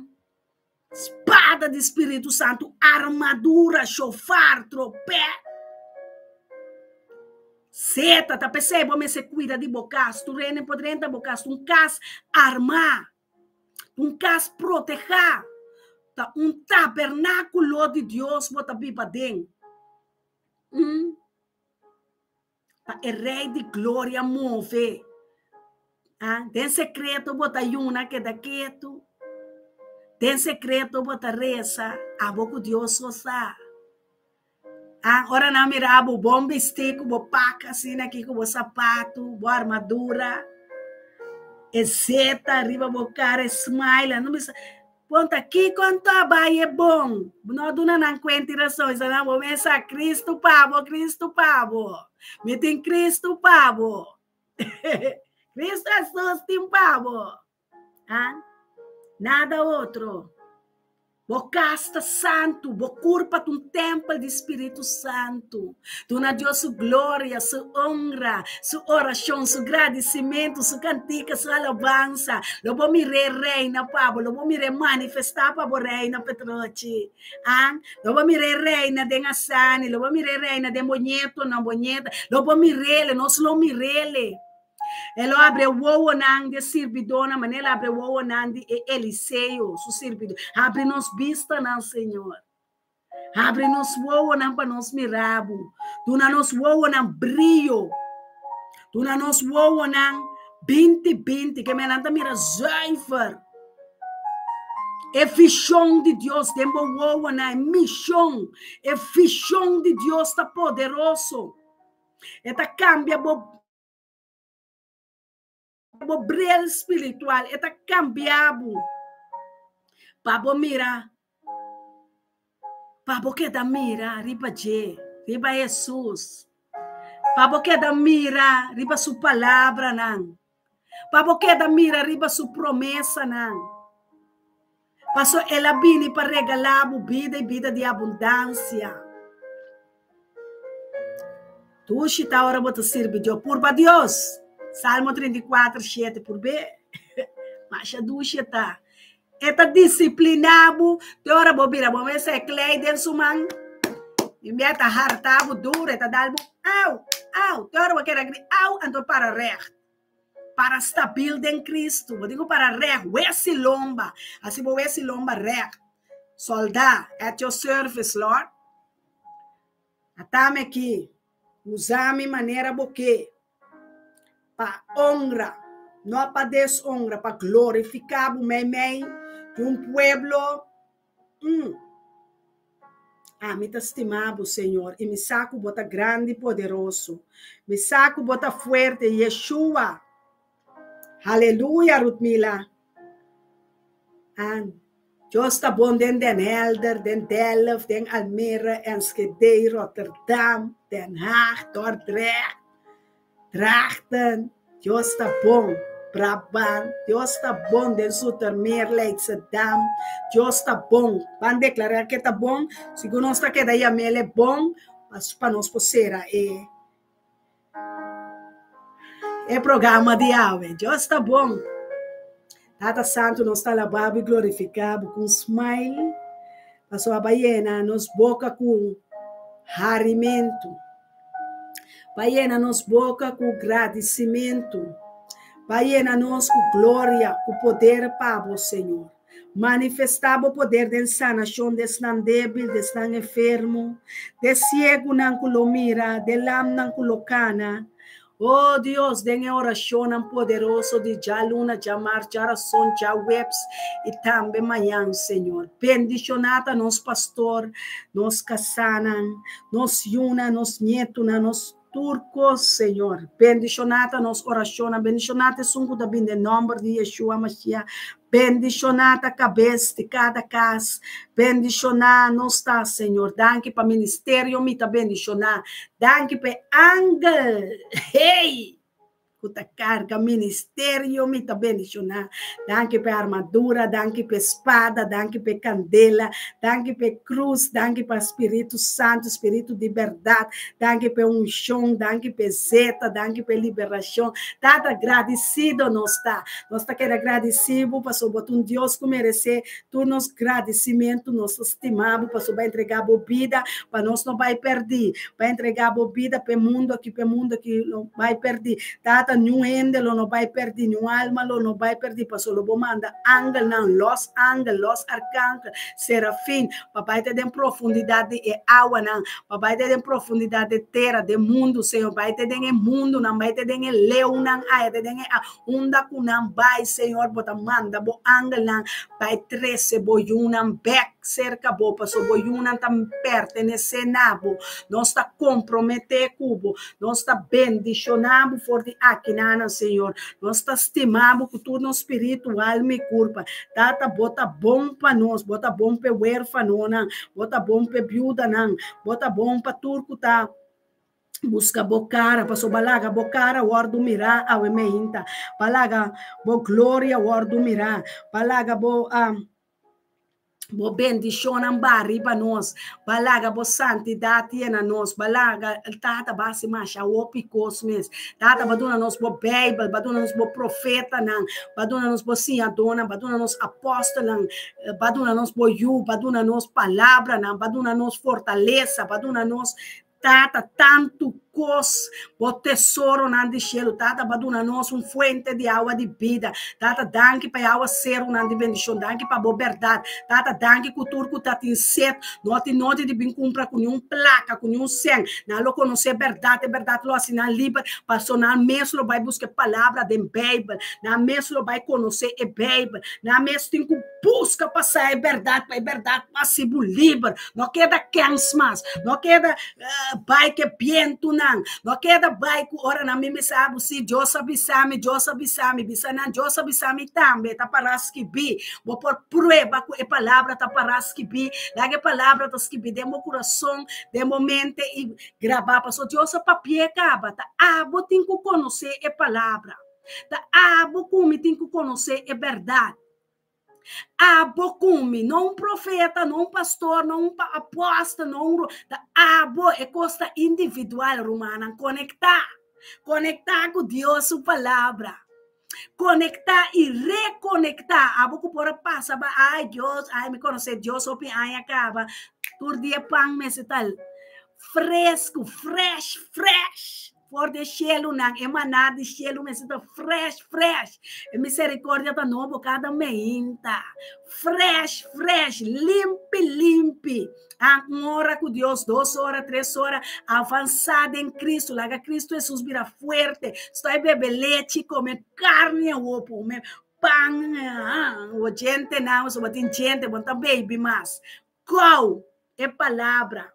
S1: Spada di Spiritu Santu, armadura, shofar, tropet. Seta, ta p'esei bo mester kuida di bo kas. Tur hende por drenta bo kas. Un kas armá, un kas protehá. Ta un tabernákulo di Dios bo ta biba den. Mm. Pa e Rei di Gloria move. Ah, den sekreto bo ta yuna keda ketu. Den sekreto bo ta resa, abo ku Dios so sa. Ah, ora nan mira bo bon bistí ku bo pak asina aki ku bo sapatu, bo armadura, e zeta riba bo kara, e smile, nan bisa, Ponta kiko anto a bai e bon? Bo no a duna nan kuenta i rason. Bisa nan, Bo mesa Kristu pa bo, Kristu pa bo. Mi tin Kristu pa bo. Kristu Hesus tin pa bo. Ha? Nada otro. Bo kas ta santu, bo kurpa ta un tèmpel di Spiritu Santu. Duna Dios su gloria, su honra, su orashon, su gradisimentu, su kantika, su alabansa. Lo bo mir'é reina pa bo, lo bo mir'é manifestá pa bo reina Petrochi. Ah, lo bo mir'é reina den Asani, lo bo mir'é reina den bo ñetonan, bo ñeta. Lo bo mir'é, nos lo mir'é. E lo abri e wowonan di e sirbidónan, manera el a abri e wowonan di e Eliseo, su sirbidó. Habri nos bistanan, Señor. Habri nos wowonan pa nos mira bo. Duna nos wowonan brio. Duna nos wowonan binti binti, ke nan ta mira zuiver. E vision di Dios den bo wowonan, e mishon, e vision di Dios ta poderoso. E ta kambia bo bo bril spiritual, e ta kambia bo pa bo mira, pa bo keda mira riba dje, riba Hesus, pa bo keda mira riba su palabranan. Pa bo keda mira riba su promesanan. Paso el a bini pa regalá bo bida i bida di abundansia. Dushi ta ora bo ta sirbi Dios. Purba Dios! Salmo 34, 7, Purb'é. Masha dushi e ta. E ta disipliná bo te ora bo bira bo mester e klei den su man. I mia ta hartá bo duru, e ta dal bo au, au, te ora bo keda grita au, anto para règt. Para stabil den Kristu. Bo tin ku para règt, wes i lomba. Hasi bo wes i lomba règt. Sòldá, at your service, Lord. Atami aki, usa mi manera bo ke, pa honra, no pa deshonra, pa glorifiká bo meimei di un pueblo. Mm. Ami ta stima bo, Señor, i mi sa ku bo ta grandi i poderoso. Mi sa ku bo ta fuerte, Yeshua. Haleluya, Rutmila. An. Dios ta bon den Den Helder, den Delft, den Almere, Enschede, Rotterdam, Den Haag, Dordrecht, Drachten. Dios ta bon, Brabant. Dios ta bon den Zoetermeer, Leidschendam. Dios ta bon. Ban declara ke ta bon. Sigur nos ta keda yam'el e bon pa nos por sera e E programa di awe. Dios ta bon. Tata Santu, nos ta alabá bo i glorifiká bo ku un smile, pasobra bo a yena nos boka ku harimentu. Bo a yena nos boka ku gradisimentu. Bo a yena nos ku gloria, ku poder pa bo, Señor. Manifestá bo poder den sanashon di esnan débil, di esnan enfermo, di e siegunan ku lo mira, di e lamnan ku lo kana. O Dios, den e orashonnan poderoso di djaluna, djamars, djarason, djaweps i tambe mañan, Señor. Bendishoná ta nos pastor, nos kasánan, nos yunan, nos ñetunan, nos Tur kos, Señor. Bendishoná ta nos orashonnan. Bendishoná ta esun ku ta bini den nòmber di Yeshua Mashiach. Bendishoná ta kabes di kada kas. Bendishoná nos ta, Señor. Danki pa ministerio mi ta bendishoná. Danki pa e angel, hey! ku ta karga ministerio mi ta bendishoná. Danki pa e armadura, danki pa e spada, danki pa e kandela, danki pa e krus, danki pa Spiritu Santu, Spiritu di bèrdat, danki pa e unshon, danki pa e zeta, danki pa e liberashon. Tata, gradisido nos ta. Nos ta keda gradisí bo pasobra bo ta un Dios ku meresé tur nos gradisimentu. Nos ta stima bo pasobra bo a entregá bo bida pa nos no bai pèrdí, bo a entregá bo bida pa e mundu aki, pa e mundu aki no bai pèrdí. Tata, niun hende lo no bai pèrdí, niun alma lo no bai pèrdí, pasobra lo bo manda angelnan, lòs angel, lòs arkangel, serafin, pa bai te den profundidat di e awanan, pa bai te den profundidat di tera, den mundu, Señor, bai te den e mundunan, bai te den e leunnan aya, te den e unda ku nan bai, Señor, bo ta manda bo angelnan bai trese bo yunan bèk serka bo, pasobra bo yunan ta pertenesé na bo. Nos ta komprometé ku bo, nos ta bendishoná bo for di akinanan, Señor. Nos ta stima bo ku tur nos spiritu, alma i kurpa. Tata, bo ta bon pa nos, bo ta bon pa e wérfanonan, bo ta bon pa e biudanan, bo ta bon pa tur ku ta buska bo kara, pasobra laga bo kara wòrdu mirá awe meinta, pa laga bo gloria wòrdu mirá, pa laga bo bo bendishonnan ba riba nos, ba laga bo santidat yena nos, ba laga Tata ba hasi masha hopi kos mes. Tata ba duna nos bo Beibel, ba duna nos bo profetanan, ba duna nos bo siñadónan, ba duna nos apòstelnan, ba duna nos bo yu, ba duna nos palabranan, ba duna nos fortalesa, ba duna nos Tata, tantu kos, bo tesoronan di shelu. Tata, bo a duna nos un fuente di awa di bida. Tata, danki pa e awaserunan di bendishon. Danki pa bo bèrdat. Tata, danki ku tur ku ta tin set no tin nodi di bin kumpra ku niun plaka, ku niun sèn. Nan lo konosé e bèrdat, e bèrdat lo hasi nan liber, pasobra nan mes lo bai buska e palabra den Beibel. Nan mes lo bai konosé e Beibel. Nan mes tin ku. Buska pa sa e bèrdat, pa e bèrdat hasi bo liber. No keda kèns mas, no keda bai ku e bientunan, no keda bai ku ora nan mi bisa bo, si Dios a bisa mi, Dios a bisa mi, bisa nan Dios a bisa mi tambe, ta pará skibí. Bo por prueba ku e palabra ta pará skibí, laga e palabra ta skibí den bo kurason, den bo mente i grabá, pasobra Dios a papi'é kaba, ta abo tin ku konosé e palabra, ta abo ku mi tin ku konosé e bèrdat. Abo ku mi, no un profeta, no un pastor, no un apòstel, no un ta abo, e kos ta individual, rumannan, konektá, konektá ku Dios su palabra, konektá i rekonektá, abo ku por a pasa ba, ai Dios, ai mi konosé Dios hopi aña kaba, tur dia pan mester ta fresku, fresh, fresh. For di e shelunan, e maná di shelu mester ta fresh, fresh. E misericordia ta nobo kada meinta. Fresh, fresh, limpi, limpi. Ah, un ora ku Dios, dos ora, tres ora, avansá den Cristo. Laga Cristo Jesus bira fuerte. Stoi bebe lechi, come carni awo, come pan. Ah, oyentenan, bo tin djente, bo no ta baby mas. Kou e palabra.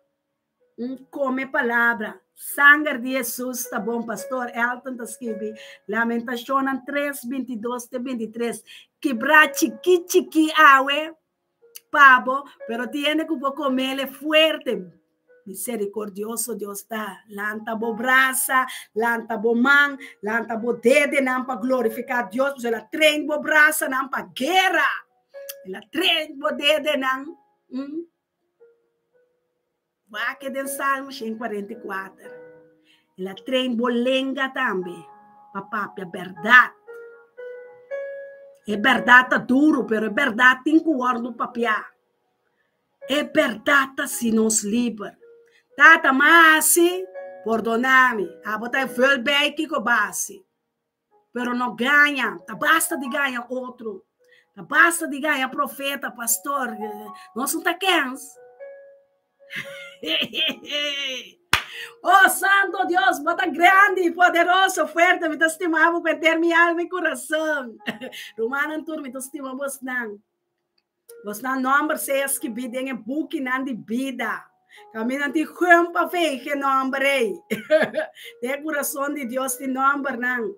S1: Un come palabra. Sanger di Jesus ta bon Pastor Elton ta skirbi Lamentacionnan 3, 22 te 23 Kibra chiki chiki awe pa bo pero tin hende ku por comele fuerte Misericordioso Dios ta lanta bo brasa lanta bo man lanta bo dedenan pa glorifica Dios pasobra el a train bo brasanan pa guera el a train bo dedenan. Wak den Salmo 144. El a train bo lenga tambe pa papia bèrdat. E bèrdat ta duru, pero e bèrdat tin ku wòrdu papiá. E bèrdat ta hasi nos liber. Tata, m'a hasi, pordoná mi. Abo ta e vul bei kiko b'a hasi. Pero no gaña, ta basta di gaña otro. Ta basta di gaña profeta, pastor. Nos no ta kens. Oh, Santo Dios, bo ta grandi, poderoso, fuerte. Mi ta stima bo ku henter mi alma i kurason. Rumannan tur, mi ta stima bosnan. Bosnan nòmber sea skibí den e bukinan di bida. Kaminda tin gum pa veeg e nòmber ei. Den e kurason di Dios tin nòmbernan.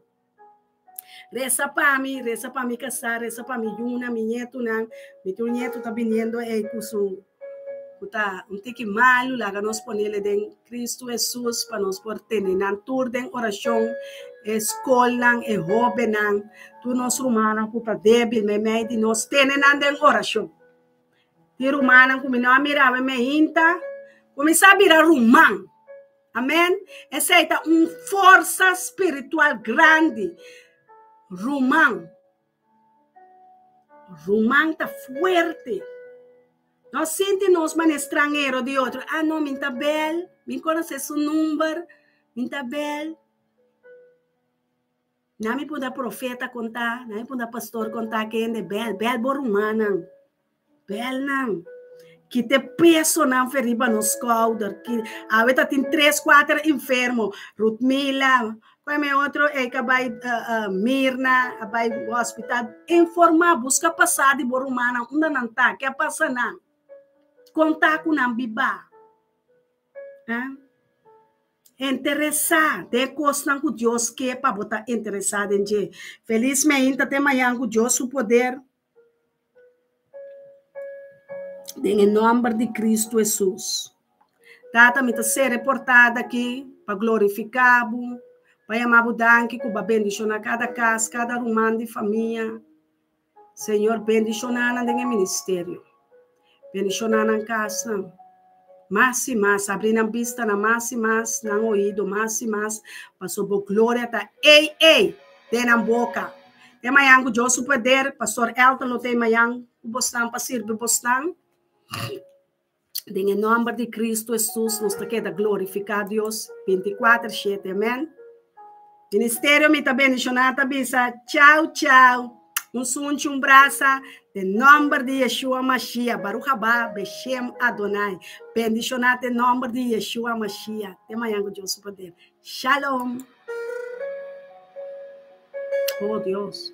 S1: Resa pa mi, resa pa mi kasá, resa pa mi yunan, mi ñetunan. Mi tin un ñetu ta biniendo ei ku su ku ta un tiki malu, laga nos ponele den Kristu Hesus pa nos por tene nan tur den orashon. E skolnan, e hóbennan, tur nos rumannan ku ta débil meimei di nos, tene nan den orashon. Tin rumannan ku mi no a mira awe meinta, kuminsá bira ruman. Amèn. Esei ta un forsa spiritual grandi. Ruman. Ruman ta fuerte. No sinti nos manera stranhero di otro. Ah no, mi ta bel, mi konosé su number, mi ta bel. Na mi puntra profeta konta, na mi puntra pastor konta kende bel, bel bo rumannan. Bel nan. Kita e pesonan fe riba nos skouder. Awe ta tin tres, kuater enfermo. Rutmila, kua e otro ei ka bai Mirna, a bai hospital. Informa, buska pasa di bo rumannan, unda nan ta, ke a pasa nan. Konta ku nan biba. Interesá den e kosnan ku Dios ke pa bo ta interesá den dje. Felis meinta te mañan ku Dios su poder. Den e nòmber di Kristu Hesus. Tata, mi ta ser e portada aki pa glorifiká bo, pa yama bo danki ku bo a bendishoná kada kas, kada ruman di famia. Señor, bendishoná nan den e ministerio. Bendishoná nan kasnan mas i mas, abri nan bistanan mas i mas, nan oido mas i mas, pasobra bo gloria ta ei ei den nan boka. Te mañan ku Dios su poder, Pastor Elton lo ta ei mañan ku bosnan pa sirbi bosnan. Den e nòmber di Kristu Hesus nos ta keda glorifiká Dios bintikuater shete. Amèn. Ministerio mi ta bendishoná ta bisa chau chau. Un sunchi un brasa den nòmber di Yeshua Mashiach. Baruch haba beshem Adonai. Bendishoná den nòmber di Yeshua Mashiach. Te mañan ku Dios su poder. Shalom. Oh Dios.